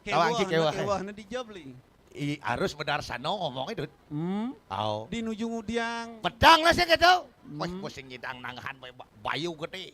Tawang ci kéweh, eh. Kéweh na dija beli. I, harus bedarsana ngomong itu. Hmm. Au. Di nuju ngudiang. Pedang lah sing kéto. Hmm. Wah, pusing nyidang nangahan ba-, ba-, bayu gedé.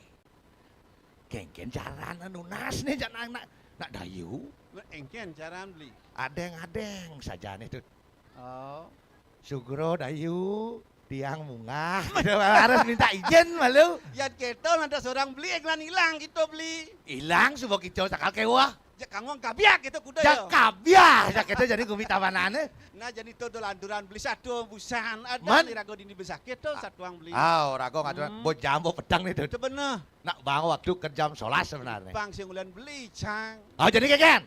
Kéngkén carana nunas né, jangan nak, nak dayu. Kéngkén carana beli. Adéng-adéng saja né, Dut. Oh. Sugro dayu, tiang munggah. Harus minta izin malu. Yan kéto lantas orang beli, éngkén ilang kita beli. Ilang suba kita sakal kéweh. Ja kanggo kabiah kita kuda ya. Ja kabiah, ja kita jadi gumi tabanan, eh. Nah, jadi to dolanduran beli satu busan ada. Man. Ni raga dini besakit to satuang beli. Ah, raga ngatur. Hmm. Bo jambo pedang nih, Dut. Itu bener. Nak bang waktu ke jam sebelas sebenarnya. Bang sing ulian beli, cang. Oh, jadi kéngkén.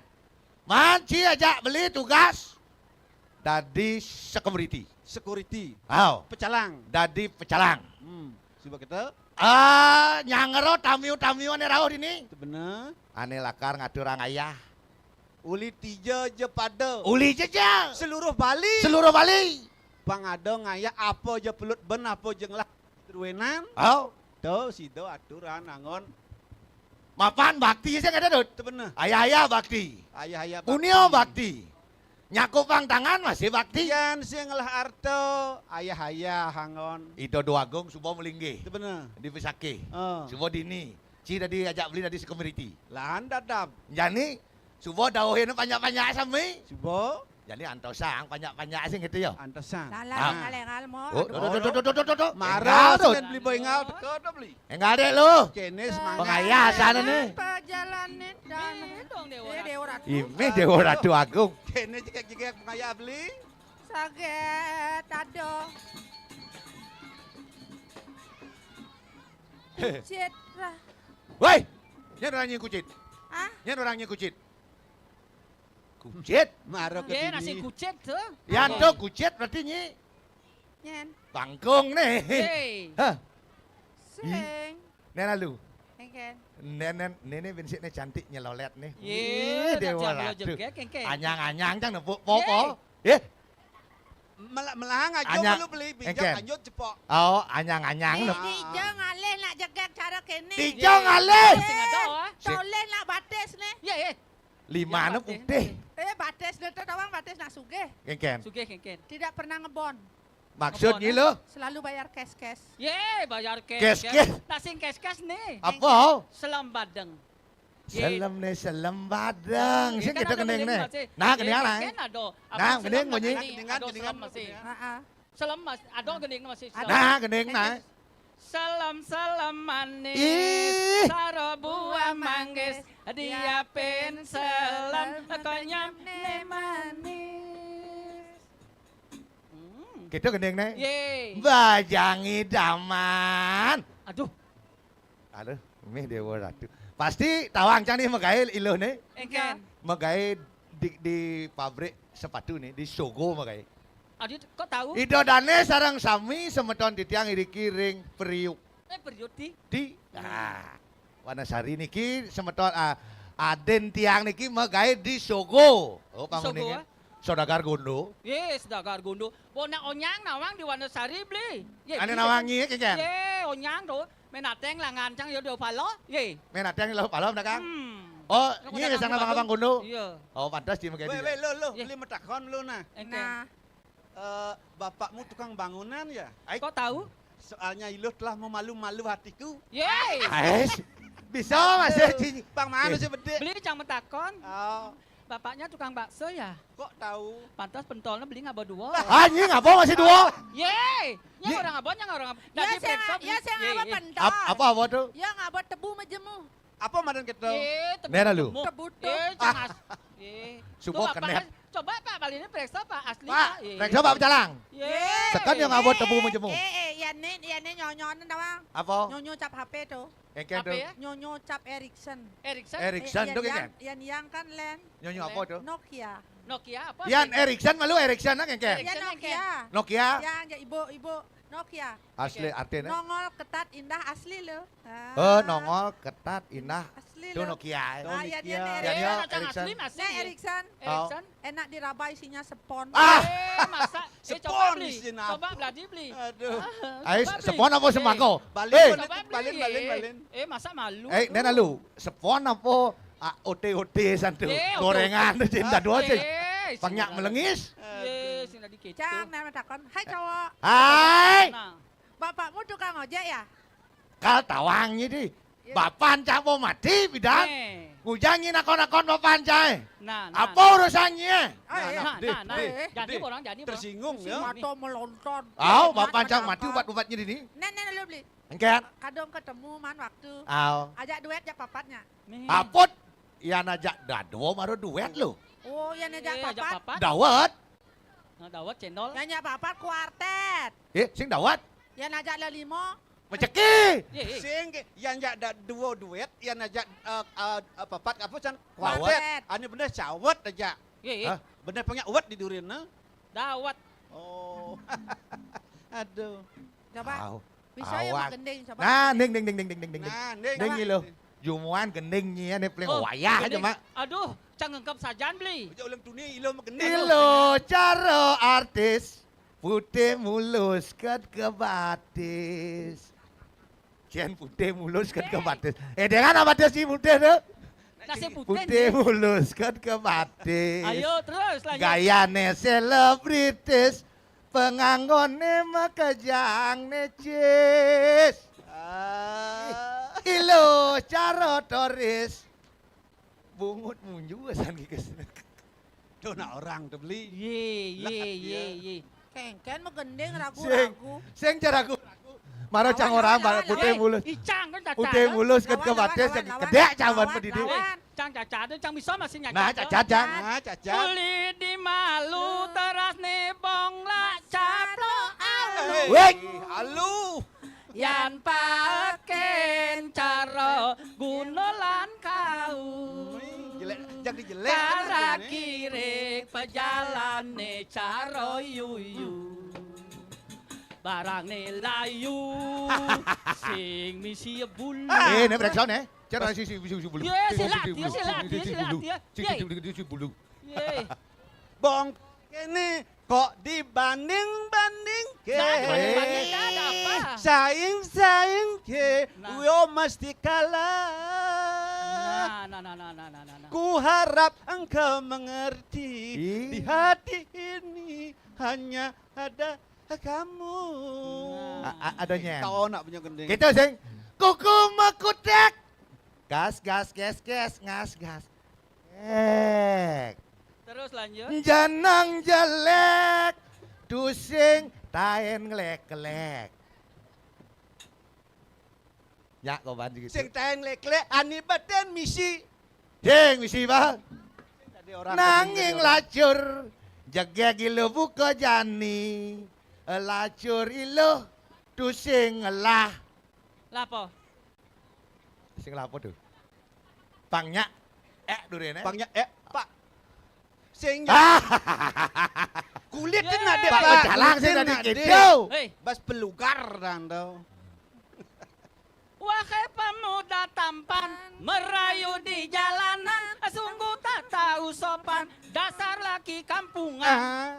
Man, ci ajak beli tugas dadi security. Security. Au. Pecalang. Dadi pecalang. Hmm. Suba kita. Ah, nyangero tamiu-tamiu ané rauh dini. Itu bener. Ané lakar ngaturang ayah. Uli tija ja pada. Uli ja ja. Seluruh Bali. Seluruh Bali. Pang ada ngayah apa ja pelut ben, apa ja ngelah. Ruénan. Au. To sida aturan angon. Mapan bakti sing ada, Dut. Itu bener. Ayah-ayah bakti. Ayah-ayah bakti. Punia bakti. Nyakupang tangan masih bakti. Yan sing ngelah arta, ayah-ayah angon. Ida Dwagung suba melinggih. Itu bener. Di Besakih. Oh. Suba dini. Ci tadi ajak beli tadi security. Lan dadap. Jani suba dauhin panjak-panjak sami. Suba. Jadi antosang, panjak-panjak sing gitu ya. Antosang. Lah, lah, ah. Énggal, énggal, mo. Oh, aduh, tuh, tuh, tuh, tuh, tuh, tuh. Marah, énggal, tuh. Sing beli bo énggal, teka to beli. Énggal dék lu. Kéné semangat. Pengayah sana nih. Pejalané dan. Ih, dong, Déwa Ratu. Ih, Déwa Ratu Agung. Kéné jegég-jegég pengayah beli. Sagét, aduh. Kucit lah. Woi, nyén orang nyén kucit. Hah? Nyén orang nyén kucit. Kucit. Mara. Nggih, nasi kucit to. Yan to kucit berarti nyi. Nyén. Bangkung nih. Hei. Hah? Sing. Nén lalu. Kéngkén. Nén, nén, néné binsik né cantik nyelolét nih. Yé, wih, Déwa Ratu. Anyang-anyang cang nepuk popo. Yé. Eh. Mela-, melahang aja anyang, malu beli, bijak éngkén. Lanjut cepok. Oh, anyang-anyang. Di, dija ngalih nak jegég cara kéné. Dija ngalih. Sing ada, ah. Tolih nak batis nih. Yé, yé. Limana putih. Eh, batis nih, tawang batis nak sugih. Kéngkén. Sugih, kéngkén. Tidak pernah ngebon. Maksudnya lo? Selalu bayar cash-cash. Yé, bayar cash-cash. Cash-cash. Nah, sing cash-cash nih. Apa? Selem badeng. Yé. Selem nih, selem badeng. Sing kan kita ada gending nih. Masih. Nah, gending lah. Kan ada. Nah, gending bunyi. Gendingan, gendingan masih. Heeh. Selem mas, ada gending masih. Nah, gending nah. Selem, selem manis. Ih. Saro buah manggis, dia penselan, konyamne manis. Hmm. Gitu gending ne. Ye. Bajang idaman. Aduh. Aduh, mih Dewa Ratu. Pasti tawang cang nih magaé iluh nih. Engkén. Magaé di, di pabrik sepatu nih, di Sogo magaé. Aduh, kok tahu? Ida dané sareng sami semeton titiang iriki ring Priuk. Eh, Priuk di? Di. Nah, Wanasari niki semeton, ah, adin tiang niki magaé di Sogo. Oh, di Sogo, panguninge. Ah? Saudagar Gondo. Ye, saudagar Gondo. Bo nak onyang nawang di Wanasari, Bli. Ye, ané Bli, nawang nyi, Kang? Ye, onyang to. Ménateng langan cang ya do palo. Ye. Ménateng lo palo, Kang? Hmm. Oh, nyi sang nawang abang Gondo. Iya. Oh, pantes di magaé. Wéh, wéh, lo, lo, ye. Beli metakon lo nah. Engkén. Nah. Eh, bapakmu tukang bangunan ya? Ai. Kok tahu? Soalnya iluh telah memalu-malu hatiku. Ye. Ais. Bisa Mas ya, Ci. Bang mana sih bedé? Beli cang metakon. Oh. Bapaknya tukang bakso ya? Kok tahu? Pantas pentolnya beli ngaba dua. Ah, nyi ngaba masih dua? Ye. Nya orang abon, nya orang abon. Ya, dadi saya, preksa ya, beli. Saya ye, ngaba ye. Pentol. Ap-, apa, apa tuh? Ya, ngaba tebu majemu. Apa madan kéto? Ye, tebu. Nera lu. Tebu tuh. Ye, cang as-, ye. Supo tuh, Bapak, kenét. Coba Pak, baliné preksa Pak, asli Pak, Pak. Ye. Preksa Pak pecalang. Ye. Seken yang ngaba tebu majemu. Eh, eh, ya né, ya né nyonyonan tawang. Apa? Nyonyo cap H P tuh. Engkén tuh. Apa ya? Nyonyo cap Ericsson. Ericsson? Ericsson tuh, Kang? Eh, yan, yan, yan kan, Len. Nyonyo apa tuh? Nokia. Nokia apa? Yan Ericsson malu Ericsson, Kang? Yan Nokia. Nokia. Yan ya ibu-ibu Nokia. Asli artinya? Nongol ketat indah asli lo. Ah. Oh, nongol ketat indah. Asli lo. Tuh Nokia. Ah, yan, yan, Nokia. Yan, yan, Ericsson. Asli masih. Né Ericsson. Ericsson. Enak diraba isinya sepon. Ah! Eh, masa? Eh, coba beli. Sepon isinya apa? Coba beladi beli. Aduh. Ai, coba beli. Sepon apa sembako? Eh. Balin, balin, balin, balin. Eh, masa malu? Eh, nena lu, sepon apa, ah, ote-ote santu? Eh, gorengan ote-ote. Cinta dua sih. Eh, banyak melengis. Aduh. Eh, sing dadi kéto. Cang, nana takon. Hai, cowok. Hai. Nah. Bapakmu tukang ojek ya? Kal tawang nyi di. Iya. Bapan cak mau mati, bidan. Eh. Ngujangi nakon-nakon bapan cai. Nah, nah. Apa urusannya? Oh, iya. Nah, nah, nah. Jadi orang jadi tersinggung ya. Mata melonton. Au, bapan cak mati ubat-ubatnya dini. Nen, nen, lu beli. Engkén. Kadung ketemu man waktu. Au. Ajak duet jak papatnya. Nih. Apot, yan ajak dadua maro duet lo. Oh, yan ajak papat. Dawet. Nah, dawet cendol. Yan ajak papat kuartet. Eh, sing dawet. Yan ajak lelimo. Maceki. Ye, ye. Sing, yan ajak da-, duo duet, yan ajak, eh, eh, eh, papat apa can? Dawet. Kuartet. Anu bener cawet aja. Ye, ye. Hah? Bener punya uwet di durin, nah. Dawet. Oh. Aduh. Coba. Au. Bisa ya, awak. Gending, coba. Nah, ding, ding, ding. Nah, ding. Ding, ilo. Jumuan gending nyi, né paling wayah aja, gending. Mak. Aduh, cang ngengkep sajan beli. Aja ulang tuni, ilo mah gending. Ilo cara artis, putih mulus kan ke batis. Cian putih mulus kan ke batis. Eh, dengan apa dia si putih tuh? Nasi putih. Putih mulus kan ke batis. Ayo, terus lanjut. Gayané selebritis. Penganggoné makejang necis. Ah. Ilo cara toris. Bungut munju san kikis. Tuh, nah orang tuh beli. Ye, ye, ye, ye. Kengken mah gending ragu-ragu. Sing, sing caragu. Mara cang orang putih mulus. Icang kan cacat. Putih mulus kan ke batis, cang kedék cawan pedidi. Cang cacat, cang bisa masih nyacat. Nah, cacat, cang. Nah, cacat. Uli di malu teras nebong lah caplo alu. Wéh, alu. Yan paken cara guna lan kau. Jelek, jadi jelek. Cara kirik pejalan né cara yuyu. Barang né layu. Sing misi bulu. Eh, né preksa né. Cara sisi bulu. Ye, sing silat, sing ye, silat, sisi ye, bulu. Silat, ye. Sing ye. Bulu. Ye. Bong, kéné kok dibanding-banding ké. Nah, dibanding-banding ada apa? Saing-saing ké, nah. Yo mesti kalah. Nah, nah, nah. Ku harap engkau mengerti, ih. Di hati ini hanya ada kamu. Nah. A-, a-, adanya. Tahu nak punya gending. Kita sing kuku mekutek. Gas, gas, gas, gas, ngas, gas. Ek. Terus lanjut. Janang jelek, tusing taén ngelek-ngelek. Nyak koban gitu. Sing taén lék-lék, ani beten misi. Sing misi, Bang. Tadi orang nanging tadi orang. Lacur, jegég ilo buka jani. Lacur ilo, tusing ngelah. Lapo? Sing lapo tuh? Pang nyak, eh, durene. Pang nyak, eh, Pak. Sing nyak. Ah. Kulit ten ade, Pak. Pak, jalan sing tadi gitu. Hei. Bas pelugar dan tau. Wahai pemuda tampan, merayu di jalanan, sungguh tak tahu sopan, dasar laki kampungan. Ah.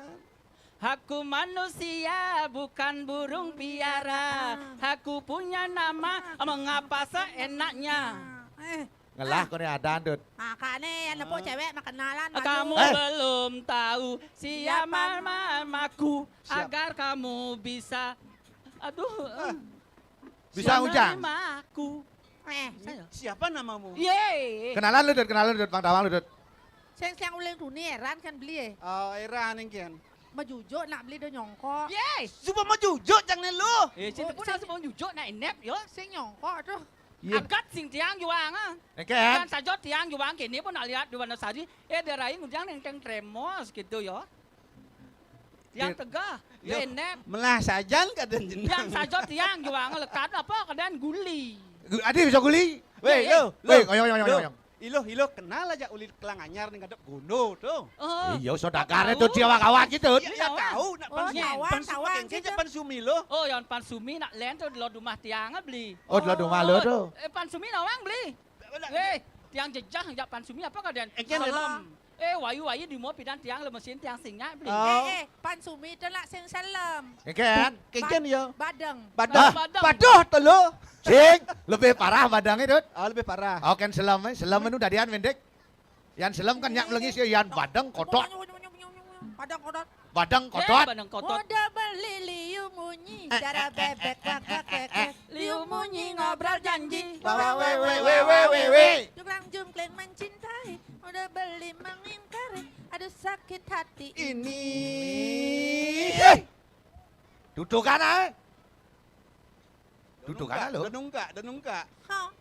Aku manusia, bukan burung piara. Aku punya nama, mengapa seenaknya? Eh. Ngelah kone adan, Dut. Makane yang nepuk cewek mah kenalan. Kamu belum tahu siapa mamaku, agar kamu bisa, aduh, eh. Bisa ngujang. Mamaku. Eh, saya. Siapa namamu? Ye. Kenalan lu, Dut, kenalan lu, Dut, Bang Tawang lu, Dut. Sing, sing uling tuni eran kan beli, eh. Oh, eran engken. Majujuk nak beli do nyongkok. Ye. Suba majujuk jang ne lu. Eh, sing pun suba majujuk nak inep yo. Sing nyongkok tuh. Iya. Agat sing tiang juang, ah. Engken. Kan sajo tiang juang kene pun nak lihat di Wonosari. Eh, darai ngujang neng teng tremos gitu yo. Tiang tegah, yo, enep. Melah sajan kaden jenang. Tiang sajo tiang juang lekat apa kaden guli. Gu-, adi bisa guli? Weh, lo, weh, lo, oyong, oyong, lo. Oyong. Ilo, ilo kenal aja ulit kelang anyar ning kadep gono tuh. Oh. Iya, saudagar itu dia awak-awak gitu. Iya, iya, tahu, nak pan sumi, pan sumi lo. Oh, yang pan sumi nak len tuh di rumah tiang beli. Oh, di rumah lo tuh. Eh, pan sumi nawang beli. Weh, tiang jejah jak pan sumi apa kaden? Engken. Salam. Eh, wayu-wayu di mo pidan tiang lemesin tiang sinyak beli. Oh. Eh, eh, pan sumi tu lak sing selem. Engken. Engken yo. Badeng. Badeng. Badeng. Paduh telu. Sing, lebih parah badeng itu. Oh, lebih parah. Oh, kan selem, eh. Selem itu dadian mendek. Yan selem kan nyak melengis yo, yan badeng kotot. Badeng kotot. Badeng kotot. Eh, badeng kotot. Udah beli liu munyi, eh, cara eh, eh, bebek eh, wak, eh, wak, eh, wak, eh, eh. Liu munyi ngobrol janji. Wah, wah, weh, weh, weh, weh, weh, weh. Jungklang jungkling mencintai. Udah beli mengingkari. Aduh sakit hati ini. Ini. Eh. Dudukan ae. Dudukan lo. Denungka, denungka. Ha.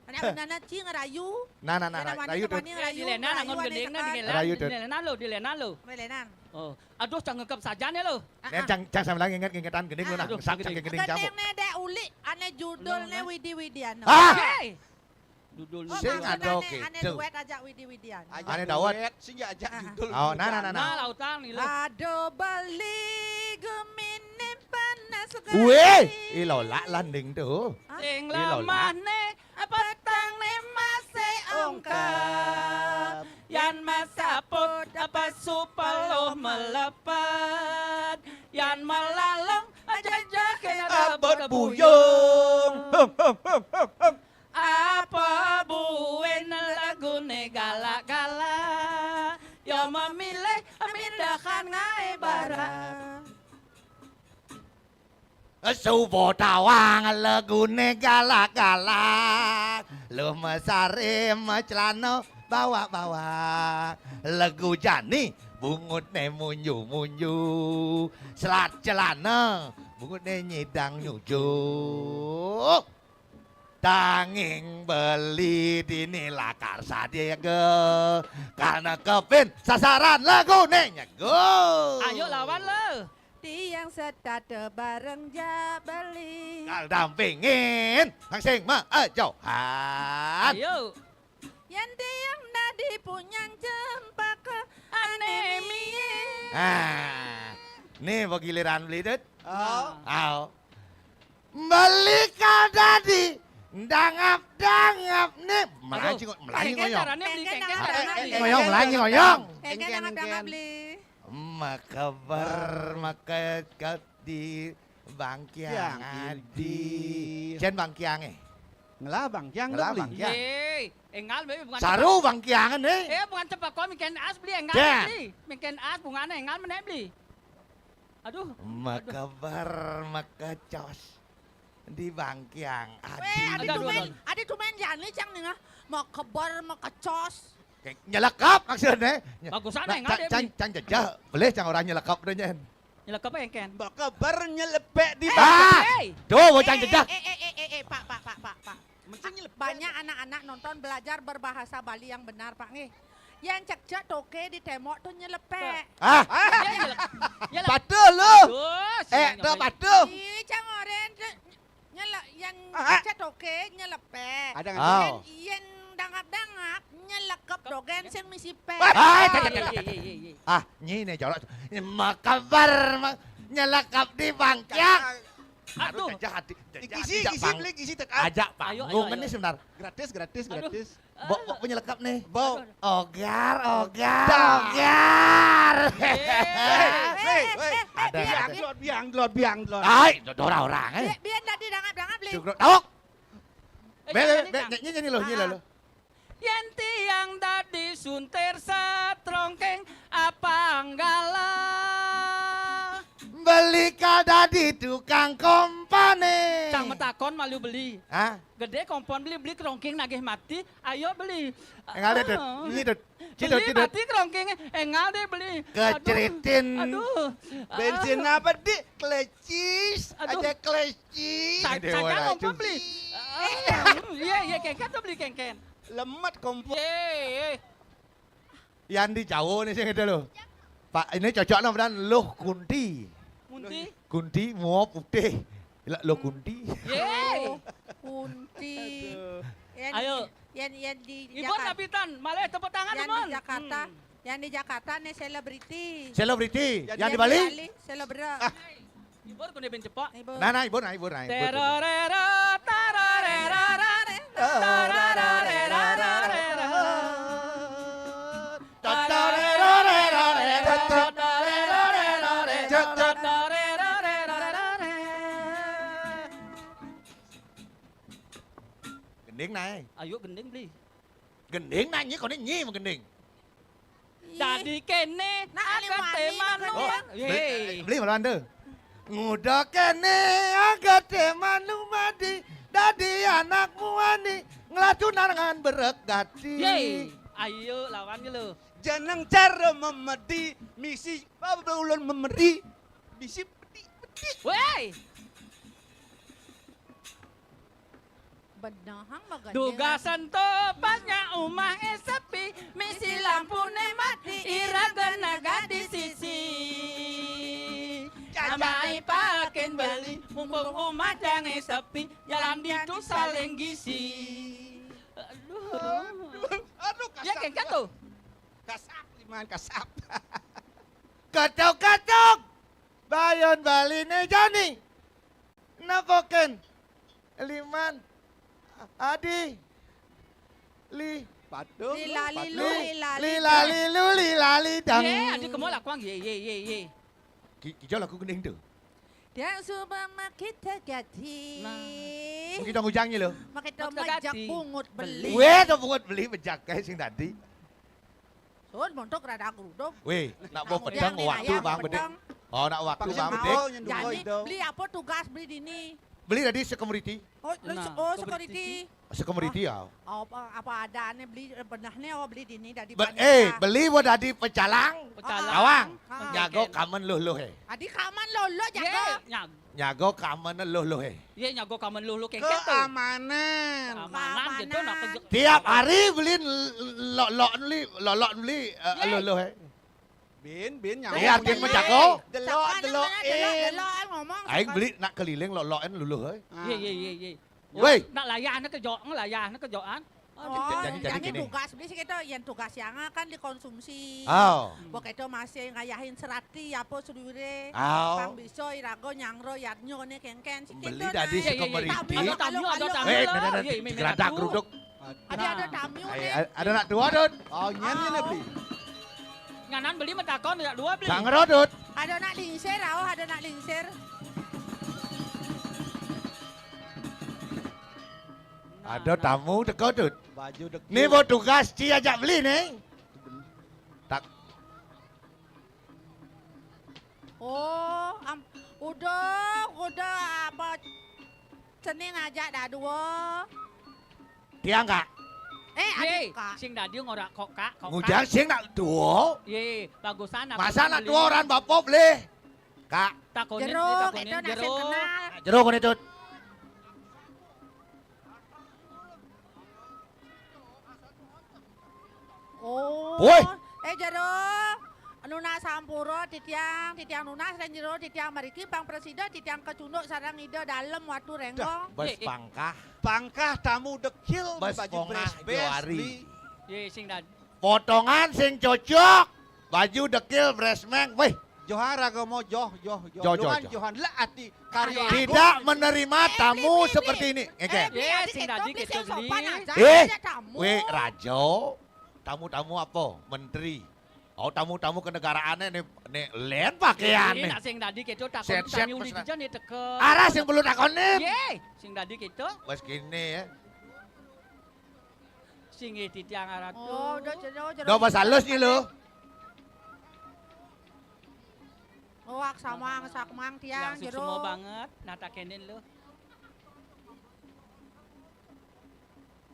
Anak benana cing rayu. Nah, nah, nah, rayu tuh. Dilena, rayu, angon gending, dilena, rayu tuh. Dilena lo, dilena lo. Dilena. Oh, aduh, cang ngekep saja nih lo. Nen cang, cang sambil nginget, ngingetan gending lo nah. Aduh, ngesak cang gending. Gending nih dek ulik, ane judul nih widi-widian. Ah. Oke. Judul. Oh, sing ada ane, oke, ane duet aja widi-widian. Ane dawet. Sing ya aja judul. Oh, nah, nah, nah, nah. Nah, lautan nih lo. Ado beli gemini panas. Weh, ilo lak landing tuh. Sing lamah ne, petang ne masih ongkap. Yan masaput, apa supaloh melepet. Yan melalong, aja jahe abot buyung. Apa buin lagune galak-galak. Ya memilih, mindahan ngae barang. Suba tawang legune galak-galak, lumesare macelana bawak-bawak, legu jani bungutne munju-munju, selat celana bungutne nyidang nyuju. Tanging beli dini lakar sadiaga, karena kepin sasaran legune nyego. Ayo lawan le. Tiang setata bareng jak beli. Kal dampingin, langsing maajohan. Ayo. Yan tiang dadi punyan cempaka anemie. Ah, nih giliran beli, Dut. Oh. Au. Beli kal dadi dangap-dangap nih. Melayu, aduh. Melayu ngoyong. Carane beli kengken, carane beli. Ngoyong, Melayu ngoyong. Kengken dangap-dangap beli. Makeber, makekep di bangkiang adi. Jen bangkiange. Ngelah bangkiang. Ngelah bangkiang. Ye, engal be bungan. Saru bangkiange ne. Eh, bungan cempaka mingken as beli engal beli. Mingken as bungane engal meneh beli. Aduh. Makeber, makecos di bangkiang adi. Weh, adi tumen, adi tumen jani cang nih nah. Makeber, makecos. Nyelekep maksudnya. Bagusan engal cang, cang jejeh. Boleh cang orang nyelekep deh nyen. Nyelekep apa yang ken? Makeber nyelepek di bangkiang. Ah, tuh bocah jejeh. Eh, eh, eh, eh, eh, Pak, Pak. Banyak anak-anak nonton belajar berbahasa Bali yang benar, Pak, nggih. Yang cekcek toke di tembok tu nyelepek. Ah, ah. Nyelek-, nyelek-, patuh lu. Aduh, eh, sing dah patuh. Ih, cang oren tu nyelek, yang cekcek toke nyelepek. Ada nggak? Yang, yang dangap-dangap nyelekep dogen sing misi pek. Ah, cek, cek, cek, cek. Ah, nyi ne jorok. Makabar, ma-, nyelekep di bangkiang. Aduh. Aduh, jajah hati. Jajah hati, gisi, jajah gisi, pang-, beli gisi tekan. Ajak panggung ini sebentar. Gratis, gratis, gratis. Bok, bok punya lekap nih. Bok. Ogar, ogar, ogar. Hei, hei, hei. Ada, biang, ada. Dot, biang, dot, biang, dot. Ai, dot orang, eh. Biar, biar tadi dangap, dangap, beli. Cukup, tawak. Eh, beli, jangan beli, ini, nyanyi, nyanyi lo, nyanyi lo. Yen tiang dadi suntir satrongkeng apanggala. Beli ka dadi tukang kompane. Cang metakon malu beli. Hah? Gede kompon beli, beli kerongking nagih mati, ayo beli. Engal deh, Dut. Ini, Dut. Cidut, beli cidut. Mati kerongking, engal deh beli. Aduh, keceritin. Aduh. Bensin apa, Dik? Klecis. Aduh. Aja klecis. Sa-, ini sacang kompon beli. Iya, iya, kengken tuh beli kengken. Lemet kompon. Ye, ye. Yang di Jawa nih sing ada loh. Pak, ini cocok nama dan Luh Kunti. Kunti? Kunti mua putih. Lah, Luh Kunti. Ye. Kunti. Aduh. Yang ayo. Di, yang, yang di Ibu Jakarta. Napitan, malah tepuk tangan, yang teman. Di Jakarta. Hmm. Yang di Jakarta nih selebriti. Selebriti. Yang di Bali? Yang di Bali, selebgram. Ah. Ibur kune ben cepok. Ibur. Nah, nah, ibur, nah, ibur, nah, ibur. Terorero, tarorero, tarorero. Tatarorero, rero, rero. Gending, nah. Ayo, gending, beli. Gending, nah, nyi, kone nyi, mau gending. Ih. Dadi kene, nah, agate manu. Oh, beli, beli malu anda. Nguda kene, agate manu madi, dadi anakmu ani, nglaju narangan berek gati. Ye, ayo lawan ke lo. Jeneng cara memedi, misi, apa ulun memedi, misi pedi, pedi. Woi. Benehang bagandeng. Dugasan to banyak umah e sepi, misi lampune mati, ira gena gadi sisi. Ambai pakin beli, mumpung umah jange sepi, jalan ditu saling gisi. Aduh. Aduh, aduh, ya, kasap. Kayak gitu. Kasap, Liman, kasap. Katuk-katuk. Bayon baline jani. Napoken? Liman. Adi. Li. Patung. Lilali lu, lilali. Lilali lu, lilali dang. Ye, adi kemo lakuang, ye, ye, ye, ye. Ki-, kijo laku gending tu. Dia suba makita gati. Nah. Mungkin dong ujangnya lo. Makita majak gati. Bungut beli. Weh, tu bungut beli majak kayak sing tadi. Sun, montok rada geruduk. Weh, nak bawa pedang, waktu bang bedek. Oh, nak waktu bang bedek. Jadi, beli apa tugas beli dini? Beli tadi security. Oh, security. Security ya. Apa, apa adaannya beli, benahnya, oh, beli dini tadi. Eh, beli wa dadi pecalang. Pecalang. Lawang. Nyago kamen luh-luh, eh. Adi kamen luh-luh, jago. Nyago kamen luh-luh, eh. Ye, nyago kamen luh-luh kengket tu. Keamanan. Keamanan gitu, nak kejo-. Tiap hari beli lolok beli, lolok beli, eh, luh-luh, eh. Bin, bin, nyago. Ye, artinya menjago. Delok, delok, delok, ngomong. Aing beli nak keliling lolokan luh-luh, eh. Ye, ye, ye, ye. Woi. Nak layahnya kejo, layahnya kejoan. Oh, jadi, jadi, jadi gini. Tugas beli sih gitu, yang tugas yang akan dikonsumsi. Oh. Pokoknya masih ngayahin serati apa sedure. Oh. Pang bisa irago nyangro yadnyo ne kengken sih gitu. Beli tadi nah. Iya, iya, iya. Security. Tamu, ada tamu, ada tamu. Eh, nah, nah, nah, iya, iya, geradak geruduk. Ada, ada tamu nih. Ada nak dua, Dut. Oh, nyen nih beli. Nyanan beli metakon, ada dua beli. Sangro, Dut. Ada nak lingsir, oh, ada nak lingsir. Ada tamu teko, Dut. Baju deko. Ni buat tugas ci ajak beli ni. Tak. Oh, am, udah, udah apa cening ajak dah dua. Tiang, Kak. Eh, adik, Kak. Sing dadi ngora kok, Kak, kok, Kak. Ngujang sing nak dua. Ye, bagusan aku. Masa nak dua orang bapak beli? Kak. Takonin, jeruk, takonin, itu nak sing jeruk. Kenal. Jeruk ini, Dut. Woi. Eh, jero. Nunas sampura titiang, titiang nunas ring jero, titiang mriki pang prasida, titiang kacunduk sareng Ida Dalem Watu Renggong. Bes pangkah. Pangkah tamu dekil baju pongah bres-bres, Johari. Beli. Ye, sing dadi. Potongan sing cocok, baju dekil bresmeng. Wih. Johar agama, joh, joh, joh. Joh, joh, johan, joh. Johan, lek ati karya. Tidak menerima tamu seperti ini. Eh, Beli, Beli. Nggih. Eh, Beli, sing dadi sing sopan aja, eh, aja tamu. Wih, raja. Tamu-tamu apa? Menteri. Oh, tamu-tamu kenegaraane ne, ne len pakaiane. Nggih, nak sing dadi keto takon. Set-set tani uli mesra. Dija ne teka. Arah sing perlu takonin. Nggih, sing dadi keto. Wes kene ya. Singgih titiang aratu. Oh, udah jero, jero. Udah pas halus nih lo. Oh, ak samang, sakmang tiang, yang jero. Suksma banget, nah takenin lo.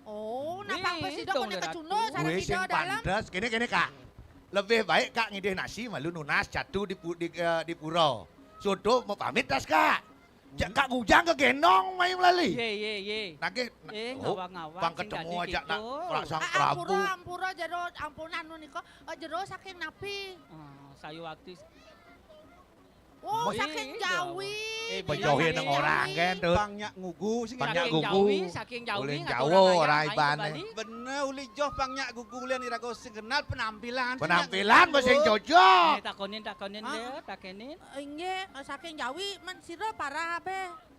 Oh, napa wih, presida dong, kena kecunduk, sareng wih, sing tidak dalam. Pantes. Kene, kene, Kak. Lebih baik Kak ngidih nasi malu nunas catu di pu-, di, eh, di pura. Sodo mau pamit tas, Kak. Cek Kak Ngujang kegendong mayung lali. Ye, ye, ye. Nangke, eh, oh, ngawang-ngawang, pang sing ketemu dadi aja nak gitu. Perasaan ah, Prabu. Ampura, ampura, jero, ampunan nu nika. Eh, jero saking napi? Ah, saya waktu. Oh, wih, saking Jawi. Eh, pang Jawi nang orang kan tuh. Pang nyak ngugu, sing pang nyak ngugu. Saking Jawi, saking Jawi, ulin ngaturang Jawa ayam, orang ayo ibane. Kembali. Bener, uli joh pang nyak gugu lian iraga sing kenal penampilan. Penampilan sing cocok. Eh, takonin, takonin deh, takenin. Inggih, saking Jawi men sira parah ape?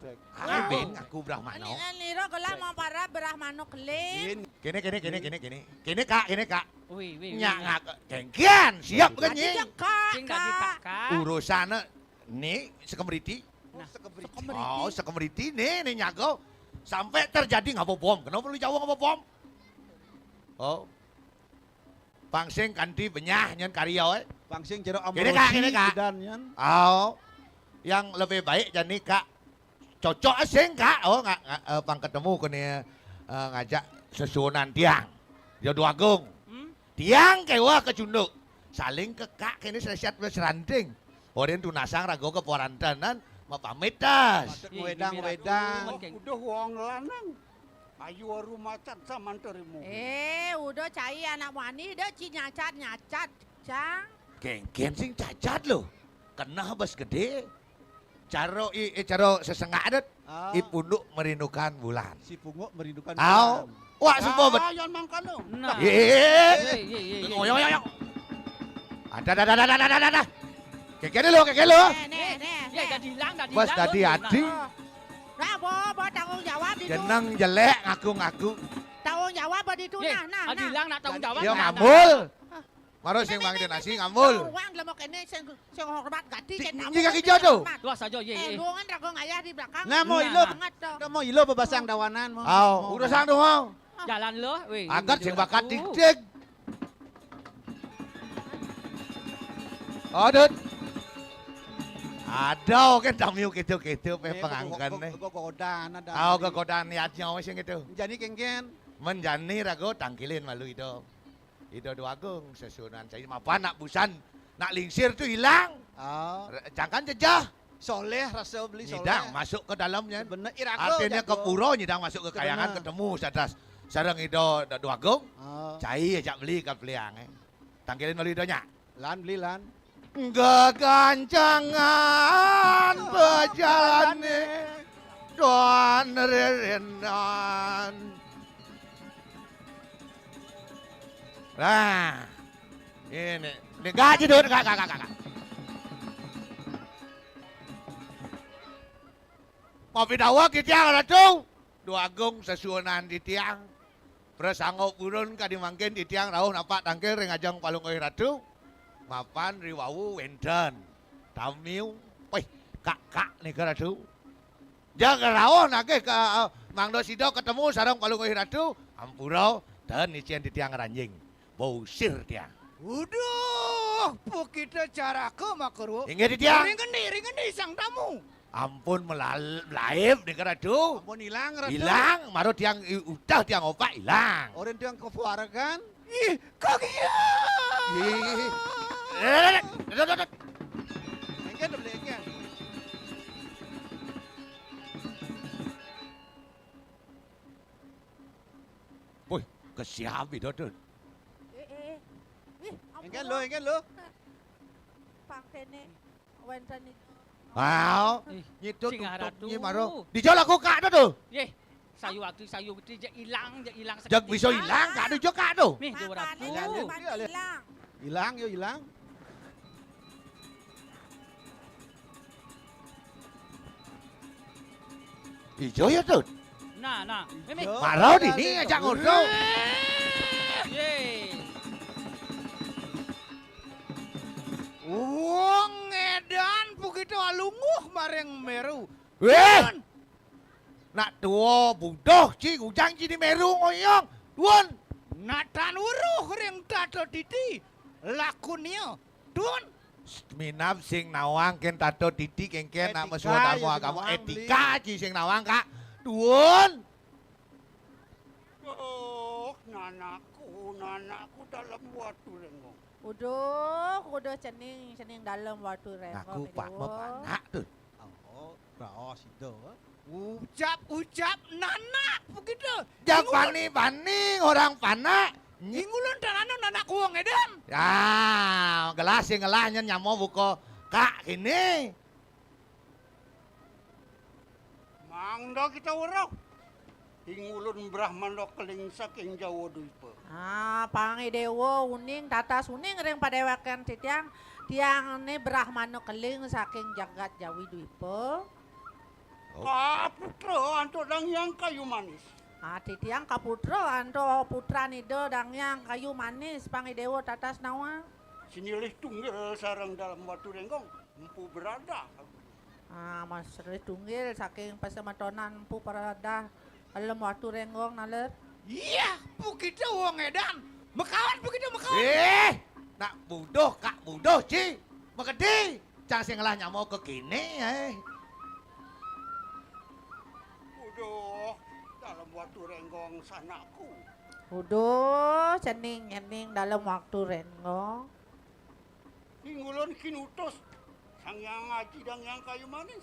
Aku ben, aku Brahmana. Ini, eh, nira gelah mau parah Brahmana kelin. Kene, kene, kene, kene, kene. Kene, Kak, kene, Kak. Wih, wih, wih. Nyak ngak kengkian, siap kan, nyi? Kak, sing dadi Kak. Kakak. Urusane ni sekemriti. Nah. Sekemriti. Oh, sekemriti ni, ni nyaga. Sampai terjadi ngapa bom? Kenapa lu jauh ngapa bom? Oh. Pang sing kanti benyah nyen karya, eh. Pang sing jero kene, Kak, kene, Kak. Amrosi dan nyen. Oh. Yang lebih baik jani, Kak. Cocok sing, Kak. Oh, nga-, nga-, eh, pang ketemu kene, eh, ngajak sesuunan tiang. Jodoh Agung. Hmm? Tiang kewa kecunduk. Saling ke Kak kene sesiat wis ranting. Oren tunasang raga keporantenan, mapamit tas. Patut ngwedang-wedang. Udah wong lanang. Ayu weru macan samanterimu. Eh, udah cai anak muani, dah ci nyacat-nyacat, Cang. Kengken sing cacat lo. Kena bas gede. Caro i, eh, caro sesengak adat. Ah. I punduk merindukan bulan. Si punguk merindukan bulan. Au. Wah, sumpah bet. Ah, yang mangkano. Nah. Ye, ye, ye. Ye, ye, ye, ye. Ngoyong, ngoyong. Ada, ada, ada. Keke dulu, keke dulu. Nih, nih, nih, nih. Dadi hilang, dadi hilang. Bos dadi adi. Nah. Nah, bo, bo tanggung jawab itu. Jeneng jelek ngaku-ngaku. Tanggung jawab apa itu? Ye, nah, nah, adi nah. Hilang nak tanggung jawab. Yo, nah, ngambul. Nah. Maro sing mangan nasi ngambul. Ruang dalam kene sing, sing hormat gati. Sing hormat. Wah, saja, ye, eh, ye. Ruangan raga ngayah di belakang. Nah, mau ilo, banget to. Mau ilo bebasang dawanan mau. Au. Mau. Urusan tuh mau. Jalan lo, weh. Angkat sing bakat dikdik. Adut. Ada oke tamiu gitu-gitu pe pengangken nih. Kegodaan ada. Au, kegodaan niatnya wis sing gitu. Jani kengken. Menjani raga tangkilin malu itu. Ida Dwagung, sesuunan saya mapan nak busan, nak lingsir tu hilang. Oh. Jangkan jejah. Soleh, rasa beli soleh. Nyidang masuk ke dalamnya. Bener, iraga. Artinya jago. Ke pura nyidang masuk ke kayangan, bener. Ketemu sadas sareng Ida Dwagung. Oh. Cai ajak beli ke peliang, eh. Tangkilin beli Ida nya. Lan beli lan. Gegancangan bejalané don ririnan. Nah, ini. Ini gaji dun, gak, gak, gak, gak. Mapidawa titiang Ratu, Dwagung sesuunan titiang. Prasangga purun kadi mangkin titiang rauh napak tangkil ring ajeng Palungguh Ratu. Mapan riwau wénten tamiu. Wih, kak-kak nika Ratu. Jag rauh nagih ka, eh, mangda sida ketemu sareng Palungguh Ratu. Ampura, ten icén titiang ranjing. Bausir tiang. Uduh, pukita caraka makarwa. Inggih titiang. Ring ngendi, ring ngendi sang tamu? Ampun melal-, melaib nika Ratu. Ampun ilang, Ratu. Ilang, mara tiang i-, utah tiang opak ilang. Orang tiang kepuaragan. Ih, kagian. Ih. Lek, lek, lek, lek, lek. Engken, beli engken. Woi, Kesiap itu, Dun. Eh, eh, eh. Wih, ampun. Engken lo, engken lo. Pang kene. Wénten itu. Wow, eh, nyitu sing tutup aratu. Nyi maro. Dijol aku Kak to, to. Yeh, sayu aki, sayu gede, jek ilang, jek ilang. Jeg bisa ilang, Kak, dijol Kak to. Nih, dua ratus. Makane sampean ilang. Ilang, yo ilang. Ijo ya, Tut? Nah, nah. Mimi. Ijo. Marau dini aja ngono. Ye. Wong edan begitu alunguh maring Meru. Weh! Nak tuwa buduh ci ngujang ci di Meru ngoyong. Duun. Nak tan weruh ring Tato Titi. Lakunia. Duun. Minab sing nawang kén Tato Titi kéngkén nak mesuwa dharma agama, étika ci sing nawang, Kak. Duun. Oh, nanakku, nanakku Dalem Watu Rénggong. Uduh, uduh cening, cening Dalem Watu Rénggong. Ngaku Pak Mop anak tuh. Oh, raos ida. Ucap-ucap nanak begitu. Jak bani-bani orang panak. Ing ulun tan anu nanak wong edan. Ya, gelas sing ngelah nyén nyama buka Kak kini. Mangda kita weruh. Ing ulun Brahmana Keling saking Jawa Dwipa. Ah, pangidéwa uning tatas uning ring padéwékan titiang, tiang né Brahmana Keling saking jagat Jawi Dwipa. Oh. Kaputra antuk Dang Hyang Kayu Manis. Ah, titiang kaputra antuk putran Ida Dang Hyang Kayu Manis, pangidéwa tatas nawang. Sinilih tunggil sareng Dalem Watu Rénggong, Mpu Beradah. Ah, Mas Ri Tunggil saking pasemetonan Mpu Beradah Dalem Watu Rénggong, naler. Iya, begitu wong edan. Mekawan begitu, mekawan. Eh, nak buduh, Kak buduh, ci. Makedi, cang sing ngelah nyama kéné, eh. Uduh, Dalem Watu Rénggong sanakku. Uduh, cening nyening Dalem Watu Rénggong. Ing ulun kinutus Sang Hyang Aji Dang Hyang Kayu Manis.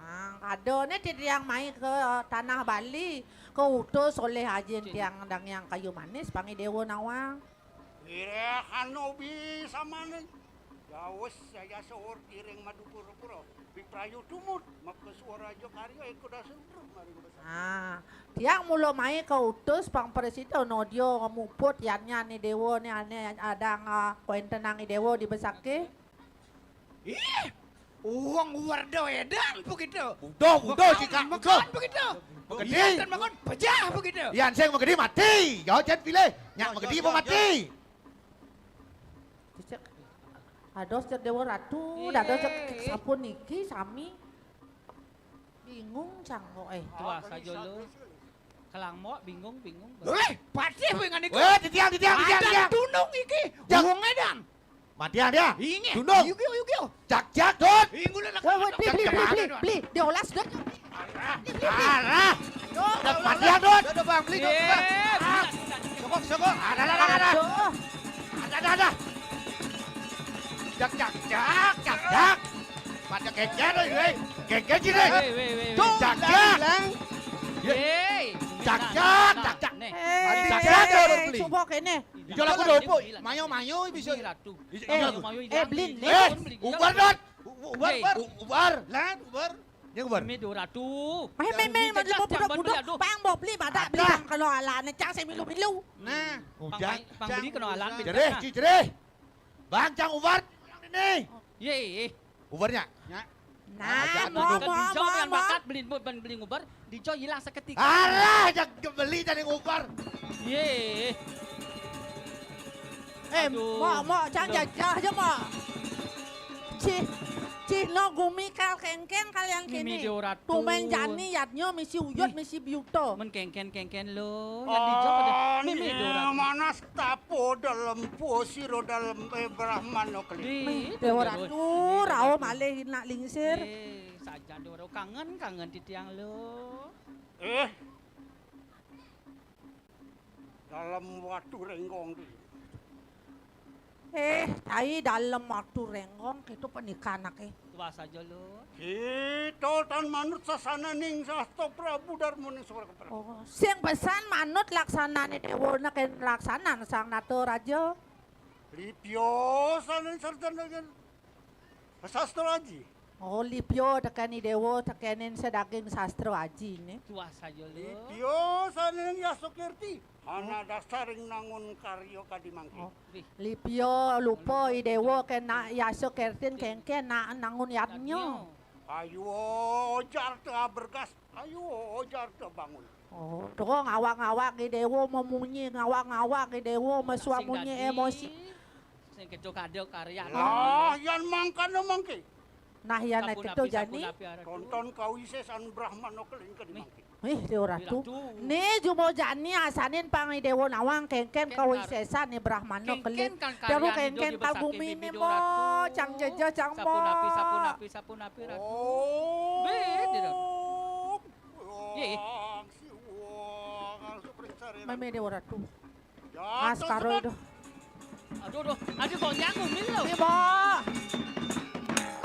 Ah, kadané titiang mai ka tanah Bali, kautus olih ajin tiang Dang Hyang Kayu Manis, pangidéwa nawang. Wireh hanobi samaning. Dawus jaya sohor iring Madukura-pura. Wiprayu tumut, maka Suwaraja karya eka dasa ruh maring besakti. Ah, tiang mula mai kautus pang prasida nadya muput yan nyan i déwa né ané adang, ah, kawéntenan i déwa di besakti. Ih, wong werda edan begitu. Buduh, buduh, cika, buduh. Begitu. Begitu. Iya, tan mangan pejah begitu. Yan sing begitu mati. Jauh jan pilih. Nyak begitu apa mati? Cicak. Aduh, cek Déwa Ratu, dados cek sapuniki sami bingung cangkoké. Tuah saja lo. Kelang mok bingung, bingung. Wéh, patih wéh ngan iku. Wéh, titiang, titiang, titiang, titiang. Tunung iki. Wong edan. Matian dia. Inggih. Tunung. Yuk, yuk, yuk, yuk. Jak, jak, Dut. Inggul nak. Wéh, wéh, beli, beli, beli, beli, beli. Diolas, Dut. Arah. Dut, matian, Dut. Dut, Bang, beli, Dut, Bang. Sokok, sokok. Ada, ada, ada, ada. Aduh. Ada, ada, ada. Jak, jak, jak, jak, jak. Pada geger, wéh. Geger sini. Wéh, wéh, wéh, wéh. Jak, jak. Wéh. Jak, jak, jak, jak. Nih. Eh, jak, jak, eh, beli. Coba kéné. Dijol aku dopuk, mayo-mayo bisa. Ini Ratu. Eh, mayo-mayo eh, beli ini. Eh, ubar, Dot. U-, ubar, ubar. U-, ubar. Lan, ubar. Ini ubar. Ini Ratu. Meh, meh, meh, maju, budak, budak. Bang, mau beli, badak beli, Bang, kalau ala anak cang saya milu-milu. Nah. Bang, beli kena alam. Jereh, ci, jereh. Bang, cang ubar. Ini. Ye, eh. Ubarnya. Nya. Nah, mau, mau, mau, mau. Bakat beli, ban beli ngubar, dijo hilang seketika. Alah, jak beli jadi ngubar. Ye. Eh, mau, mau, cang jajah aja, mau. Cih, cih, no gumi kal kéngkén kal yang kini. Tumen jani yadnyo misi uyut, misi biuto. Men kéngkén, kéngkén lo. Yang dijo pada. Mimi, Dora. Manas Tapo dalem puo sira dalem, eh, Brahmana Keling. Déwa Ratu, rauh malih nak lingsir. Eh, sajan Déwa Ratu. Kangen, kangen titiang lo. Eh. Dalem Watu Rénggong di. Eh, cai Dalem Watu Rénggong, kéto pernikahan anaké. Apa saja, Lur? Kita tan manut sasananing sastra Prabu Darmaning Swarga Prabu. Oh, sing pesan manut laksanane dewa neken laksanan Sang Nata Raja. Lipya saning sarjana sastra aji. Oh, lipya tekeni dewa tekenin sedaging sastra aji ne. Tuah saja, Lur. Lipya saning yasa kirti. Ana dasaring nangun karya kadi mangke. Oh. Wih. Lipya lupa i dewa kena yasa kirtin kengken na nangun yadnya. Yadnya. Ayo, jar te abergas. Ayo, jar te bangun. Oh, to ngawak-ngawak i dewa memunyi, ngawak-ngawak i dewa mesuak munyi emosi. Sing kedo kado karya. Lah, yan mangkana mangke. Nah, yan nek kedo jani. Sapunapi, sapunapi, Ratu. Tonton kawisesan Brahmana keling kadi mangke. Ih, Dewa Ratu. Ratu. Ne jumajane asanin pang i Dewa Nawang kengken kawisesan i Brahmana keling. Kengken kan karyan kengken ijo di besake gumi mimi, Dewa Ratu. Cang jejeh, cang mo. Sapunapi, sapunapi, sapunapi, Ratu. Oh. Be, Dewa Ratu. Ye. Meme Dewa Ratu. Mas Karo itu. Aduh, aduh. Adi gonjang gumi lo. Ni, Mbok.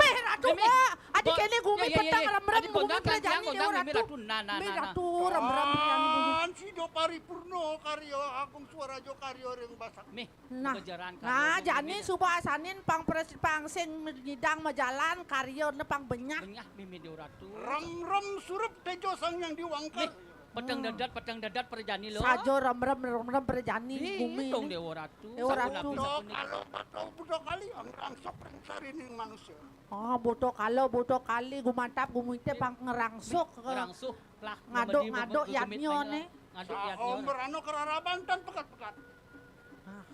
Meh, Ratu, Mbok. Adi kene gumi petang remrem gumi kerajaan ni, Dewa Ratu. Nah, nah, nah. Ratu, remrem kerajaan gumi. Kan sida paripurna karya Agung Swaraja karya ring basak. Meh, nah, jani suba asanin pang pres-, pang sing nyidang majalan karya ne pang benyah. Benyah, Meme Dewa Ratu. Remrem surup tejo Sang Hyang Diwangkal. Meh. Peteng dedet, peteng dedet prajani lo. Saja remrem, remrem prajani gumi dong ni. Dewa Ratu. Dewa Ratu. Buta kala, buta kali, ngrangsuk ring sarining manusia. Ah, buta kala, buta kali, gumantap, gumite pang ngrangsuk. Ngrangsuk lah. Ngaduk-ngaduk yadnya ne. Ngaduk yadnya. Saomber anu keraraban tan pekat-pekat. Ah,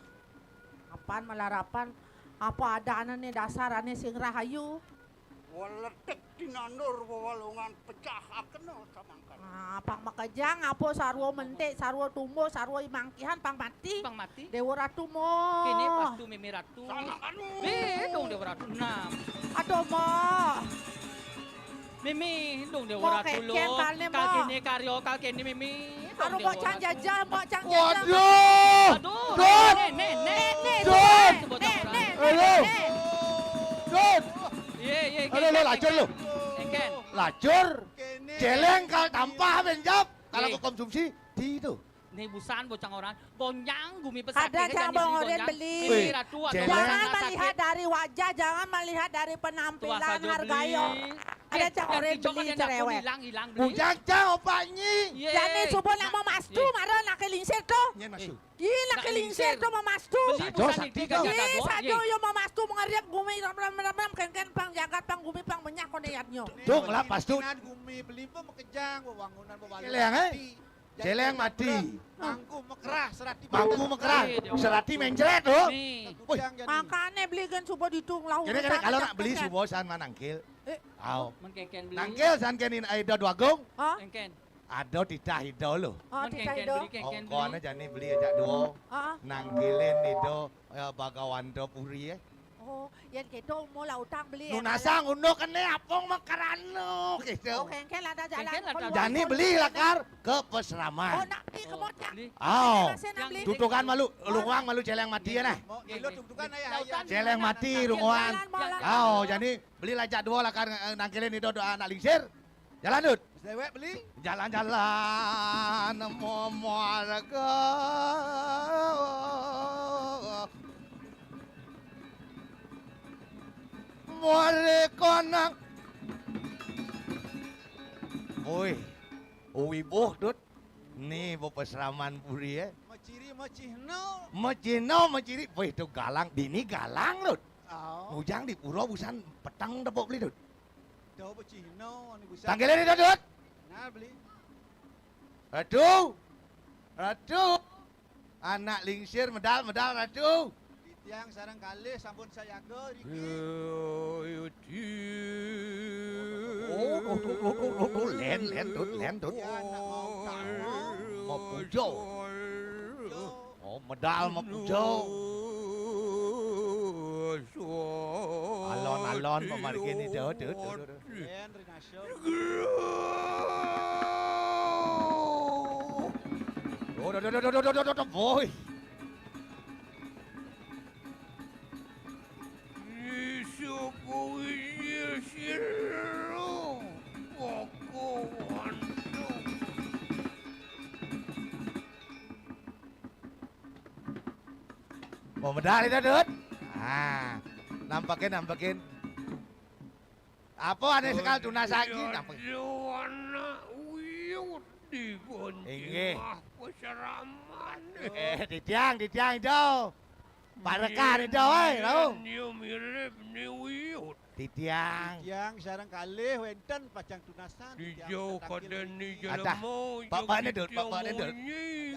apaan malarapan? Apa adane ne dasar ane sing rahayu? Weletik tinandur wewalungan pecah akena samangkana. Ah, pang makejang apa sarwa mentik, sarwa tumbuh, sarwa imangkihan, pang mati. Pang mati. Dewa Ratu mo. Kene pastu Meme Ratu. Samangkana. Be dong Dewa Ratu. Nah. Aduh mo. Meme dong Dewa Ratu lo. Kal kene karya, kal kene Meme. Aduh, Mbok Cang Jajah, Mbok Cang Jajah. Waduh. Aduh. Dut. Nek, nek, nek. Nek, nek, Dut. Nek, nek, nek, nek. Dut. Ye, ye, aduh, lo lacur lo. Engken. Lacur. Celeng kal tampah benjap. Kalau konsumsi di itu. Nih busan bocah orang gonjang gumi pesakit. Ada cang beli. Wih, Ratu, aduh, jangan melihat dari wajah, jangan melihat dari penampilan, hargai. Ada cang orang beli cerewet. Hilang, hilang beli. Bujang cang opak nyi. Jani subuh nak memastu, mara nak lingsir tu. Nyen mastu. Ih, nak lingsir tu memastu. Sajo sakti kau. Ih, sajo yo memastu mengeriap gumi ram ram ram ram kengken pang jagat pang gumi pang menyah kone yadnyo. Tung lah pastu. Gumi beli pun mekejang, wewangunan, wewangunan. Celeng, eh? Celeng mati. Mangku mekerah, serati. Mangku mekerah, serati mencret, oh. Nih. Woi. Makane beli gen subuh ditung lau. Kene, kene kalau nak beli subuh san manangkil. Eh. Au. Mengkengken beli. Nangkil san kenin Aida Dwagung. Hah? Kengken. Ada titah Ida lo. Oh, titah Ida. Ongkon jani beli ajak duo. Heeh. Nangkilin Ida, eh, Bagawanta Puri, eh. Oh, yen keto mau lah utang beli. Nunasang unduk kene apung mekerano gitu. Oh, kengken lah ada jalan. Jani beli lakar ke Pesraman. Oh, nak beli kemot ya. Ao. Tutukan malu, lunguang malu celeng mati ya nah. Celeng mati lunguang. Ao, jani beli lajak duo lakar, eh, nangkilin Ida doa anak lingsir. Jalan, Dut. Dewek beli. Jalan-jalan momarga. Mari konang. Woi, wibuh, Dut. Ni bepesraman puri, eh. Meciri, mecihno. Mecihno, meciri. Wih, tu galang. Dini galang, Dut. Oh. Ngujang di pura busan peteng tepuk beli, Dut. Tangkilin Ida, Dut. Nah, beli. Ratu. Ratu. Anak lingsir medal, medal, Ratu. Titiang sareng kalih sampun sayaga riki. Oh, oh, oh, oh, oh, oh, len, len, Dut, len, Dut. Ya, anak mau tahu. Mau puja. Oh, medal mapuja. Alon-alon pamargine, Dut, Dut, Dut, Dut. Yen rinasem. Oh, Dut, Dut, Dut, Dut, Dut, Dut, boy. Isa kuwi Mau medal itu, Dut? Ah, nampekin, nampekin. Apa ané sekal tunas lagi? Nampekin. Aduh, anak uyut di Inggih. Boncengah peseraman. Eh, titiang, titiang itu. Parekan itu, woi, tahu. Dia mirip ni uyut. Titiang. Titiang sareng kalih wénten pacang tunasan, titiang dijauh tetakin kadén ni mriki. Adah, jelema, bapakné, Dut, bapakné, Dut.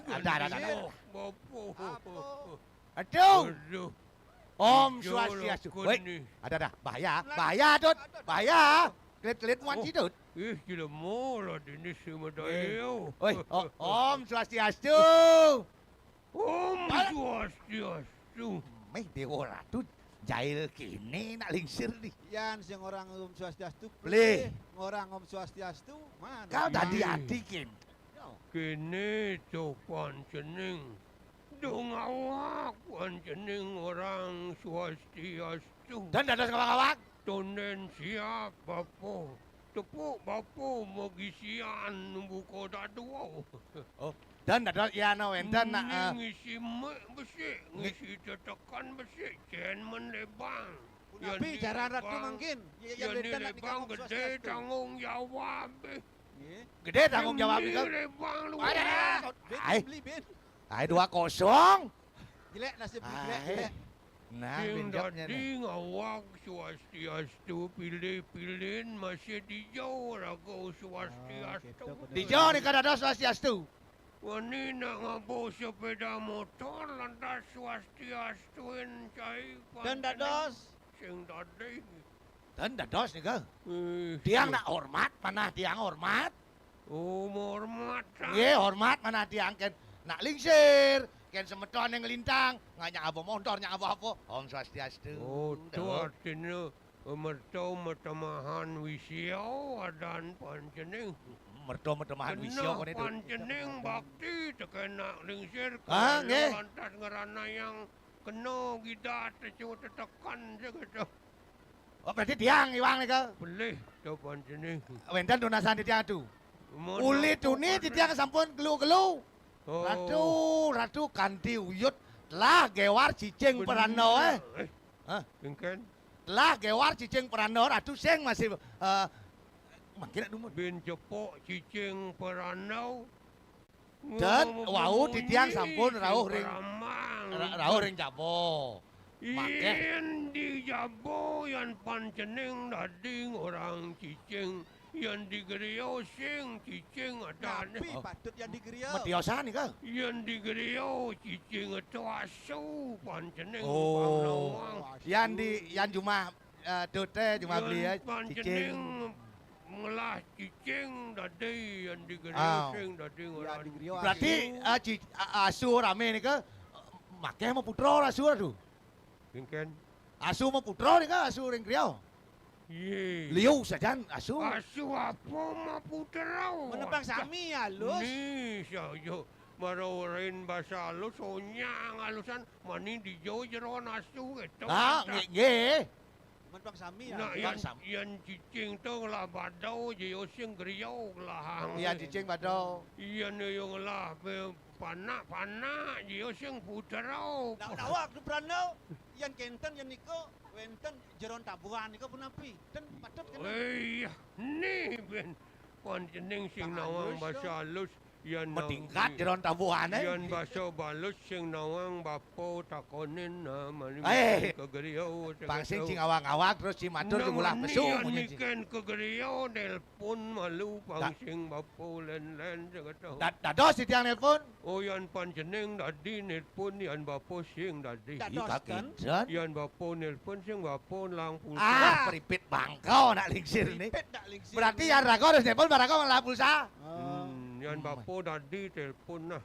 Adah, adah, adah, adah. Bapa. Apa? Aduh. Aduh. Om Swastiastu. Woi, adah, adah, bahaya, bahaya, Dut, bahaya. Kelit-kelit muan ci, Dut. Ih, jelema lah dini si medaya. Woi, o-, Om Swastiastu. Om Swastiastu. Méh Déwa Ratu jail kéné nak lingsir di. Yan sing orang Om Swastiastu, pelih. Pelih. Orang Om Swastiastu, mana? Kau tadi adi kén. Kéné to pancening. Dong awak pancening orang Swastiastu. Dan dados ngawak-ngawak. Tondén siap, Bapa. Tepuk bapa magisian buka dadua. Oh, dan dados iya ana wénten nak, eh, ngisi mik besik, ngi- ngisi tetekan besik, cén men lébang. Punapi jaran Ratu mangkin? Yén lébang gedé tanggung jawab. Nggih. Gedé tanggung jawab. Lébang luar. Bin, ai. Beli, bin. Ai, dua kosong. Jelék nasib jelék, jelék. Nah, sing dadi ngawag swastiastu, pilih-pilihin masih dijauh raga swastiastu. Oh, gitu, bener. Dijauh nika dados swastiastu. Wani nak ngaba sepéda motor lantas swastiastuin cai. Dan pantening dados. Sing dadi. Dan dados nika. Tiang nak hormat, manah tiang hormat. Oh, hormat, ah. Nggih, hormat manah tiang kén nak lingsir, kén semeton yang nglintang, nggak nyak apa montor, nyak apa-apa. Om Swastiastu. Oh, to artiné, eh, merta matemahan wisya adan pancening. Merta matemahan wisya koné to. Pancening bakti tekén nak lingsir, ah, nggih. Lantas ngranayang kena gidat tecu tetekan segitu. Oh, berarti tiang iwang nika. Pelih to pancening. Wénten tunasan titiang tu. Uli tuni titiang sampun gelu-gelu. Oh. Ratu, ratu kanti uyut telah géwar cicing peranda, eh. Hah? Éngkén. Telah géwar cicing peranda ratu sing masih, eh, mangkin dumun. Bin cepok cicing peranda. Dan wau titiang sampun rauh ring, ra-, rauh ring jaba. Makéh. Yén di jaba yan pancening dadi ngorang cicing, yan di griya sing cicing adané. Napi patut yan di griya? Matiosan nika. Yan di griya cicing ento asu pancening. Oh. Yan di, yan jumah eh, Dut té cuma beli ya, cicing. Pancening ngelah cicing dadi yan di griya sing dadi ngorang. Berarti, eh, ci-, a-, asu ramé nika, eh, makéh maputra asu tu. Éngkén. Asu maputra nika asu ring griya. Yé. Liu sajan asu. Asu apa maputra? Menepang sami alus. Ni saya mara rin basa alus, onyang alusan, mani dija jeroan asu kéto. Ah, nggih, nggih. Menepang sami alus. Nah, yan, yan cicing to ngelah bada, jiya sing griya ngelahang. Yan cicing bada. Yan ya ngelah pe-, panak-panak, jiya sing putra. Nah, awak tu pranda, yan kénten, yan nika, wénten jeroan tabuhan nika punapi? Ten patut kénten. Eh, iya, ni bin. Pancening sing nawang basa alus, yan matingkat jeroan tabuhan, eh. Yan basa balus sing nawang bapa takonin, nah, mani ka griya, pang sing sing awak-awak terus sing matur sing ulah pesu munyin sing. Kén ka griya nelpon malu pang sing bapa lén-lén seketo. Da-, dados titiang nelpon. Oh, yan pancening dadi nelpon yan bapa sing dadi. Dados ten? Yan bapa nelpon sing bapa ngelah pulsa. Ah, pripit bangka nak lingsir ni. Pripit nak lingsir. Berarti yan raga harus nelpon, barang raga ngelah pulsa. Hmm, yan bapa dadi telpon nah.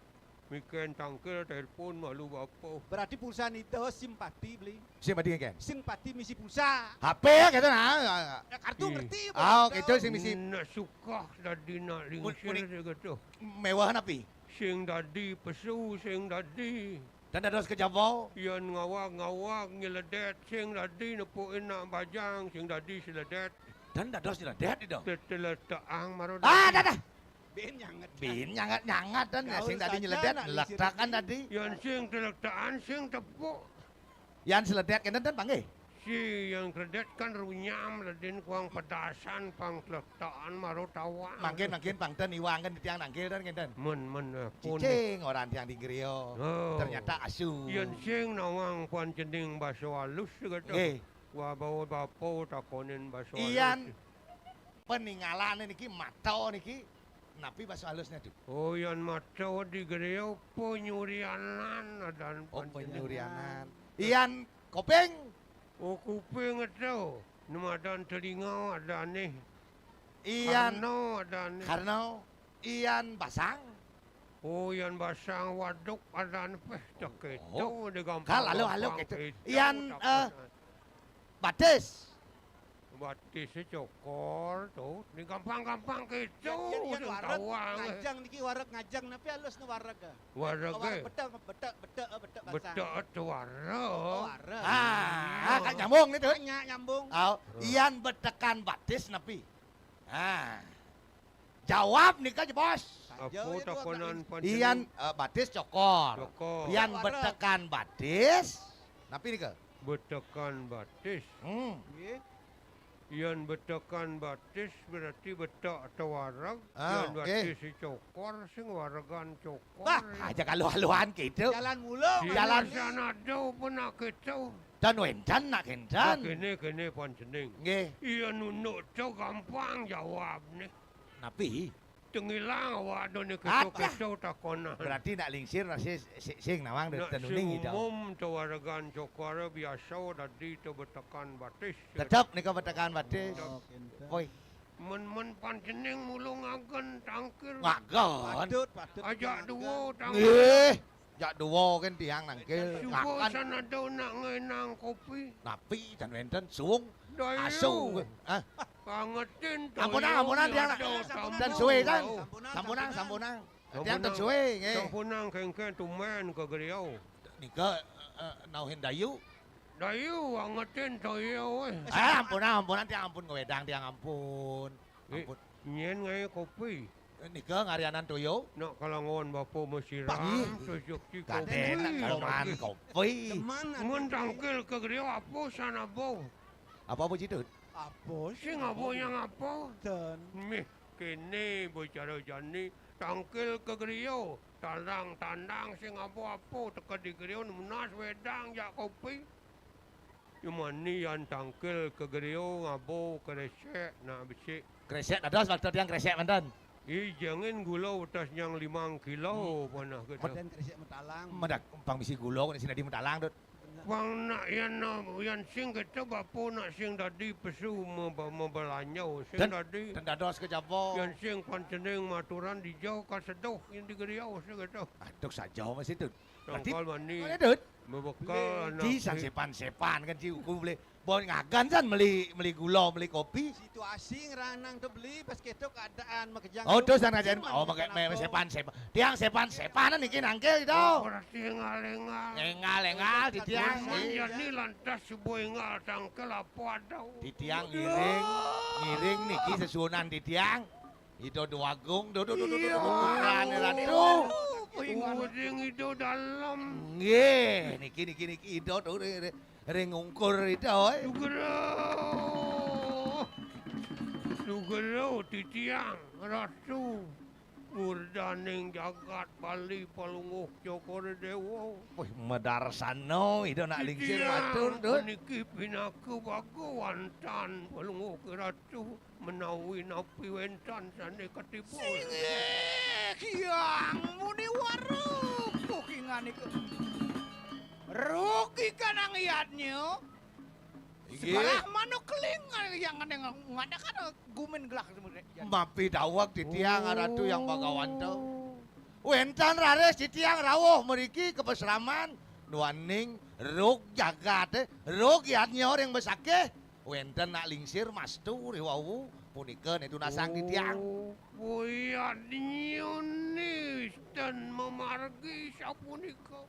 Mikén tangkil telpon malu bapa. Berarti pulsa nita simpati beli. Simpati kan? Simpati misi pulsa. H P ya gitu nah. Ya, kartu ngerti. Ah, gitu sing misi. Nak sukah dadi nak lingsir gitu. Mewah napi? Sing dadi pesu, sing dadi. Dan dados ka jaba. Yan ngawag-ngawag nyeledét, sing dadi nepukin nak bajang, sing dadi seledét. Dan dados nyeledét ida. Teteleteang maro. Ah, dah, dah. Bin nyanget. Bin nyanget-nyanget dan sing dadi nyeledét, letakan tadi. Yan sing teletekan, sing tepuk. Yan sledek kénten ten panggih. Si yang kredit kan runyam, ledin kuang pedasan, pang tlektaan, maro tawang. Mangkin, mangkin, pang ten iwang kan titiang nangkil ten kénten. Men, men, eh, pun. Cicing orang tiang di griya. Oh. Ternyata asu. Yen sing nawang pancening basa alus, kata. Nggih. Wah, bawa bapa takonin basa alus. Iyan peningalane niki, mata niki, napi basa halusne, Dut? Oh, yan mata di griya penyurianan adan. Oh, pancening. Penyurianan. Iyan kuping? Oh, kuping itu. Nemadan telinga adane. Iyan karna adane. Karna iyan basang? Oh, yan basang waduk adan peh, cak itu, oh, di gampang. Kal, halo, halo, gampang gitu. Itu, iyan, tak eh, pernah. Batis. Batis cokor tuh, di gampang-gampang gitu. Yan, yan, yan, sing wareg tawang. Ngajeng niki wareg ngajeng, napi halusne wareg, eh? Wareg, wareg, eh. Betek, betek, betek, eh, betek basang. Betek itu wareg. Oh, wareg. Ah, iya. Ah, kan nyambung nih, Dut. Nya-, nyambung. Oh, iyan betekan batis napi? Ah. Jawab nika, Bos. Apa takonan pancening? Iyan, eh, batis cokor. Cokor. Iyan betekan batis. Napi nika? Betekan batis. Hmm. Nggih. Yan betekan batis berarti betek atau wareg. Ah, yan oke. Batis si cokor, sing waregan cokor. Bah, aja kalu-kaluan gitu. Jalan mulu, jalan. Sana ada pun nak gitu. Dan wénten nak kénten. Nah, kéné, kéné pancening. Nggih. Iya nunduk to gampang jawabne. Napi? Tengilang awak do nika kéto takonan. Berarti nak lingsir nak si-, si-, sing nawang de nak tenuning sing ida. Umum to waregan cokor biasa dadi to betekan batis. Tetep nika betekan batis. Tetep. Oh, kénten. Woi. Men, men pancening mulu ngagen tangkil. Ngagen. Patut, patut. Ajak ngagen. Dua tangkil. Nggih. Jak dua kan tiang nangkil. Suba ngakan. Sanada nak ngenang kopi. Napi tan wénten suung. Dayu. Asu. Ah. Kangetin to. Ampunang, ampunang tiang nak. Ada tamu. Tan suwe kan. Sampunang, sampunang, sampunang. Tiang tan suwe, nggih. Sampunang kéngkén tumén ka griya. Nika, eh, eh, nauhin dayu. Dayu, angetin toya, wéh. Ah, ampunang, ampunang tiang ampun ngwédang tiang ampun. Eh, ampun. Nyén ngaé kopi. Nika ngaryanan toya? Nak kalangan bapa masiram, panggih. Tusuk ci kopi. Kadén nak kalangan kopi. Mun tangkil ka griya apa sanaba? Apa, apa, Citut? Apa sing apa nyang apa? Ten. Mih, kéné bicara jani, tangkil ka griya, tandang-tandang sing apa-apa, teka di griya, nunas wédang jak kopi. Yumani yan tangkil ka griya ngaba krésék nak becik. Krésék dados waktu tiang krésék manten. Ih, jengin gula utas nyang limang kilo, hmm, panah kita. Manten krésék matalang. Medak pang bisi gula kok sing dadi matalang, Dut. Pang nak yan, yan sing kita bapa nak sing dadi pesu me-, me-, mabelanja, sing dadi. Dan dados kejaba. Yan sing pancening maturan dija kaseduh yan di griya sing kita. Aduh, saja masih, Dut. Tangkal mani. Mana, Dut? Bebekal anak. Ci sang sépan-sépan kan ci uku beli. Bon ngagan san meli, meli gula, meli kopi. Situasi ngeranang to beli pas kéto keadaan makejang. Oh, to san ngajain. Oh, maké mé-, sépan-sépan. Tiang sépan-sépanan niki nangkil to. Oh, ora sing éngal-éngal. Éngal-éngal di tiang. Mun jani lantas suba éngal tangkil apa ada. Di tiang ngiring, ngiring niki sesuunan di tiang. Ida Déwagung, duh, duh, duh, duh, duh, iya. Duh, duh, duh, duh, duh. Uring Ida Dalem. Nggih, niki, niki, niki, Ida, duh, ring, ring, ring ungkur Ida, oi. Sugra. Sugra titiang Ratu murdaning jagat Bali Palungguh Cokor Déwa. Wih, madarsana Ida nak lingsir matur, duh. Titiang puniki pinaka bagawantan Palungguh Ratu. Menawi napi wénten sané katiba. Singgih Hyang Muniwara, kuhingan iku. Rugi kanang yadnya. Inggih. Sebarah manuk keling yang ngadakan gumin gelah. Mapi daweg titiang, oh. Ratu Hyang Bagawanta. Wénten raris titiang rawuh mriki ka pasraman, nuaning rug jagaté, rug yadnya ring besakih. Wénten nak lingsir mastu riwawu punika netunasang titiang. Oh, puyadnyane ten mamargi sapunika.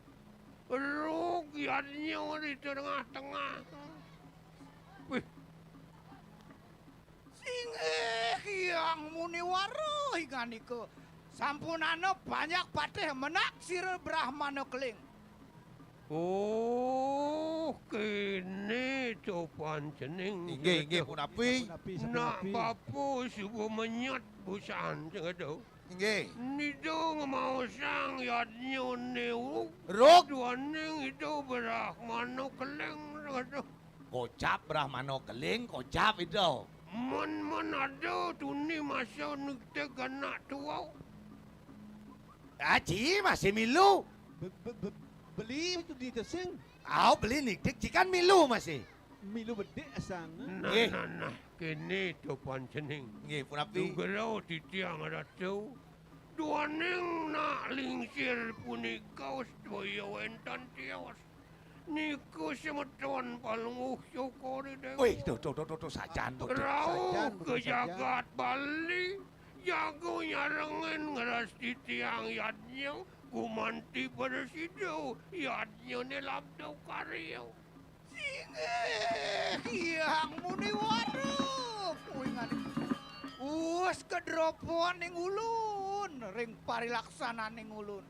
Rug yadnya di tengah-tengah. Wih. Singgih Hyang Muniwara inganika. Sampunana banyak patih menak sira Brahmana Keling. Oh, kéné to pancening. Inggih, inggih, punapi? Nak bapa suba menyat busan sing ada. Inggih. Nida ngemaosang yadnyané rug. Rug. Duaning Ida Brahmana Keling sing ada. Kocap Brahmana Keling, kocap Ida. Men, men ada tuni masa nigtig anak tua. Aji masih milu. Be-, be-, be-, beli itu di tesing. Au, beli nigtig, cikan milu masih. Milu bedik asang. Nah, eh, nah, nah, kéné to pancening. Nggih, punapi? Dugra titiang Ratu. Duaning nak lingsir punika sedaya wénten tios. Niku semeton Palungguh Cokor I Déwa. Wih, tuh, tuh, tuh, tuh, tuh, sajan, tuh, tuh. Rauh sajan, ka betul sajan. Jagat Bali, jago nyarengin ngrastiti tiang yadnya, gumanti prasida yadnyané labda karya. Singgih Hyang Muniwara, kuwinganing wus kedroponing ulun ring parilaksananing ulun.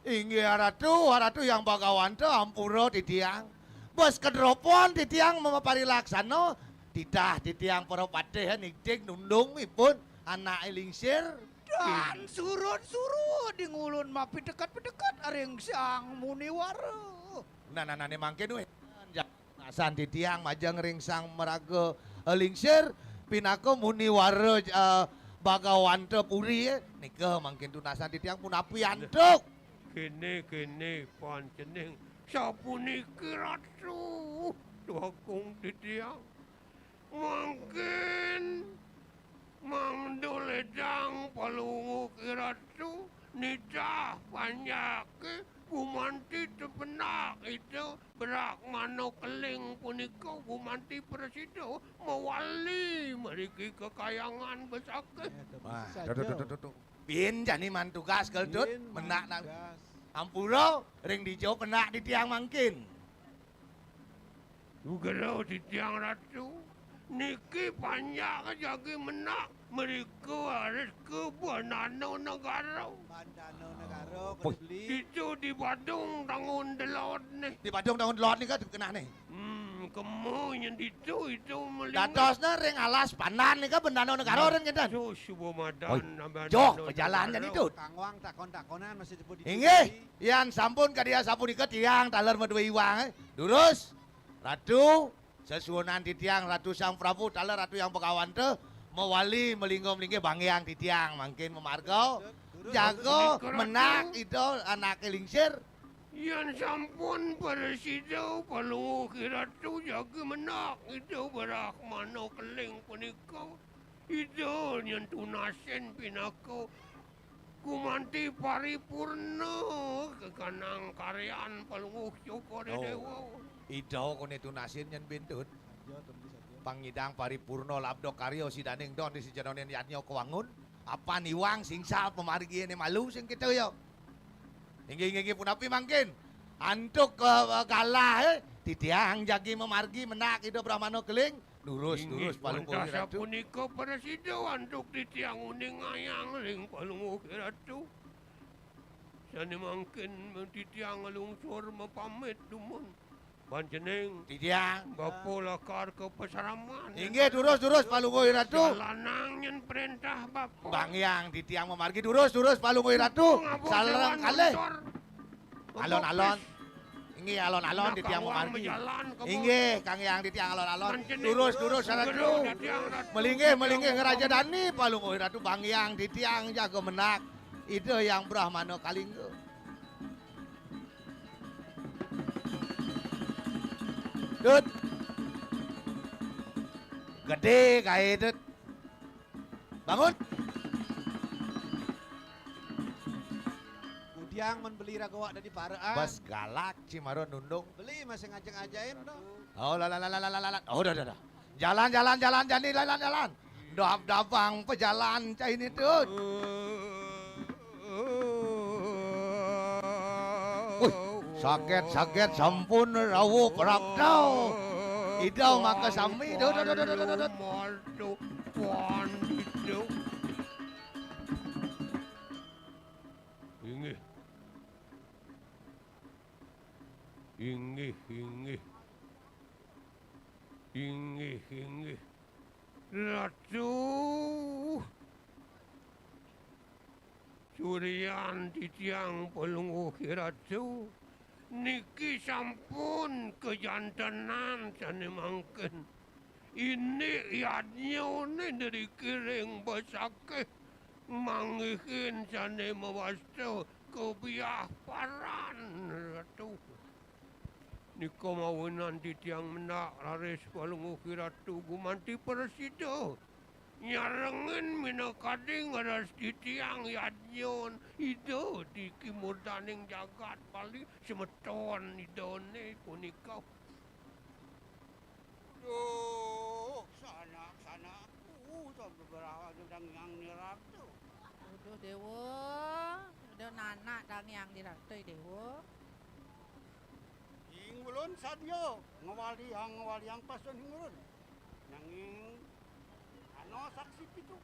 Inggih Ratu, Ratu Hyang Bagawanta, ampura titiang. Bes kedropon titiang maparilaksana, titah titiang para patih nigtig nundung ipun anaké lingsir. Dan surud-surud ing ulun mapideket-pideket ring Sang Muniwara. Nah, nah, nah, né mangkin wéh. Nasan titiang majeng ring Sang Maraga, eh, Lingsir, pinaka Muniwara, eh, Bagawanta Puri, eh. Nika mangkin tunasan titiang punapi antuk. Kéné, kéné, pancening. Sapuniki Ratu, Agung titiang. Mangkin mangda lédang Palungguh Ratu nitah panjaké gumanti penak Ida Brahmana Keling punika gumanti prasida mawali mriki kakayangan besakih. Wah, tuh, tuh, tuh, tuh, tuh. Bin jani mantugas, Kel, Tut. Bin menak nang mantugas. Ampura, ring dija penak titiang mangkin. Dugra titiang Ratu, niki panjak jagi menak mrika raris ka Bandana Negara. Bandana Negara, oh, Kedeli. Ditu di Badung Tangun Delod nih. Di Badung Tangun Delod nih kan kenah nih. Hmm, kemu nyén ditu, itu melingkar. Dadosna ring alas Pandan nika Bandana Negara ring kénten. Suba madan. Oi, joh, pejalan jani, Tut. Kangwang takon-takonan masih disebut. Inggih, yan sampun kadi asapunika tiang taler madué iwang, eh. Durus, Ratu, sesuunan titiang Ratu Sang Prabu, taler Ratu Hyang Bagawanta, mawali malingga-malinggih banggiang titiang mangkin mamarga. Jaga menak Ida anaké lingsir. Yan sampun prasida Palungguh Ratu jagi menak Ida Brahmana Keling punika, Ida nyén tunasin pinaka gumanti paripurna kakanang karyan Palungguh Cokor I Déwa. Oh. Ida koné tunasin nyén bintut. Pangidang paripurna labda karya sidaning don di sejananing yadnya kawangun. Apan iwang sing sal pamarginé malu sing kita ya. Inggih, inggih, inggih, punapi mangkin? Antuk, eh, galah, eh, titiang jagi mamargi menak Ida Brahmana Keling. Durus, inggih, durus, Palungguh wantah Ratu. Sapunika prasida antuk titiang uningayang ring Palungguh Ratu. Sané mangkin titiang nglungsur mapamit dumun. Pancening. Titiang. Bapa lakar ka pasraman. Inggih, durus, durus, Palungguh Ratu. Jalanang nyén préntah Bapa. Banggiang titiang mamargi, durus, durus, Palungguh Ratu. Salereng kalih. Alon-alon. Inggih, alon-alon titiang mamargi. Inggih, Kang Hyang titiang alon-alon. Durus, durus, Ratu. Melinggih, melinggih ngraja dani, Palungguh Ratu, banggiang titiang jaga menak Ida Hyang Brahmana Kalingga. Tut. Gedé kaé, Tut. Bangun. Kudiang men beli raga wak dadi paraan. Bas galak ci mara nundung. Beli masih ngajeng-ajain dong. Oh, la, la, la. Oh, dah, dah, dah. Jalan, jalan, jalan, jani, jalan, jalan. Dab-dabang pejalan cai ini, Tut. Wih, saget-saget sampun rawuh prapta. Ida maka sami, Tut, Tut, Tut. Inggih. Inggih, inggih. Inggih, inggih. Ratu. Suryan titiang Palungguh Ratu. Niki sampun kajantenan sane mangkin. Indik yadnyane nriki ring besakih manggihin sane mawasta kabiahparan, Ratu. Nika mawinan titiang mendak raris Palungguh Ratu gumanti prasida nyarengin minakadi ngres titiang yadnyan Ida di kimurdaning jagat Bali, semeton Idane punika. Duh, sanak-sanakku, sabeberapa dangiang niratu. Duh, Dewa, Ida nanak dangiang niratu, Dewa. Ing ulun sadia ngwaliang, ngwaliang pasun ing ulun. Nanging ana saksi pitu.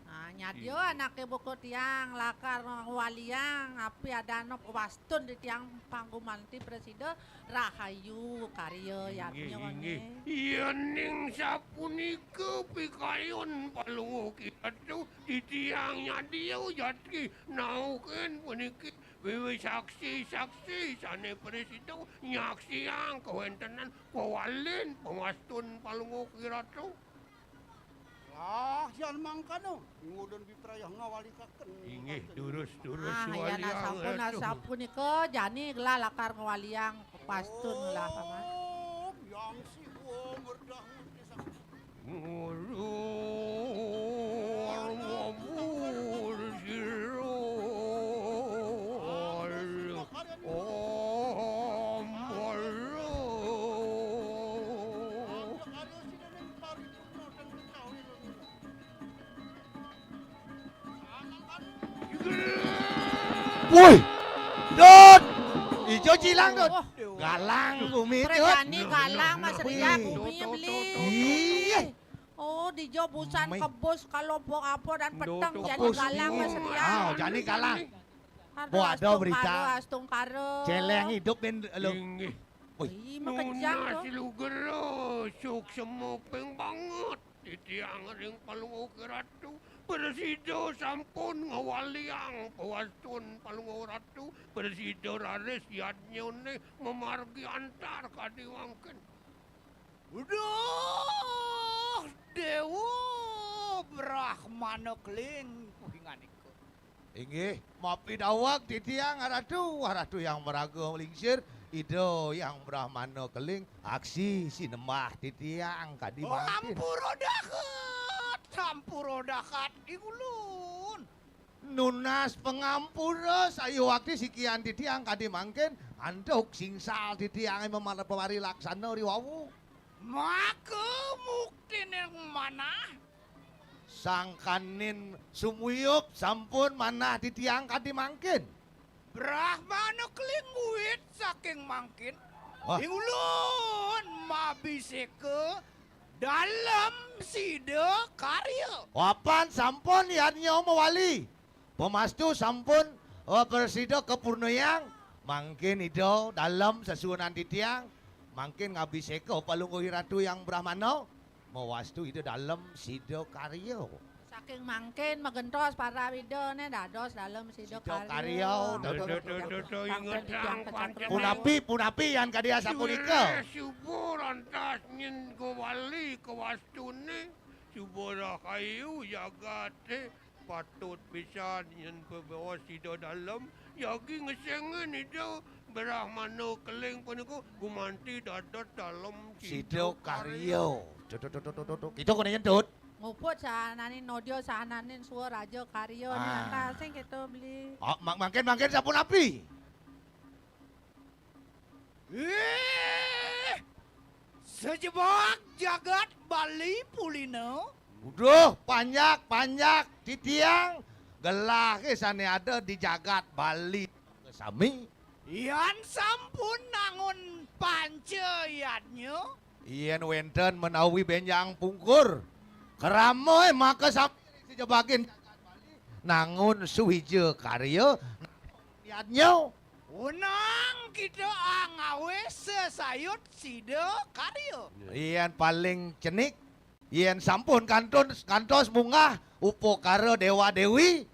Ah, nyadia anake buka tiang lakar ngwaliang, api adana wastun di tiang panggumanti prasida rahayu karya yadnya. Inggih, inggih. Yening sapunika pikayun Palungguh Ratu, titiang nyadia jati naukin puniki wiwi saksi-saksi sane prasida nyaksiang kawentenan kawalin pamastun Palungguh Ratu. Lah, yan mangkana, ngudun biprayah ngawalikaken. Inggih, durus, durus. Ah, yan waliang, sampun, Ratu. Sapunika jani gelah lakar ngwaliang pastun lah, Paman. Om Yang Siwa Merdah Murti Sakti. Ngulur ngabur sira. Om Bala. Woi, Dut. Ijo cilang, Dut. Wah. Galang bumi, Dut. Prajani galang, Mas Rian, bumi beli. Iya. Oh, dijo busan kebus, kalompok apa dan peteng, jani galang, Mas Rian. Ah, jani galang. Aduh, bo ada berita. Astungkara, astungkara. Celeng hidup ben lo. Inggih. Wih. Ih, makejang. Nunas to. Lugera, suksema ping banget. Titiang ring Palungguh Ratu, prasida sampun ngwaliang pawastun Palungguh Ratu, prasida raris yadnyane mamargi antar kadi mangkin. Duh, Dewa Brahmana Keling, kuhinganika. Inggih, mapidaweg titiang Ratu, Ratu Hyang Maraga Lingsir, Ida Hyang Brahmana Keling, aksi sinembah titiang kadi mangkin. Oh, ampura dahat, ampura dahat ing ulun. Nunas pangampura sayuwakti sikian titiang kadi mangkin, antuk singsal titiang mamar-, pamarilaksana riwau. Maka muktining manah. Sangkaning sumuyup sampun manah titiang kadi mangkin. Brahmana Keling wit saking mangkin. Wah. Ing ulun mabiseka dalem sida karya. Apan sampun yadnya mawali. Pamastu sampun, eh, prasida kapurnayang, mangkin Ida dalem sesuunan titiang, mangkin ngabiseka Palungguh Ratu Hyang Brahmana, mawastu Ida dalem sida karya. Saking mangkin magentos para Ida ne dados dalem sida karya. Sida karya, dados. Ingetang. Punapi, punapi yan kadi asapunika. Suba rantas nyen kawali kawastune, suba rahayu jagate. Patut pisan yen bebaos sida dalem, jagi ngesengin Ida Brahmana Keling punika gumanti dados dalem sida karya. Sida karya. Tuh, tuh, tuh, tuh, tuh, tuh, tuh. Kita kena nyentut. Nguput sahananing nodya, sahananing sua raja karya. Ah. Ning lantas sing kita beli. Ah, mak-, mangkin, mangkin sapunapi? Ih, sajebag jagat Bali pulina. Uduh, panjak, panjak, titiang, gelah ke sane ada di jagat Bali. Sami. Yan sampun nangun panca yadnya. Yen wenten menawi benjang pungkur. Krama, eh, maka sami sajebagin jagat Bali. Nangun suwija karya, yadnya. Wenang kita angawé sesayut sida karya. Yén paling cenik, yén sampun kantun, kantos munggah upakara déwa-déwi,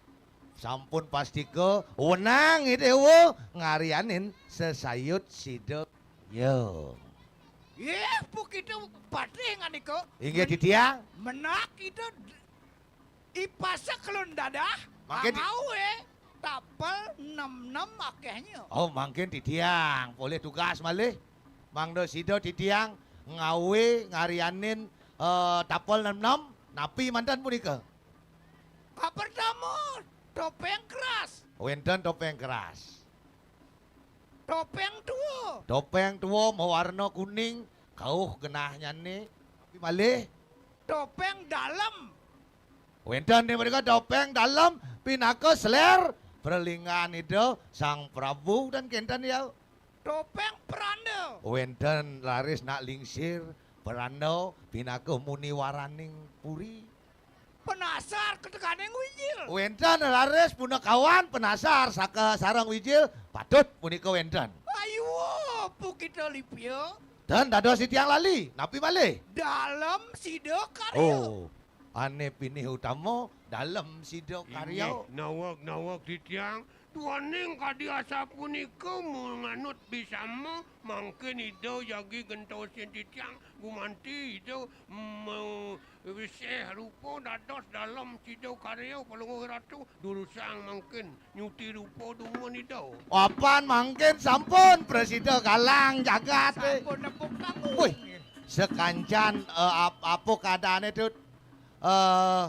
sampun pastika wenang Ida Déwa ngaryanin sesayut sida. Ya. Yéh, pukita patih nganika. Inggih, Men-, titiang. Menak kita d-, ipasa kelun dadah, mangkin di- angawé tapel nem-nem akéhnya. Oh, mangkin titiang polih tugas malih. Mangda sida titiang ngawé ngaryanin, eh, tapel nem-nem, napi manten punika? Kapertama, topéng keras. Wénten topéng keras. Topéng tua. Topéng tua mawarna kuning, kauh genahnyané. Napi malih? Topéng dalem. Wénten inggih punika topéng dalem pinaka selér pralinggan Ida Sang Prabu ten kénten ya. Topéng peranda. Wénten raris nak lingsir peranda pinaka muniwaraning puri. Penasar ketekaning wijil. Wénten raris punakawan penasar saka sareng wijil patut punika wénten. Ayu, pukita lipia. Ten dados titiang lali, napi malih? Dalem sida karya. Oh, ané pinih utama, dalem sida karya. Inggih, naweg-naweg titiang, duaning kadi asapunika manganut bisama, mangkin Ida jagi gentosin titiang, gumanti Ida me-, wisih rupa dados dalem sida karya, Palungguh Ratu, durusang mangkin nyuti rupa dumun Ida. Apan mangkin sampun prasida galang jagaté. Sampun nepuk tangan. Wih, sakancan, eh, ap-, apa keadané, Tut? Eh,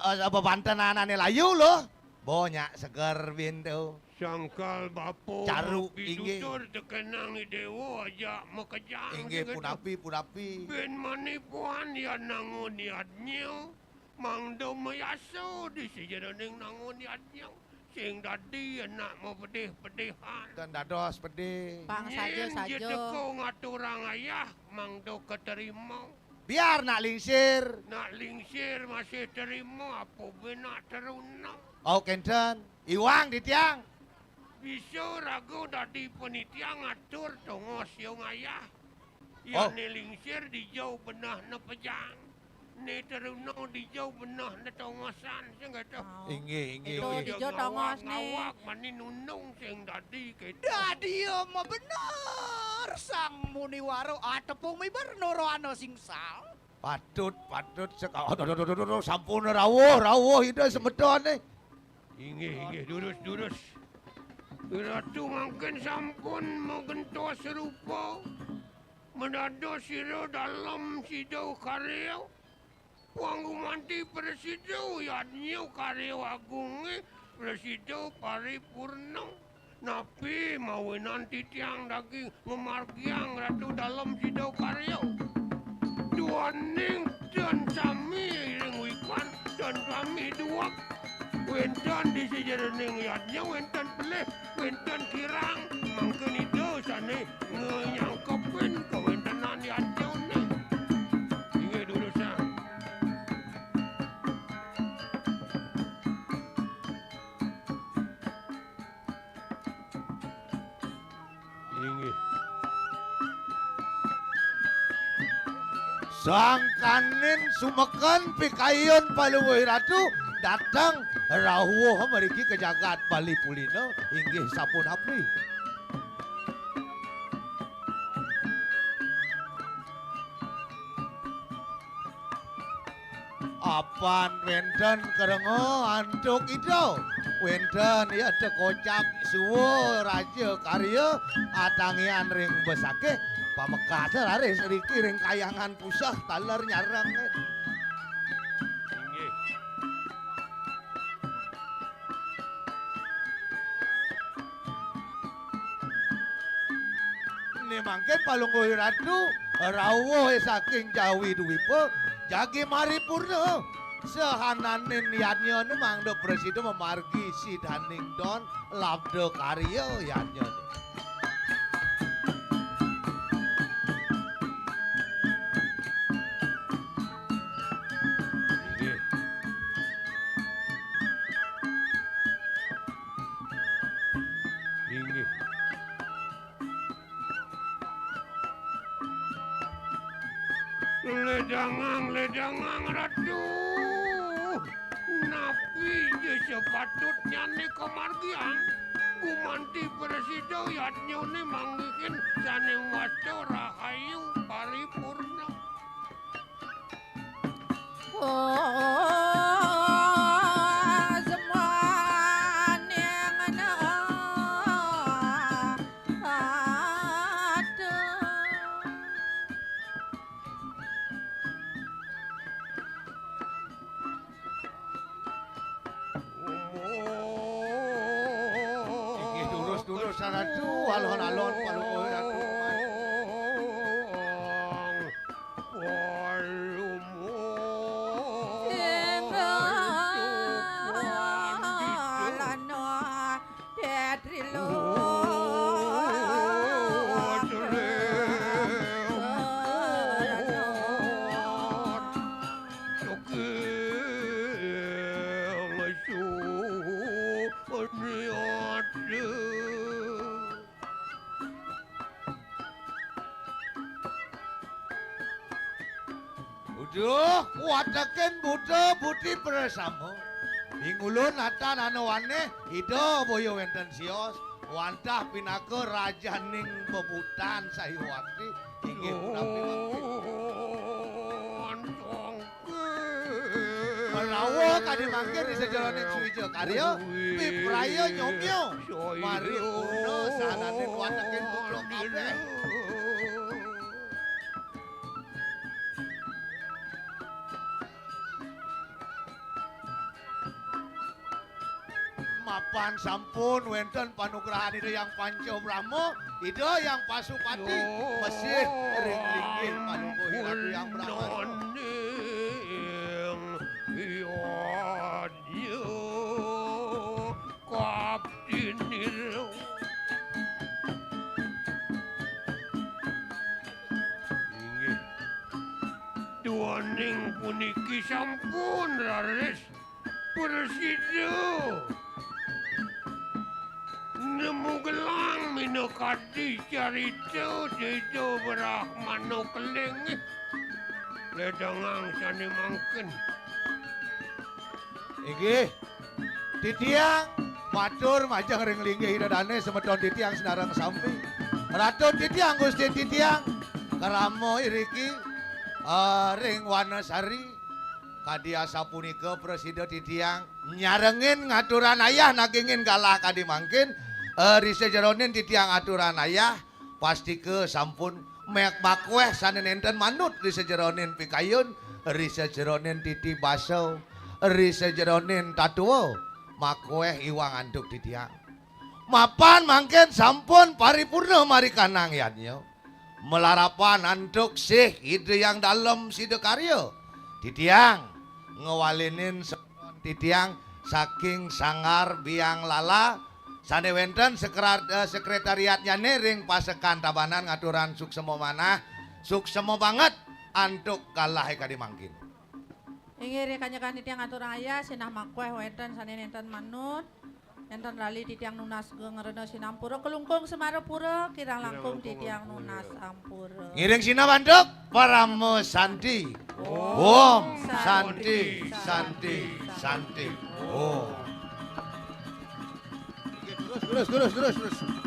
eh, bebantenan ané layu, Luh. Banyak seger bintu. Sangkal bapa. Caru, inggih. Pitutur tekenang Déwa ajak makejang. Inggih, punapi, punapi. Bin manipuan ya nangun yadnya. Mangda mayasa di sajeroning nangun yadnya, sing dadi anak mapedih-pedihan. Ten dados pedih. Pang saja, nyén saja. Jeteka ngaturang ayah, mangda katerima. Biar nak lingsir. Nak lingsir masih terima, apa bé nak teruna? Oh, kénten. Iwang titiang. Bisa raga dadi panitiang ngatur tongos siung ayah. Oh. Yané lingsir dijau beneh nepejang. Né teruna dijau beneh netongosan, sing kéto. Oh. Inggih, inggih, inggih. Dijau tongos né. Ngawag-ngawag mani nundung sing dadi kéto. Dadi ya mabener Sang Muniwara atepung miber nurana singsal. Patut, patut seka-, aduh, aduh, aduh, aduh, aduh, sampun rawuh, rawuh Ida semeton né. Inggih, inggih, durus, durus. Ratu mangkin sampun magentos rupa. Mendados sira dalem sida karya. Pang gumanti prasida yadnya karya agungé, prasida paripurna. Napi mawinan titiang daging mamargiang Ratu dalem sida karya? Duaning tan sami ring wikan, tan sami duweg. Wénten di sajeroning yadnya, wénten pelih, wénten kirang, mangkin Ida sané nganyangkepin kawéntenan yadnyané. Inggih durusang. Inggih. Sangkaning sumeken pikayun Palungguh Ratu dateng rawuh mriki ka jagat Bali Pulina, inggih sapunapi? Apan wénten kerenga antuk Ida. Wénten ya tekocap suwa raja karya atangian ring besakih pamekasa raris riki ring kayangan puseh taler nyareng. Inggih. Né mangkin Palungguh Ratu rawuh saking Jawi Dwipa jagi maripurna. Sahananing yadnyané mangda prasida mamargi sidaning don labda karya yadnyané. Inggih. Ledangang, ledangang, Ratu. Napi ja sapatutnyané kamargiang gumanti prasida yadnyané manggihin sané wasta rahayu paripurna. Inggih, durus-durus, Ratu, alon-alon, Palungguh Ratu. Uduh, watekin buta buti prasama. Ing ulun nata nanawané, Ida boya wénten sios, wantah pinaka rajaning bebutan Sahyawati, inggih punapi mangkin. Menawa kadi mangkin ri sajeroning suwija karya, pipraya nyomya, maripurna sahananing watekin putra kabéh. Mapan sampun wénten panugrahan Ida Hyang Panca Brahma, Ida Hyang Pasupati, mesih ring linggih Palungguh Ratu Hyang Brahma. Inggih. Duaning puniki sampun raris prasida nemu gelang minakadi carita Sida Brahmana Keling. Ledangang sané mangkin. Inggih. Titiang matur majeng ring linggih Ida Dané semeton titiang sinareng sami. Ratu titiang, Gusti titiang, krama iriki, eh, ring Wanasari. Kadi asapunika prasida titiang nyarengin ngaturang ayah nagingin galah kadi mangkin, eh, ri sajeroning titiang aturang ayah, pastika sampun mek makweh sané nénten manut ri sajeroning pikayun, ri sajeroning titi basa, ri sajeroning tatua, makweh iwang antuk titiang. Mapan mangkin sampun paripurna marikanang yadnya. Malarapan antuk sih Ida Hyang Dalem Sidakarya. Titiang ngwalinin semeton titiang saking Sanggar Biang Lala sané wénten sekra-, eh, sekretariatnyané ring Pasekan Tabanan ngaturang suksema manah, suksema banget antuk galahé kadi mangkin. Inggih, ri kanjekan titiang aturang ayah, sinah makweh wénten sané nénten manut. Nénten rali titiang nunas geng rena sinampura, Klungkung Semarapura, kirang langkung titiang nunas ampura. Ngiring sinah antuk parama santi. Om Santi, Santi, Santi. Om. Terus, terus, terus, terus, terus.